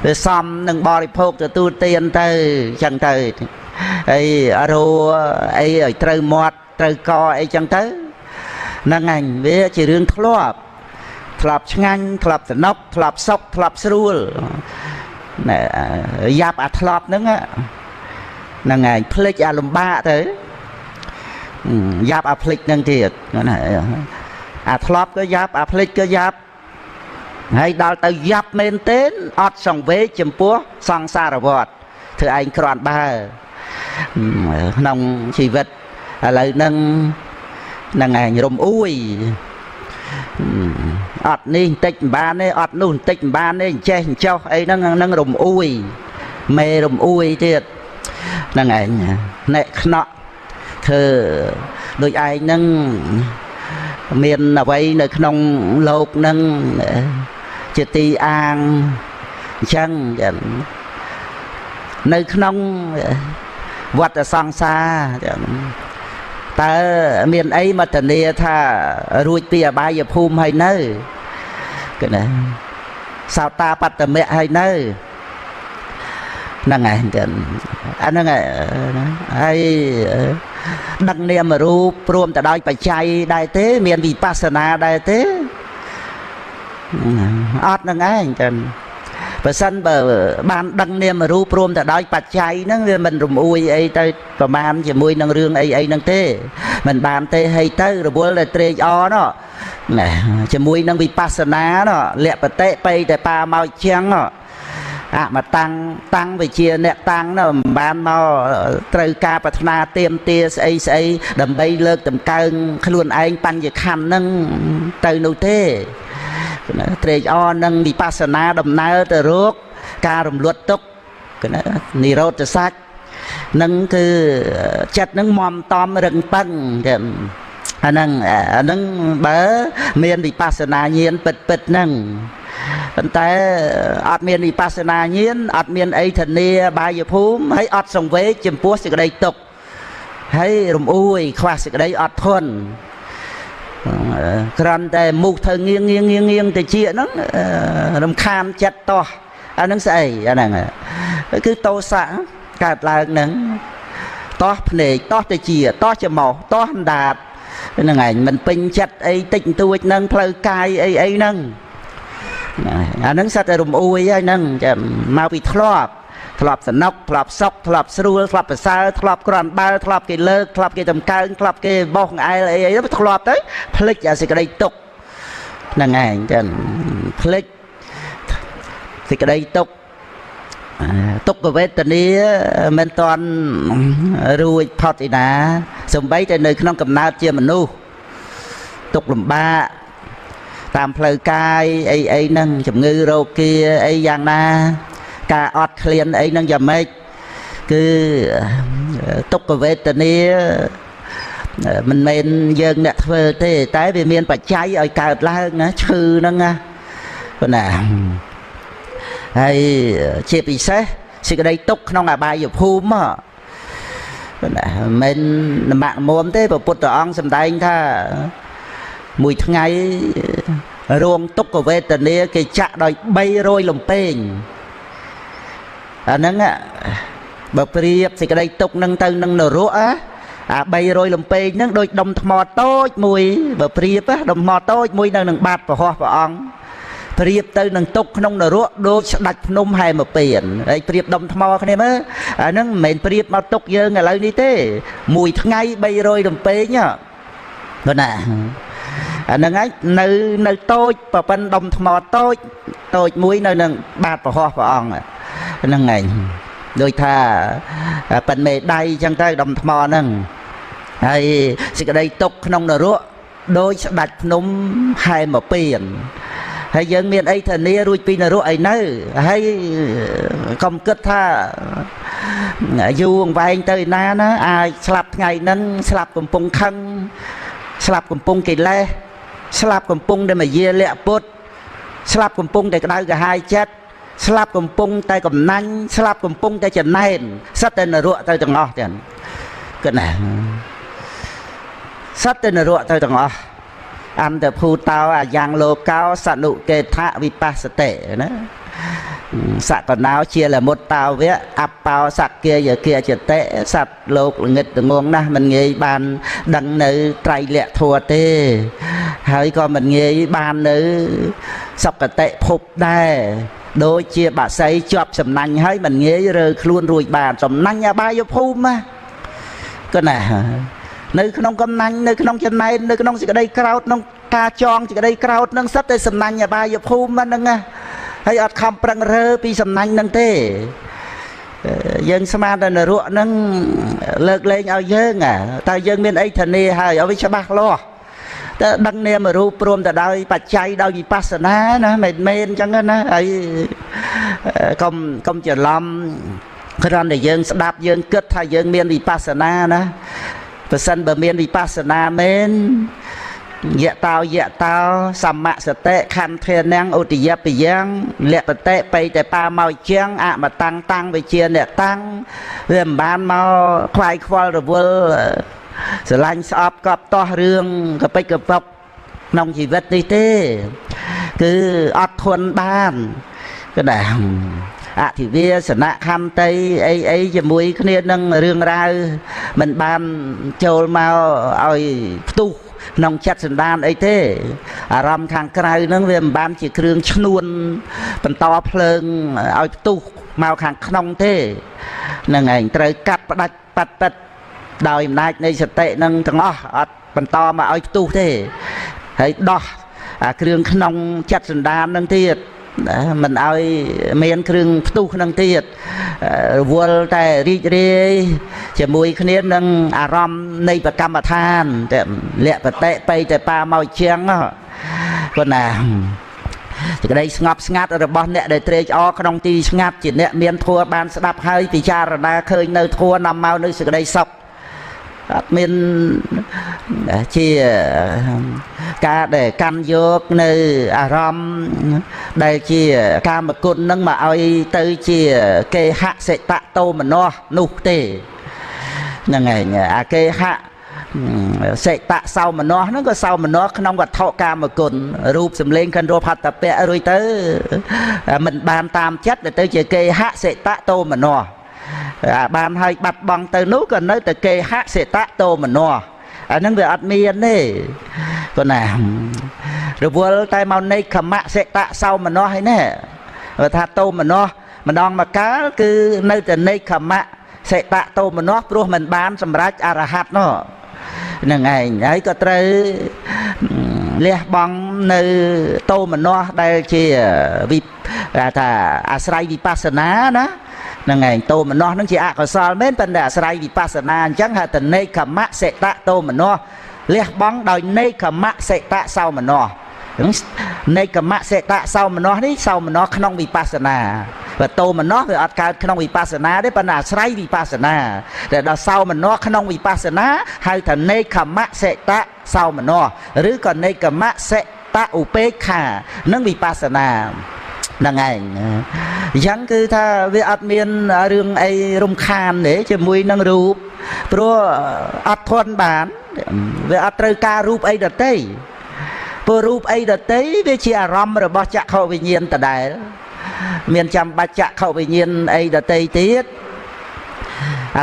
វាសំនឹងបរិភោគទទួលទានទៅចឹងទៅហើយរੂអីឲ្យត្រូវមាត់ត្រូវកអីចឹងទៅហ្នឹងឯងវាជារឿងធ្លាប់ឆ្ងាញ់ធ្លាប់សនុកធ្លាប់សុកធ្លាប់ស្រួលណែយ៉ាប់អាធ្លាប់ហ្នឹងហ្នឹងឯងភ្លេចអាលំបាកទៅយ៉ាប់អាភ្លេចហ្នឹងទៀតណាអាធ្លាប់ក៏យ៉ាប់អាភ្លេចក៏យ៉ាប់ហើយដល់ទៅយ៉ាប់មែនទែនអត់សង្វេគចំពោះសង្សារវដ្តធ្វើឯងគ្រាន់បើក្នុងជីវិតឥឡូវហ្នឹងហ្នឹងឯងរំអួយអត់នេះបន្តិចមិនបានទេអត់នោះបន្តិចមិនបានទេអញ្ចេះអញ្ចោះអីហ្នឹងហ្នឹងរំអួយមេរំអួយទៀតហ្នឹងឯងអ្នកខ្នក់ធ្វើដូចឯងហ្នឹងមានអ្វីនៅក្នុងលោកហ្នឹងជាទីអាងអញ្ចឹងនៅក្នុងវដ្តសង្សារតើមានអីមកធានាថារួចពីអបាយភូមិហើយនៅគេណាសោតាបត្តមៈហើយនៅហ្នឹងឯងចឹងអាហ្នឹងហើយដឹងនាមរូបព្រមទៅដោយបច្ច័យដែរទេមានវិបស្សនាដែរទេអត់ហ្នឹងឯងចឹងបើសិនបើបានដឹងនាមរូបព្រមទៅដោយបច្ច័យហ្នឹងវាមិនរំអួយអីទៅប្រមាណជាមួយនឹងរឿងអីអីហ្នឹងទេមិនបានទេហើយទៅរវល់តែត្រេកអរណោះណាជាមួយនឹងវិបស្សនាណោះលក្ខតិបៃតែបាមកជាងអមតាំងតាំងវិជាអ្នកតាំងណោះមិនបានមកត្រូវការប្រាថ្នាទៀមទាស្អីស្អីដើម្បីលើកតម្កើងខ្លួនឯងបញ្ញខណ្ឌហ្នឹងទៅនោះទេត្រេកអរនឹងវិបស្សនាដំណើរទៅរកការរំលត់ទុក្ខនិរោធសច្ចនឹងគឺចិត្តនឹងមមតំរឹងប៉ឹងចឹងអាហ្នឹងបើមានវិបស្សនាញាណពិតពិតហ្នឹងប៉ុន្តែអត់មានវិបស្សនាញាណអត់មានអីធានាបាយភូមិហើយអត់សង្វេគចំពោះសេចក្តីទុក្ខហើយរំអួយខ្វះសេចក្តីអត់ធន់ គ្រាន់តែមុខធ្វើងៀងងៀងងៀងងៀងតិចហ្នឹងរំខានចិត្តតោះអាហ្នឹងស្អីអាហ្នឹងគឺតោសៈកើតឡើងហ្នឹងតោះភ្នែកតោះតិចតោះច្រមុះតោះអណ្ដាតហ្នឹងឯងមិនពេញចិត្តអីតិចបន្តួចហ្នឹងផ្លូវកាយអីអីហ្នឹងអាហ្នឹងសិតតែរំអួយហើយហ្នឹងមកពីធ្លាប់សនុកធ្លាប់សុកធ្លាប់ស្រួលធ្លាប់ប្រសើរធ្លាប់គ្រាន់បើធ្លាប់គេលើកធ្លាប់គេតម្កើងធ្លាប់គេបោះក្អែលអីអីធ្លាប់ទៅភ្លេចអាសេចក្តីទុក្ខហ្នឹងឯងចឹងភ្លេចសេចក្តីទុក្ខទុក្ខវេទនាមិនតាន់រួចផុតឯណាសំបីតែនៅក្នុងកំណើតជាមនុស្សទុក្ខលំបាកតាមផ្លូវកាយអីអីហ្នឹងជំងឺរោគាអីយ៉ាងណាការអត់ឃ្លានអីហ្នឹងយ៉ាងម៉េចគឺទុក្ខវេទនាមិនមែនយើងអ្នកធ្វើទេតែវាមានបច្ច័យឲ្យកើតឡើងណាឈឺហ្នឹងណាប៉ុណ្ណាហើយជាពិសេសសេចក្តីទុក្ខក្នុងអបាយភូមិប៉ុណ្ណាមិននមមុំទេព្រះពុទ្ធអង្គសម្ដែងថាមួយថ្ងៃរងទុក្ខវេទនាគេចាក់ដោយ300លំពេងអាហ្នឹងបើប្រៀបសេចក្តីទុក្ខនឹងទៅនឹងនរកអា300លំពេងហ្នឹងដូចដុំថ្មតូចមួយបើប្រៀបដុំថ្មតូចមួយនៅនឹងបាតពហោះព្រះអង្គប្រៀបទៅនឹងទុក្ខក្នុងនរកដូចស្ដេចភ្នំហែមពៀនហើយប្រៀបដុំថ្មគ្នាមើលអាហ្នឹងមិនមែនប្រៀបមកទុក្ខយើងឥឡូវនេះទេមួយថ្ងៃ300លំពេងបើណាអាហ្នឹងហើយនៅតូចប៉ិនដុំថ្មតូចតូចមួយនៅនឹងបាតពហោះព្រះអង្គហ្នឹងឯងដូចថាប៉ិនមេដៃអញ្ចឹងទៅដុំថ្មហ្នឹងហើយសេចក្តីទុក្ខក្នុងនរកដូចស្ដេចភ្នំហែមពៀនហើយយើងមានអីធានារួចពីនរកអីនៅហើយកុំគិតថាយូរអង្វែងទៅឯណាណាអាចស្លាប់ថ្ងៃហ្នឹងស្លាប់កំពុងខឹងស្លាប់កំពុងកិលេសស្លាប់កំពុងតែមយាលៈពុទ្ធស្លាប់កំពុងតែក្តៅក្រហាយចិត្តស្លាប់កំពុងតែកំណាញ់ស្លាប់កំពុងតែចំណែនសិតតែនរកទៅទាំងអស់ទាំងគិតណាសិតតែនរកទៅទាំងអស់អន្តភូតោអាយ៉ាងលោកោសនុកេថវិបស្សតិណាសកណោជាលមុតតាវៈអបោសគាយគាចតិសត្វលោកល្ងិតល្ងងណាស់មិនងាយបានដឹងនៅត្រៃលក្ខធម៌ទេហើយក៏មិនងាយបាននៅសុគតិភពដែរដូចជាបាសីជាប់សំណាញ់ហើយមិនងាយរើខ្លួនរួចបានសំណាញ់អបាយភូមិណាក៏ណានៅក្នុងកំណាញ់នៅក្នុងចំណែននៅក្នុងសេចក្តីក្រោធក្នុងការចងសេចក្តីក្រោធនឹងសិតតែសំណាញ់អបាយភូមិហ្នឹងណាហើយអត់ខំប្រឹងរើពីសំណាញ់ហ្នឹងទេយើងស្មានតែនរកហ្នឹងលើកលែងឲ្យយើងតើយើងមានអីធានាហើយឲ្យវាច្បាស់លាស់តើដឹងនាមរូបព្រមទៅដោយបច្ច័យដោយវិបស្សនាណាមិនមែនអញ្ចឹងណាហើយកុំច្រឡំគ្រាន់តែយើងស្ដាប់យើងគិតថាយើងមានវិបស្សនាណាប្រសិនបើមានវិបស្សនាមែនយៈតោយៈតោសមសតិខន្ធានំឧទយពយ៉ាងលបតិបៃតបាមកជាងអមតាំងតាំងវិជាអ្នកតាំងវាមិនបានមកខ្វាយខ្វល់រវល់ស្រឡាញ់ស្អប់កប់តោះរឿងកពិចកពុកក្នុងជីវិតនេះទេគឺអត់ធន់បានក៏ដែរអធិវាសនៈខន្តីអីអីជាមួយគ្នានឹងរឿងរ៉ាវមិនបានចូលមកឲ្យផ្ទុះក្នុងចិត្តសន្តានអីទេអារម្មណ៍ខាងក្រៅហ្នឹងវាមិនបានជាគ្រឿងឈ្នួនបន្តភ្លើងឲ្យផ្ទុះមកខាងក្នុងទេហ្នឹងឯងត្រូវកាត់ផ្ដាច់បាត់ប៉ិតដោយអំណាចនៃសតិនឹងទាំងអស់អត់បន្តមកឲ្យផ្ទុះទេហើយដោះអាគ្រឿងក្នុងចិត្តសន្តាននឹងទៀតមិនឲ្យមានគ្រឿងផ្ទុះនឹងទៀតរវល់តែរីករាយជាមួយគ្នានឹងអារម្មណ៍នៃប្រកម្មដ្ឋានតែលក្ខតិបៃតែបាមកជាងប៉ុណ្ណាសេចក្តីស្ងប់ស្ងាត់របស់អ្នកដែលត្រេកអរក្នុងទីស្ងាត់ជាអ្នកមានធម៌បានស្ដាប់ហើយពិចារណាឃើញនៅធម៌នាំមកនៅសេចក្តីសុខអត់មានជាការដែលកាន់យកនៅអារម្មណ៍ដែលជាកាមគុណនឹងមកឲ្យទៅជាគេហសិតតោមនោនោះទេហ្នឹងឯងអាគេហៈ សិតៈសោមនស្សហ្នឹងក៏សោមនស្សក្នុងវត្ថុកាមគុណរូបសម្លេងក្លិនរសផតពៈរួចទៅមិនបានតាមចិត្តទៅជាគេហសិតៈតោមនស្សបានហើយបាត់បង់ទៅនោះក៏នៅតែគេហសិតៈតោមនស្សអាហ្នឹងវាអត់មានទេប៉ុន្តែរវល់តែមកនៃខមៈសិតៈសោមនស្សឯនេះបើថាតោមនស្សម្ដងមកកាលគឺនៅតែនៃខមៈសិតៈតោមនស្សព្រោះមិនបានសម្រេចអរហន្តនោះហ្នឹងឯងហើយក៏ត្រូវលះបង់នៅតោមនស្សដែលជាវិថាអាស្រ័យវិបស្សនាណាហ្នឹងឯងតោមនស្សហ្នឹងជាអកុសលមែនប៉ុន្តែអាស្រ័យវិបស្សនាអញ្ចឹងហៅថានៃខមៈសិតៈតោមនស្សលះបង់ដោយនៃខមៈសិតៈសោមនស្សនៃខមៈសិតៈសោមនស្សនេះសោមនស្សក្នុងវិបស្សនាបើតោមនស្សវាអត់កើតក្នុងវិបស្សនាទេប៉ុន្តែអាស្រ័យវិបស្សនាតែដល់សោមនស្សក្នុងវិបស្សនាហៅថានៃខមៈសិតៈសោមនស្សឬក៏នៃខមៈសិតៈឧបេក្ខានឹងវិបស្សនាហ្នឹងឯងអញ្ចឹងគឺថាវាអត់មានរឿងអីរំខានទេជាមួយនឹងរូបព្រោះអត់ធន់បានវាអត់ត្រូវការរូបអីដទៃព្រោះរូបអីដទៃវាជាអារម្មណ៍របស់ចក្ខុវិញ្ញាណដដែលមានចាំបាច់ចក្ខុវិញ្ញាណអីដទៃទៀតឥ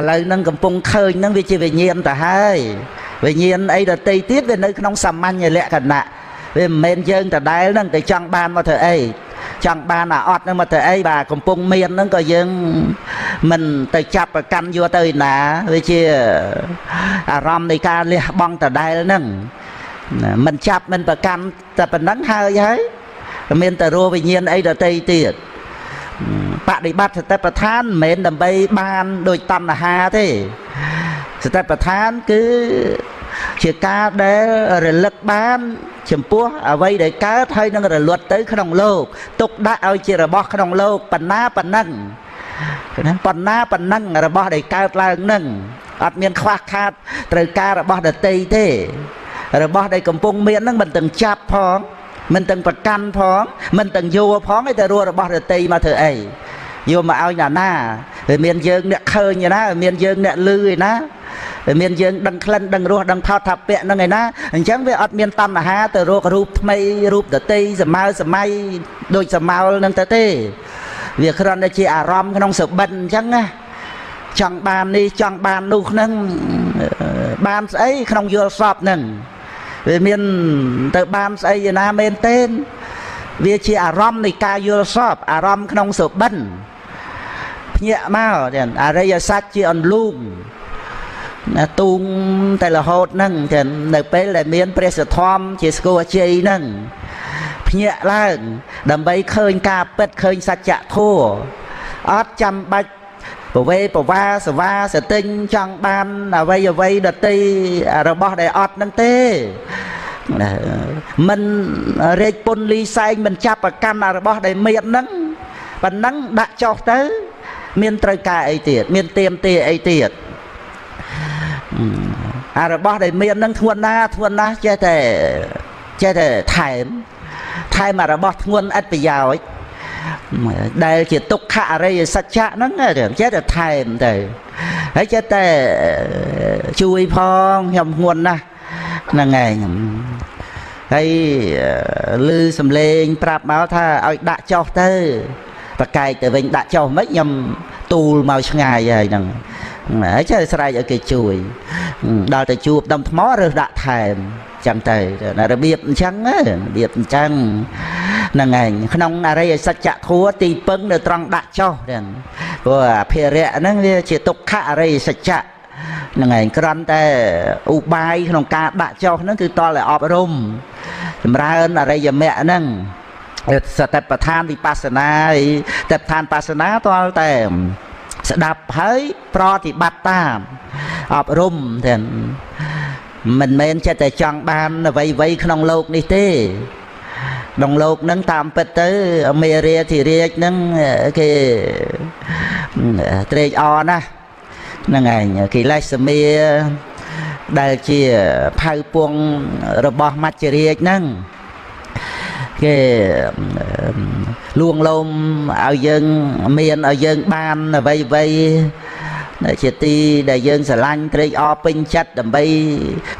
ឡូវនឹងកំពុងឃើញនឹងវាជាវិញ្ញាណទៅហើយវិញ្ញាណអីដទៃទៀតវានៅក្នុងសាមញ្ញលក្ខណៈវាមិនមែនយើងដដែលនឹងតែចង់បានមកធ្វើអីចង់បានអាអត់នឹងមកធ្វើអីបាទកំពុងមាននឹងក៏យើងមិនទៅចាប់ប្រកាន់យកទៅឯណាវាជាអារម្មណ៍នៃការលះបង់ដដែលនឹងមិនចាប់មិនប្រកាន់តែប៉ុណ្ណឹងហើយហើយមានតែរស់វិញ្ញាណអីដទៃទៀតបដិបត្តិសតិប្បដ្ឋានមិនមែនដើម្បីបានដោយតណ្ហាទេសតិប្បដ្ឋានគឺជាការដែលរលឹកបានចំពោះអ្វីដែលកើតហើយនឹងរលត់ទៅក្នុងលោកទុកដាក់ឲ្យជារបស់ក្នុងលោកបណ្ណាប៉ុណ្ណឹងណាបណ្ណាប៉ុណ្ណឹងរបស់ដែលកើតឡើងនឹងអត់មានខ្វះខាតត្រូវការរបស់ដទៃទេរបស់ដែលកំពុងមាននឹងមិនទាំងចាប់ផងមិនទាំងប្រកាន់ផងមិនទាំងយកផងឯតែរស់របស់ដទៃមកធ្វើអីយកមកឲ្យណាណាវាមានយើងអ្នកឃើញឯណាមានយើងអ្នកឮឯណាវាមានយើងដឹងក្លិនដឹងរសដឹងផោតថាពៈហ្នឹងឯណាអញ្ចឹងវាអត់មានតណ្ហាទៅរករូបថ្មីរូបដទៃសម័យសម័យដូចសមោលហ្នឹងទៅទេវាគ្រាន់តែជាអារម្មណ៍ក្នុងសុបិនអញ្ចឹងណាចង់បាននេះចង់បាននោះហ្នឹងបានស្អីក្នុងយល់សពហ្នឹងវាមានទៅបានស្អីឯណាមែនទេវាជាអារម្មណ៍នៃការយល់សពអារម្មណ៍ក្នុងសុបិនភ្ញាក់មកអរិយសច្ចជាអន្លូងណាទូងតែរហូតហ្នឹងចឹងនៅពេលដែលមានព្រះសទ្ធំជាស្គាល់ជ័យហ្នឹងភ្ញាក់ឡើងដើម្បីឃើញការពិតឃើញសច្ចធម៌អត់ចាំបាច់ប្រវេប្រវាសវាសទិញចង់បានអ្វីអ្វីដតីរបស់ដែលអត់ហ្នឹងទេមិនរែកពុនលីសែងមិនចាប់ប្រកាន់របស់ដែលមានហ្នឹងប៉ុណ្ណឹងដាក់ចុះទៅមានត្រូវការអីទៀតមានទៀមទាអីទៀតអារបស់ដែលមានហ្នឹងធ្ងន់ណាស់ធ្ងន់ណាស់ចេះតែថែមអារបស់ធ្ងន់ឥតប្រយោជន៍ដែលជាទុក្ខអរិយសច្ចៈហ្នឹងចេះតែថែមទៅហើយចេះតែជួយផងខ្ញុំធ្ងន់ណាស់ហ្នឹងឯងហើយឮសំឡេងប្រាប់មកថាឲ្យដាក់ចុះទៅប្រកែកទៅវិញដាក់ចុះមិនខ្ញុំទូលមកឆ្ងាយហើយហ្នឹងហើយចេះស្រែកឲ្យគេជួយដល់ទៅជួបដុំថ្មរើសដាក់ថែមចឹងទៅរបៀបអញ្ចឹងរបៀបអញ្ចឹងហ្នឹងឯងក្នុងអរិយសច្ចធម៌ទីពឹងនៅត្រង់ដាក់ចុះហ្នឹងព្រោះអភិរៈហ្នឹងវាជាទុក្ខអរិយសច្ចៈហ្នឹងឯងគ្រាន់តែឧបាយក្នុងការដាក់ចុះហ្នឹងគឺតលតែអប់រំចម្រើនអរិយមគ្គហ្នឹងសតិប្បដ្ឋានវិបស្សនាសតិប្បដ្ឋានបស្សនាតលតែស្ដាប់ហើយប្រតិបត្តិតាមអប់រំទាំងមិនមែនចិត្តតែចង់បានអ្វីៗក្នុងលោកនេះទេក្នុងលោកហ្នឹងតាមពិតទៅមេរាធិរាជហ្នឹងគេត្រេកអរណាស់ហ្នឹងឯងកិលេសមាដែលជាផៅពងរបស់មច្ចរាជហ្នឹងគេលួងលោមឲ្យយើងមានឲ្យយើងបានអ្វីអ្វី ជាទីដែលយើងស្រឡាញ់ត្រេកអរពេញចិត្តដើម្បី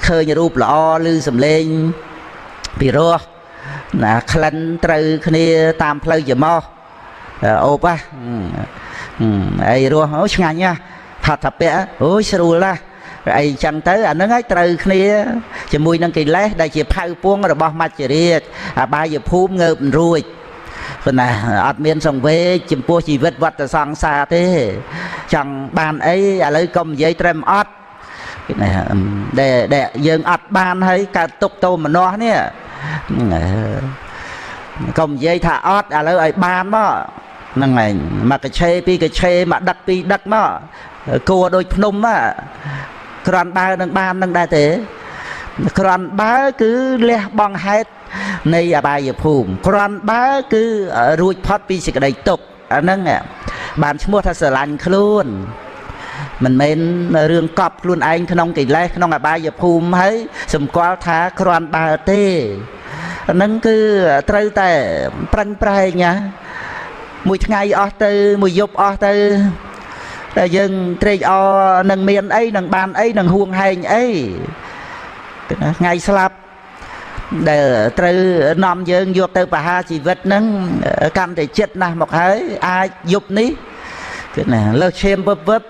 ឃើញរូបល្អឬសំឡេងពីរោះណាក្លិនត្រូវគ្នាតាមផ្លូវច្រមុះអូបហ៎អីរស់អូឆ្ងាញ់ណាស់ផាត់ថាពៈអូយស្រួលណាស់អីចឹងទៅអាហ្នឹងហើយត្រូវគ្នាជាមួយនឹងកិលេសដែលជាផៅពួងរបស់មច្ចរាជអបាយភូមិងើបមិនរួចប៉ុន្តែអត់មានសង្វេគចំពោះជីវិតវត្តសង្សារទេចង់បានអីឥឡូវកុំនិយាយត្រឹមអត់ដែលយើងអត់បានហើយកើតទុកទោមនស្សនេះកុំនិយាយថាអត់ឥឡូវឲ្យបានមកហ្នឹងឯងមកកឆេពីរកឆេមកដឹកពីរដឹកមកគួរដូចភ្នំគ្រាន់បើនឹងបាននឹងដែរទេគ្រាន់បើគឺលះបង់ហេតុនៃអបាយភូមិគ្រាន់បើគឺរួចផុតពីសេចក្តីទុក្ខអាហ្នឹងបានឈ្មោះថាស្រឡាញ់ខ្លួនមិនមែនរឿងកប់ខ្លួនឯងក្នុងកិលេសក្នុងអបាយភូមិហើយសម្គាល់ថាគ្រាន់បើទេអាហ្នឹងគឺត្រូវតែប្រឹងប្រែងណាមួយថ្ងៃអស់ទៅមួយយប់អស់ទៅតែយើងត្រេកអរនឹងមានអីនឹងបានអីនឹងហួងហែងអីថ្ងៃស្លាប់ដែលត្រូវនាំយើងយកទៅបហាជីវិតហ្នឹងកាន់តែចិត្តណាស់មកហើយអាចយប់នេះគឺណាលើសឈាមវឹបវឹប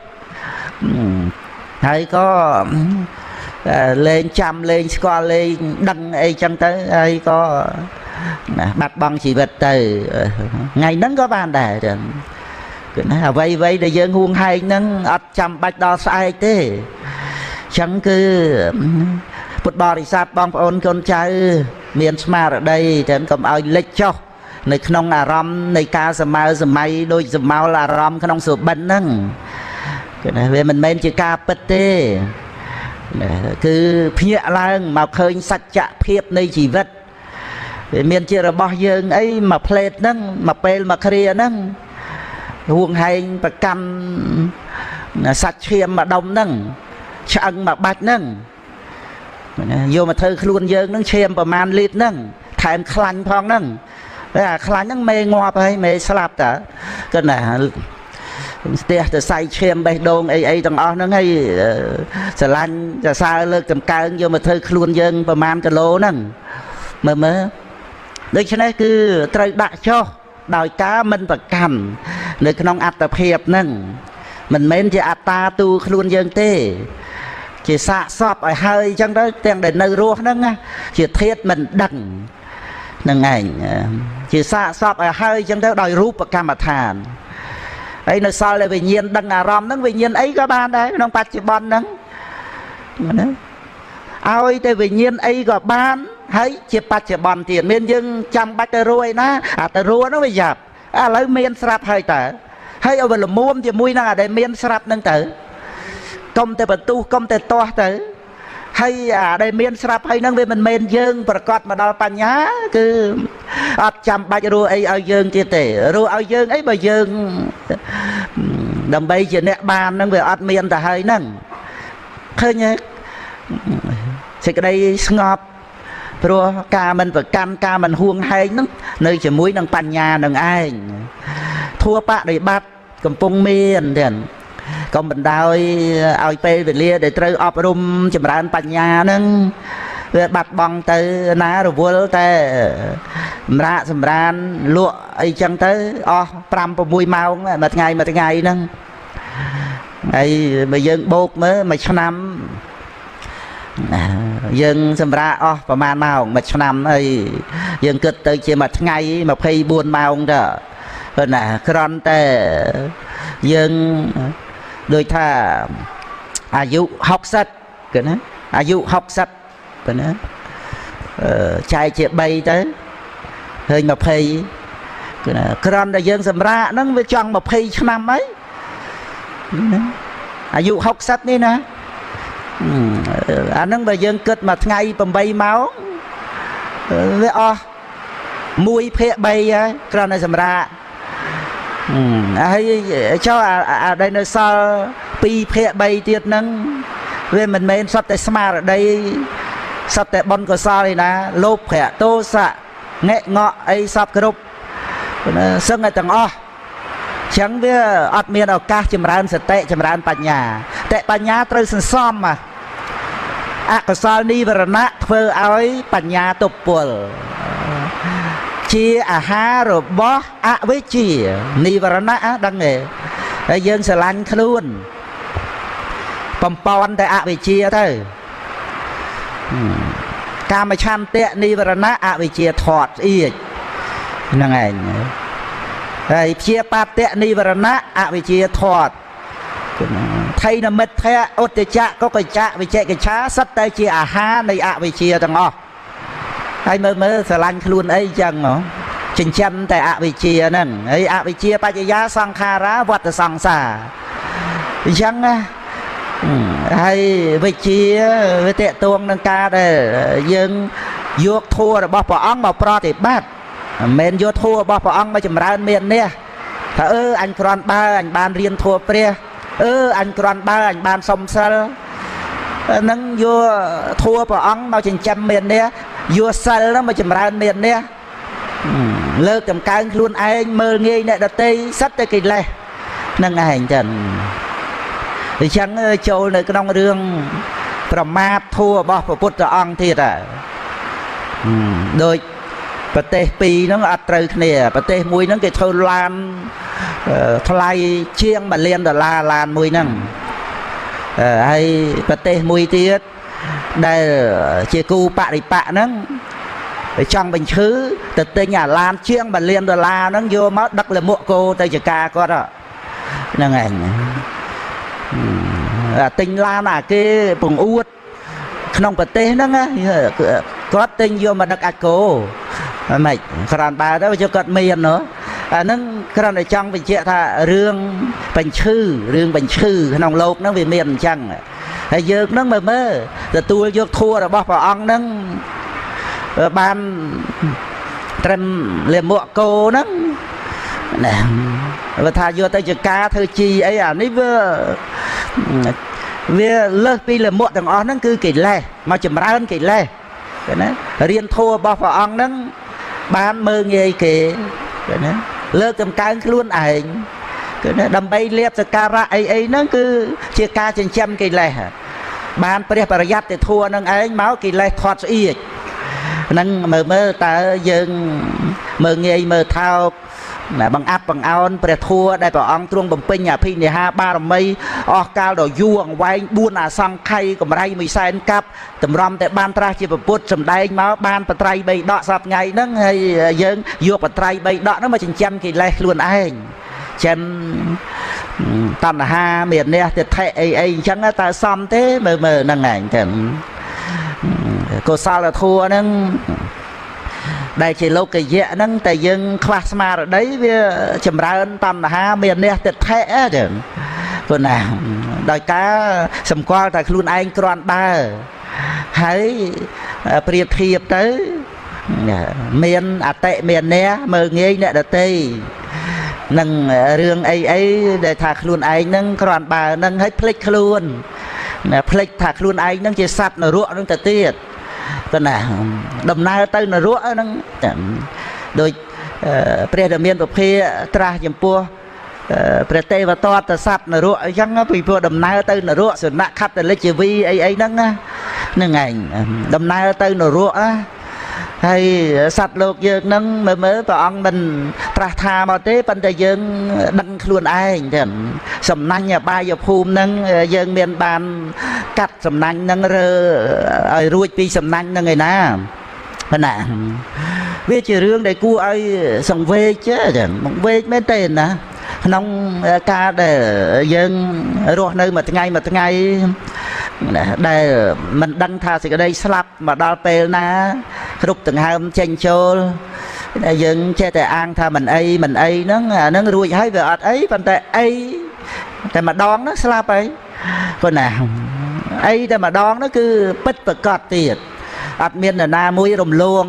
ហើយក៏លេងចាំលេងស្គាល់លេងដឹងអីចឹងទៅហើយក៏បាត់បង់ជីវិតទៅថ្ងៃហ្នឹងក៏បានដែរចឹងគឺណាអ្វីៗដែលយើងហួងហែងហ្នឹងអត់ចាំបាច់ដល់ស្អែកទេចឹងគឺពុទ្ធបរិស័ទបងប្អូនកូនចៅមានស្មារតីចឹងកុំឲ្យលិចចុះនៅក្នុងអារម្មណ៍នៃការសម័យសម័យដូចសមោលអារម្មណ៍ក្នុងសុបិនហ្នឹងគឺណាវាមិនមែនជាការពិតទេគឺភ្ញាក់ឡើងមកឃើញសច្ចភាពនៃជីវិតវាមានជារបស់យើងអីមួយផ្លេតហ្នឹងមួយពេលមួយគ្រាហ្នឹងហួងហែងប្រកម្មសាច់ឈាមមួយដុំហ្នឹងឆ្អឹងមួយបាច់ហ្នឹងយកមកធ្វើខ្លួនយើងហ្នឹងឈាមប្រមាណលីត្រហ្នឹងថែមខ្លាញ់ផងហ្នឹងតែអាខ្លាញ់ហ្នឹងមេងាប់ហើយមេស្លាប់តាគឺណាស្ទះទៅសៃឈាមបេះដូងអីអីទាំងអស់ហ្នឹងហើយស្រឡាញ់សរសើរលើកតម្កើងយកមកធ្វើខ្លួនយើងប្រមាណគីឡូហ្នឹងមើលមើលដូច្នេះគឺត្រូវដាក់ចុះដោយការមិនប្រកាន់នៅក្នុងអត្តភាពហ្នឹងមិនមែនជាអត្តាទូខ្លួនយើងទេជាសាកសពឲ្យហើយអញ្ចឹងទៅទាំងដែលនៅរស់ហ្នឹងជាធាតមិនដឹងហ្នឹងឯងជាសាកសពឲ្យហើយអញ្ចឹងទៅដោយរូបកម្មដ្ឋានហើយនៅសល់តែវិញ្ញាណដឹងអារម្មណ៍ហ្នឹងវិញ្ញាណអីក៏បានដែរក្នុងបច្ចុប្បន្នហ្នឹងណាឲ្យតែវិញ្ញាណអីក៏បានហើយជាបច្ចុប្បន្នទៀតមានយើងចាំបាច់ទៅរួយណាអាទៅរួហ្នឹងវាយ៉ាប់ឥឡូវមានស្រាប់ហើយតើហើយឲ្យវាល្មមជាមួយនឹងអាដែលមានស្រាប់ហ្នឹងទៅកុំតែបន្ទុះកុំតែទាស់ទៅហើយអាដែលមានស្រាប់ហើយហ្នឹងវាមិនមែនយើងប្រកាសមកដល់បញ្ញាគឺអត់ចាំបាច់រស់អីឲ្យយើងទៀតទេរស់ឲ្យយើងអីបើយើងដើម្បីជាអ្នកបានហ្នឹងវាអត់មានទៅហើយហ្នឹងឃើញទេសេចក្តីស្ងប់ព្រោះការមិនប្រកាន់ការមិនហួងហែងហ្នឹងនៅជាមួយនឹងបញ្ញានឹងឯងធัวបដិបត្តិកំពុងមានទៀតកុំបណ្ដោយឲ្យពេលវេលាដែលត្រូវអប់រំចម្រើនបញ្ញាហ្នឹងវាបាត់បង់ទៅណារវល់តែសម្រាកសម្រានលក់អីចឹងទៅអស់5 6ម៉ោងមួយថ្ងៃមួយថ្ងៃហ្នឹងហើយបើយើងបូកមើលមួយឆ្នាំយើងសម្រាកអស់ប្រហែលម៉ោងមួយឆ្នាំហើយយើងគិតទៅជាមួយថ្ងៃ24ម៉ោងទៅប៉ុន្តែគ្រាន់តែយើងដូចថាអាយុ60គឺណាអាយុ60ប៉ុណ្ណាចែកជា3ទៅឃើញ20គឺណាគ្រាន់តែយើងសម្រាកហ្នឹងវាចង់20ឆ្នាំហើយណាអាយុ60នេះណាអាហ្នឹងបើយើងគិតមួយថ្ងៃ8ម៉ោងវាអស់1ភាគ3ហើយគ្រាន់តែសម្រាកហើយចុះអាដែលនៅសល់2ភាគ3ទៀតហ្នឹងវាមិនមែនសុទ្ធតែស្មារតីសុទ្ធតែបុណ្យកុសលឯណាលោភៈទោសៈងែកងក់អីសពគ្រប់សឹងតែទាំងអស់ ចឹងវាអត់មានឱកាសចម្រើនសតិចម្រើនបញ្ញាតែបញ្ញាត្រូវសន្សំអកុសលនិវរណៈធ្វើឲ្យបញ្ញាទប់ពលជាអាហាររបស់អវិជ្ជានិវរណៈដឹងទេហើយយើងស្រឡាញ់ខ្លួនបំពន់តែអវិជ្ជាទៅកាមឆន្ទៈនិវរណៈអវិជ្ជាធាត់ស្អៀចហ្នឹងឯងហើយព្យាបាទៈនិវរណៈអវិជ្ជាធាត់ថៃនមិទ្ធៈឧទ្ធចៈកុកចៈវិជកិច្ឆាសិតតែជាអាហារនៃអវិជ្ជាទាំងអស់ហើយមើលមើលស្រឡាញ់ខ្លួនអីចឹងហ៎ចិញ្ចឹមតែអវិជ្ជាហ្នឹងហើយអវិជ្ជាបច្ចយាសង្ខារាវត្តសង្សារអញ្ចឹងណាហើយវិជ្ជាវាតេតួងនឹងការដែលយើងយកធម៌របស់ព្រះអង្គមកប្រតិបត្តិមិនមែនយកធម៌របស់ព្រះអង្គមកចម្រើនមាននេះថាអឺអញគ្រាន់បើអញបានរៀនធម៌ព្រះអឺអញគ្រាន់បើអញបានសុំសិលហ្នឹងយកធម៌ព្រះអង្គមកចិញ្ចឹមមាននេះយកសិលហ្នឹងមកចម្រើនមាននេះលើកតម្កើងខ្លួនឯងមើលងាយអ្នកដទៃសិតតែកិលេសហ្នឹងឯងចឹងអញ្ចឹងចូលនៅក្នុងរឿងប្រមាថធម៌របស់ព្រះពុទ្ធអង្គទៀតហើយដូចប្រទេសពីរហ្នឹងអត់ត្រូវគ្នាប្រទេសមួយហ្នឹងគេធ្វើឡានថ្លៃជាង1លានដុល្លារឡានមួយហ្នឹងហើយប្រទេសមួយទៀតដែលជាគូបរិបៈហ្នឹងចង់បញ្ឈឺទៅទិញអាឡានជាង1លានដុល្លារហ្នឹងយកមកដឹកលមួកគោទៅចកាគាត់ហ្នឹងឯងទិញឡានអាគេពង្អួតក្នុងប្រទេសហ្នឹងគាត់ទិញយកមកដឹកអាចគោមិនគ្រាន់បើទៅជគាត់មានណោះអាហ្នឹងគ្រាន់តែចង់បញ្ជាក់ថារឿងបញ្ឈឺរឿងបញ្ឈឺក្នុងលោកហ្នឹងវាមានអញ្ចឹងហើយយើងហ្នឹងមើលមើលទទួលយកធម៌របស់ព្រះអង្គហ្នឹងបានត្រឹមលាមកគោហ្នឹងណាបើថាយកទៅជាការធ្វើជីអីអានេះវាលើសពីលាមកទាំងអស់ហ្នឹងគឺកិលេសមកចម្រើនកិលេសណារៀនធម៌របស់ព្រះអង្គហ្នឹងបានមើលងាយគេណាលើកតម្កើងខ្លួនឯងគឺណាដើម្បីលៀបសក្ការៈអីអីហ្នឹងគឺជាការចិញ្ចឹមកិលេសបានព្រះបរិយត្តិធម៌ហ្នឹងឯងមកកិលេសធាត់ស្អៀចហ្នឹងមើលមើលតើយើងមើលងាយមើលថោកបង្អាប់បង្អោនព្រះធម៌ដែលព្រះអង្គទ្រង់បំពេញអភិនិហាបារមីអស់កាលដ៏យូរអង្វែង4អសង្ខ័យកម្រៃ1សែនកាប់តម្រាំតែបានត្រាស់ជាពុទ្ធសម្ដែងមកបានបត្រៃ3ដកសប្ថ្ងៃហ្នឹងហើយយើងយកបត្រៃ3ដកហ្នឹងមកចិញ្ចឹមកិលេសខ្លួនឯងចិនតណ្ហាមានះទិដ្ឋិអីអីអញ្ចឹងតើសមទេមើលមើលហ្នឹងឯងចឹងកុសលធម៌ហ្នឹងដែលជាលោកយៈហ្នឹងតែយើងខ្វះស្មារតីវាចម្រើនតណ្ហាមានះទិដ្ឋិចឹងព្រោះណាដោយការសម្គាល់តែខ្លួនឯងគ្រាន់បើហើយប្រៀបធៀបទៅមានអតិមានះមើលងាយអ្នកដទៃនឹងរឿងអីអីដែលថាខ្លួនឯងហ្នឹងគ្រាន់បើហ្នឹងហើយភ្លេចខ្លួនភ្លេចថាខ្លួនឯងហ្នឹងជាសត្វនរកហ្នឹងទៅទៀតទៅណាដំណើរទៅនរកហ្នឹងដូចព្រះដែលមានពភាត្រាស់ចំពោះព្រះទេវទត្តសត្វនរកអញ្ចឹងពីព្រោះដំណើរទៅនរកសុនខត្តលិជវីអីអីហ្នឹងហ្នឹងឯងដំណើរទៅនរកហើយសត្វលោកយើងហ្នឹងមើលមើលព្រះអង្គមិនត្រាស់ថាមកទេប៉ុន្តែយើងដឹងខ្លួនឯងចឹងសំណាញ់អបាយភូមិហ្នឹងយើងមានបានកាត់សំណាញ់ហ្នឹងរើឲ្យរួចពីសំណាញ់ហ្នឹងឯណាណាវាជារឿងដែលគួរឲ្យសង្វេគចឹងសង្វេគមែនទេណាក្នុងការដែលយើងរស់នៅមួយថ្ងៃមួយថ្ងៃដែលមិនដឹងថាសេចក្តីស្លាប់មកដល់ពេលណាគ្រប់ដង្ហើមចេញចូលដែលយើងចេះតែអាងថាមិនអីមិនអីហ្នឹងអាហ្នឹងរួចហើយវាអត់អីប៉ុន្តែអីតែម្ដងហ្នឹងស្លាប់ហើយប៉ុណ្ណាអីតែម្ដងហ្នឹងគឺពិតប្រកបទៀតអត់មាននរណាមួយរំលង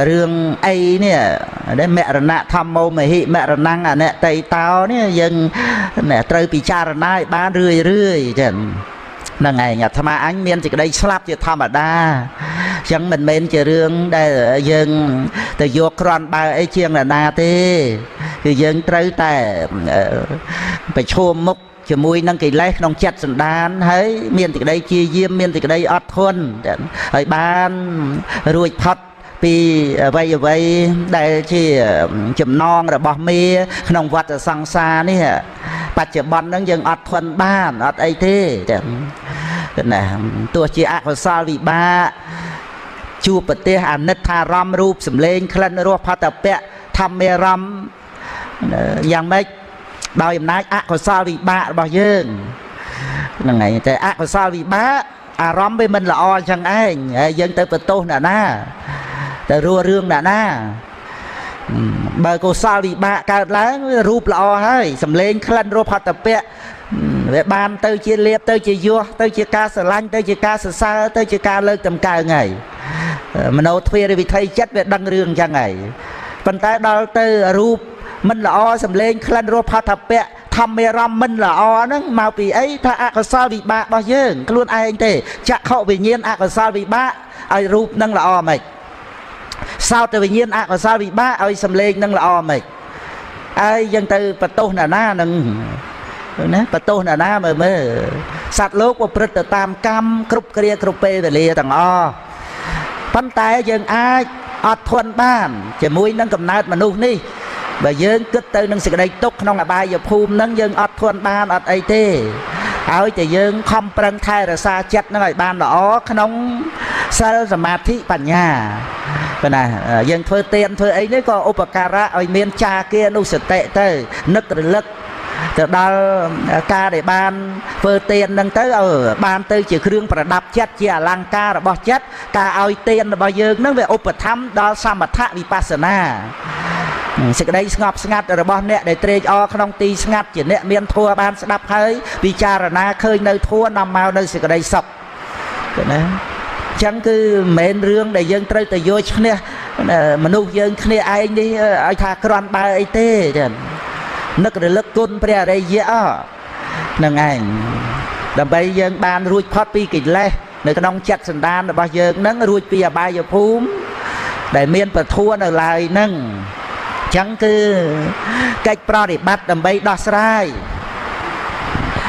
រឿងអីនេះដែលមរណៈធម្មោមហិមរណੰអនតិតោនេះយើងត្រូវពិចារណាឲ្យបានរឿយរឿយចឹងហ្នឹងឯងអាត្មាអញមានសេចក្តីស្លាប់ជាធម្មតា ចឹងមិនមែនជារឿងដែលយើងទៅយកគ្រាន់បើអីជាងនរណាទេគឺយើងត្រូវតែប្រឈមមុខជាមួយនឹងកិលេសក្នុងចិត្តសន្តានហើយមានសេចក្តីជាយាមមានសេចក្តីអត់ធន់ហើយបានរួចផុតពីអ្វីអ្វីដែលជាចំណងរបស់មេក្នុងវដ្តសង្សារនេះបច្ចុប្បន្នហ្នឹងយើងអត់ធន់បានអត់អីទេណាទោះជាអកុសលវិបាកជួបប្រទេសអនិច្ចារម្មណ៍រូបសម្លេងក្លិនរសផតពៈធម្មារម្មណ៍យ៉ាងម៉េចដោយអំណាចអកុសលវិបាករបស់យើងហ្នឹងហើយតែអកុសលវិបាកអារម្មណ៍វាមិនល្អអញ្ចឹងឯងហើយយើងទៅបន្ទោសអ្នកណាទៅរស់រឿងអ្នកណាបើកុសលវិបាកកើតឡើងរូបល្អហើយសម្លេងក្លិនរសផតពៈវាបានទៅជាលៀបទៅជាយោះទៅជាការស្រឡាញ់ទៅជាការសរសើរទៅជាការលើកតម្កើងហើយមโนទ្វារវិថីចិត្តវាដឹងរឿងអញ្ចឹងហើយប៉ុន្តែដល់ទៅរូបមិនល្អសម្លេងក្លិនរសផតពៈធម្មារម្មណ៍មិនល្អហ្នឹងមកពីអីថាអកុសលវិបាករបស់យើងខ្លួនឯងទេចក្ខុវិញ្ញាណអកុសលវិបាកឲ្យរូបនឹងល្អមិនសោតវិញ្ញាណអកុសលវិបាកឲ្យសម្លេងនឹងល្អមិនហើយយើងទៅបន្ទោសអ្នកណានឹងណាបន្ទោសអ្នកណាមើលមើលសត្វលោកប្រព្រឹត្តទៅតាមកម្មគ្រប់គ្រាគ្រប់ពេលវេលាទាំងអស់ប៉ុន្តែយើងអាចអត់ធន់បានជាមួយនឹងកំណើតមនុស្សនេះបើយើងគិតទៅនឹងសេចក្តីទុក្ខក្នុងអបាយភូមិហ្នឹងយើងអត់ធន់បានអត់អីទេហើយតែយើងខំប្រឹងថែរក្សាចិត្តហ្នឹងឲ្យបានល្អក្នុងសិលសមាធិបញ្ញាប៉ុន្តែយើងធ្វើទានធ្វើអីនេះក៏ឧបការៈឲ្យមានចាគានុសតិទៅនឹករលឹកទៅដល់ការដែលបានធ្វើទានហ្នឹងទៅឲ្យបានទៅជាគ្រឿងប្រដាប់ចិត្តជាអលង្ការរបស់ចិត្តការឲ្យទានរបស់យើងហ្នឹងវាឧបត្ថម្ភដល់សមថវិបស្សនាសេចក្តីស្ងប់ស្ងាត់របស់អ្នកដែលត្រេកអរក្នុងទីស្ងាត់ជាអ្នកមានធម៌បានស្ដាប់ហើយពិចារណាឃើញនៅធម៌នាំមកនៅសេចក្តីសុខណាចឹងគឺមិនមែនរឿងដែលយើងត្រូវតែយកឈ្នះមនុស្សយើងគ្នាឯងនេះឲ្យថាគ្រាន់បើអីទេចឹងនឹករលឹកគុណព្រះអរិយៈហ្នឹងឯងដើម្បីយើងបានរួចផុតពីកិលេសនៅក្នុងចិត្តសន្តានរបស់យើងហ្នឹងរួចពីអបាយភូមិដែលមានពធនៅឡើយហ្នឹងចឹងគឺកិច្ចប្រតិបត្តិដើម្បីដោះស្រាយ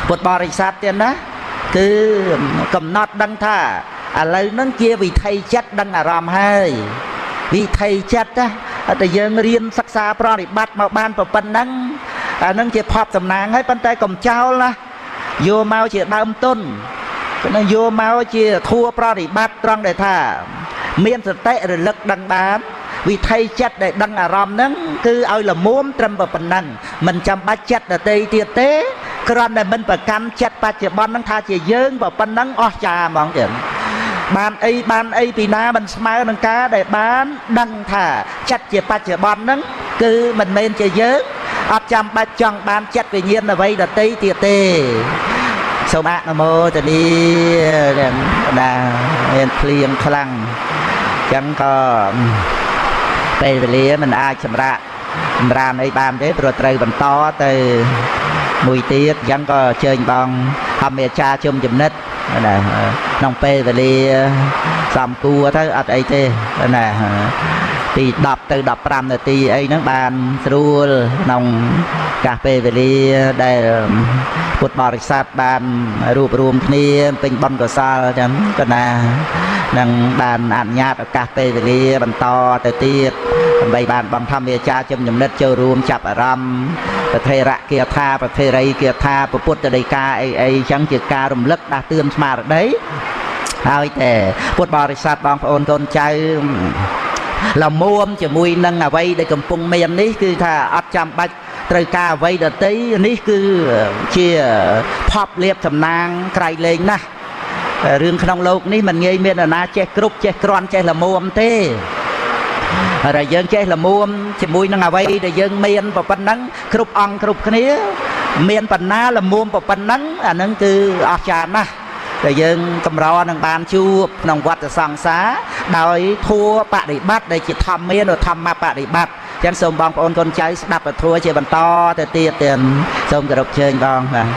ពុទ្ធបរិស័ទទៀតណាគឺកំណត់ដឹងថាឥឡូវហ្នឹងជាវិថីចិត្តដឹងអារម្មណ៍ហើយវិថីចិត្តណាតែយើងរៀនសិក្សាប្រតិបត្តិមកបានប៉ុណ្ណឹងអាហ្នឹងជាភពសំណាងហើយប៉ុន្តែកុំចោលណាយកមកជាដើមទុនណាយកមកជាធัวប្រតិបត្តិត្រង់ដែលថាមានសតិរលឹកដឹងបានវិថីចិត្តដែលដឹងអារម្មណ៍ហ្នឹងគឺឲ្យល្មមត្រឹមប៉ុណ្ណឹងមិនចាំបាច់ចិត្តដទៃទៀតទេគ្រាន់តែមិនប្រកាន់ចិត្តបច្ចុប្បន្នហ្នឹងថាជាយើងប៉ុណ្ណឹងអស់ចាហ្មងទៀតបានអីបានអីពីណាមិនស្មើនឹងការដែលបានដឹងថាចិត្តជាបច្ចុប្បន្នហ្នឹងគឺមិនមែនជាយើងអត់ចាំបាច់ចង់បានចិត្តវិញ្ញាណអ្វីដទៃទៀតទេសូមអនុមោទនាណាមានភ្លៀងខ្លាំងអញ្ចឹងក៏ពេលវេលាមិនអាចសម្រាកសម្រានអីបានទេព្រោះត្រូវបន្តទៅមួយទៀតអញ្ចឹងក៏ជើញបងធម្មអាចារ្យជុំចំណិតណាក្នុងពេលវេលាសំគួរទៅអត់អីទេណាពី10ទៅ15នាទីអីហ្នឹងបានស្រួលក្នុងកាសពេលវេលាដែលពុទ្ធបរិស័ទបានរួបរួមគ្នាពេញបុណ្យកុសលចឹងក៏ណានឹងបានអនុញ្ញាតឱកាសពេលវេលាបន្តទៅទៀតដើម្បីបានបំធម្មអាចារ្យជំចំណិតចូលរួមចាប់អារម្មណ៍ប្រធេរគាថាប្រធេរីគាថាពុទ្ធដីកាអីអីចឹងជាការរំលឹកដាស់តឿនស្មារតីហើយតែពុទ្ធបរិស័ទបងប្អូនកូនចៅលមួមជាមួយនឹងអ្វីដែលកំពុងមាននេះគឺថាអត់ចាំបាច់ត្រូវការអ្វីដទៃនេះគឺជាភពលៀបសំណាងក្រៃលែងណាស់រឿងក្នុងលោកនេះមិនងាយមាននរណាចេះគ្រប់ចេះគ្រាន់ចេះល្មមទេហើយយើងចេះល្មមជាមួយនឹងអ្វីដែលយើងមានប៉ុណ្ណឹងគ្រប់អង្គគ្រប់គ្នាមានបណ្ណាល្មមប៉ុណ្ណឹងអាហ្នឹងគឺអស្ចារ្យណាស់ដែលយើងកម្រនឹងបានជួបក្នុងវដ្តសង្សារដោយធัวបដិបត្តិដែលជាធម្មានុធម្មបដិបត្តិចឹងសូមបងប្អូនកូនចៅស្ដាប់ពធជាបន្តទៅទៀតសូមគោរពជើញបងបាទ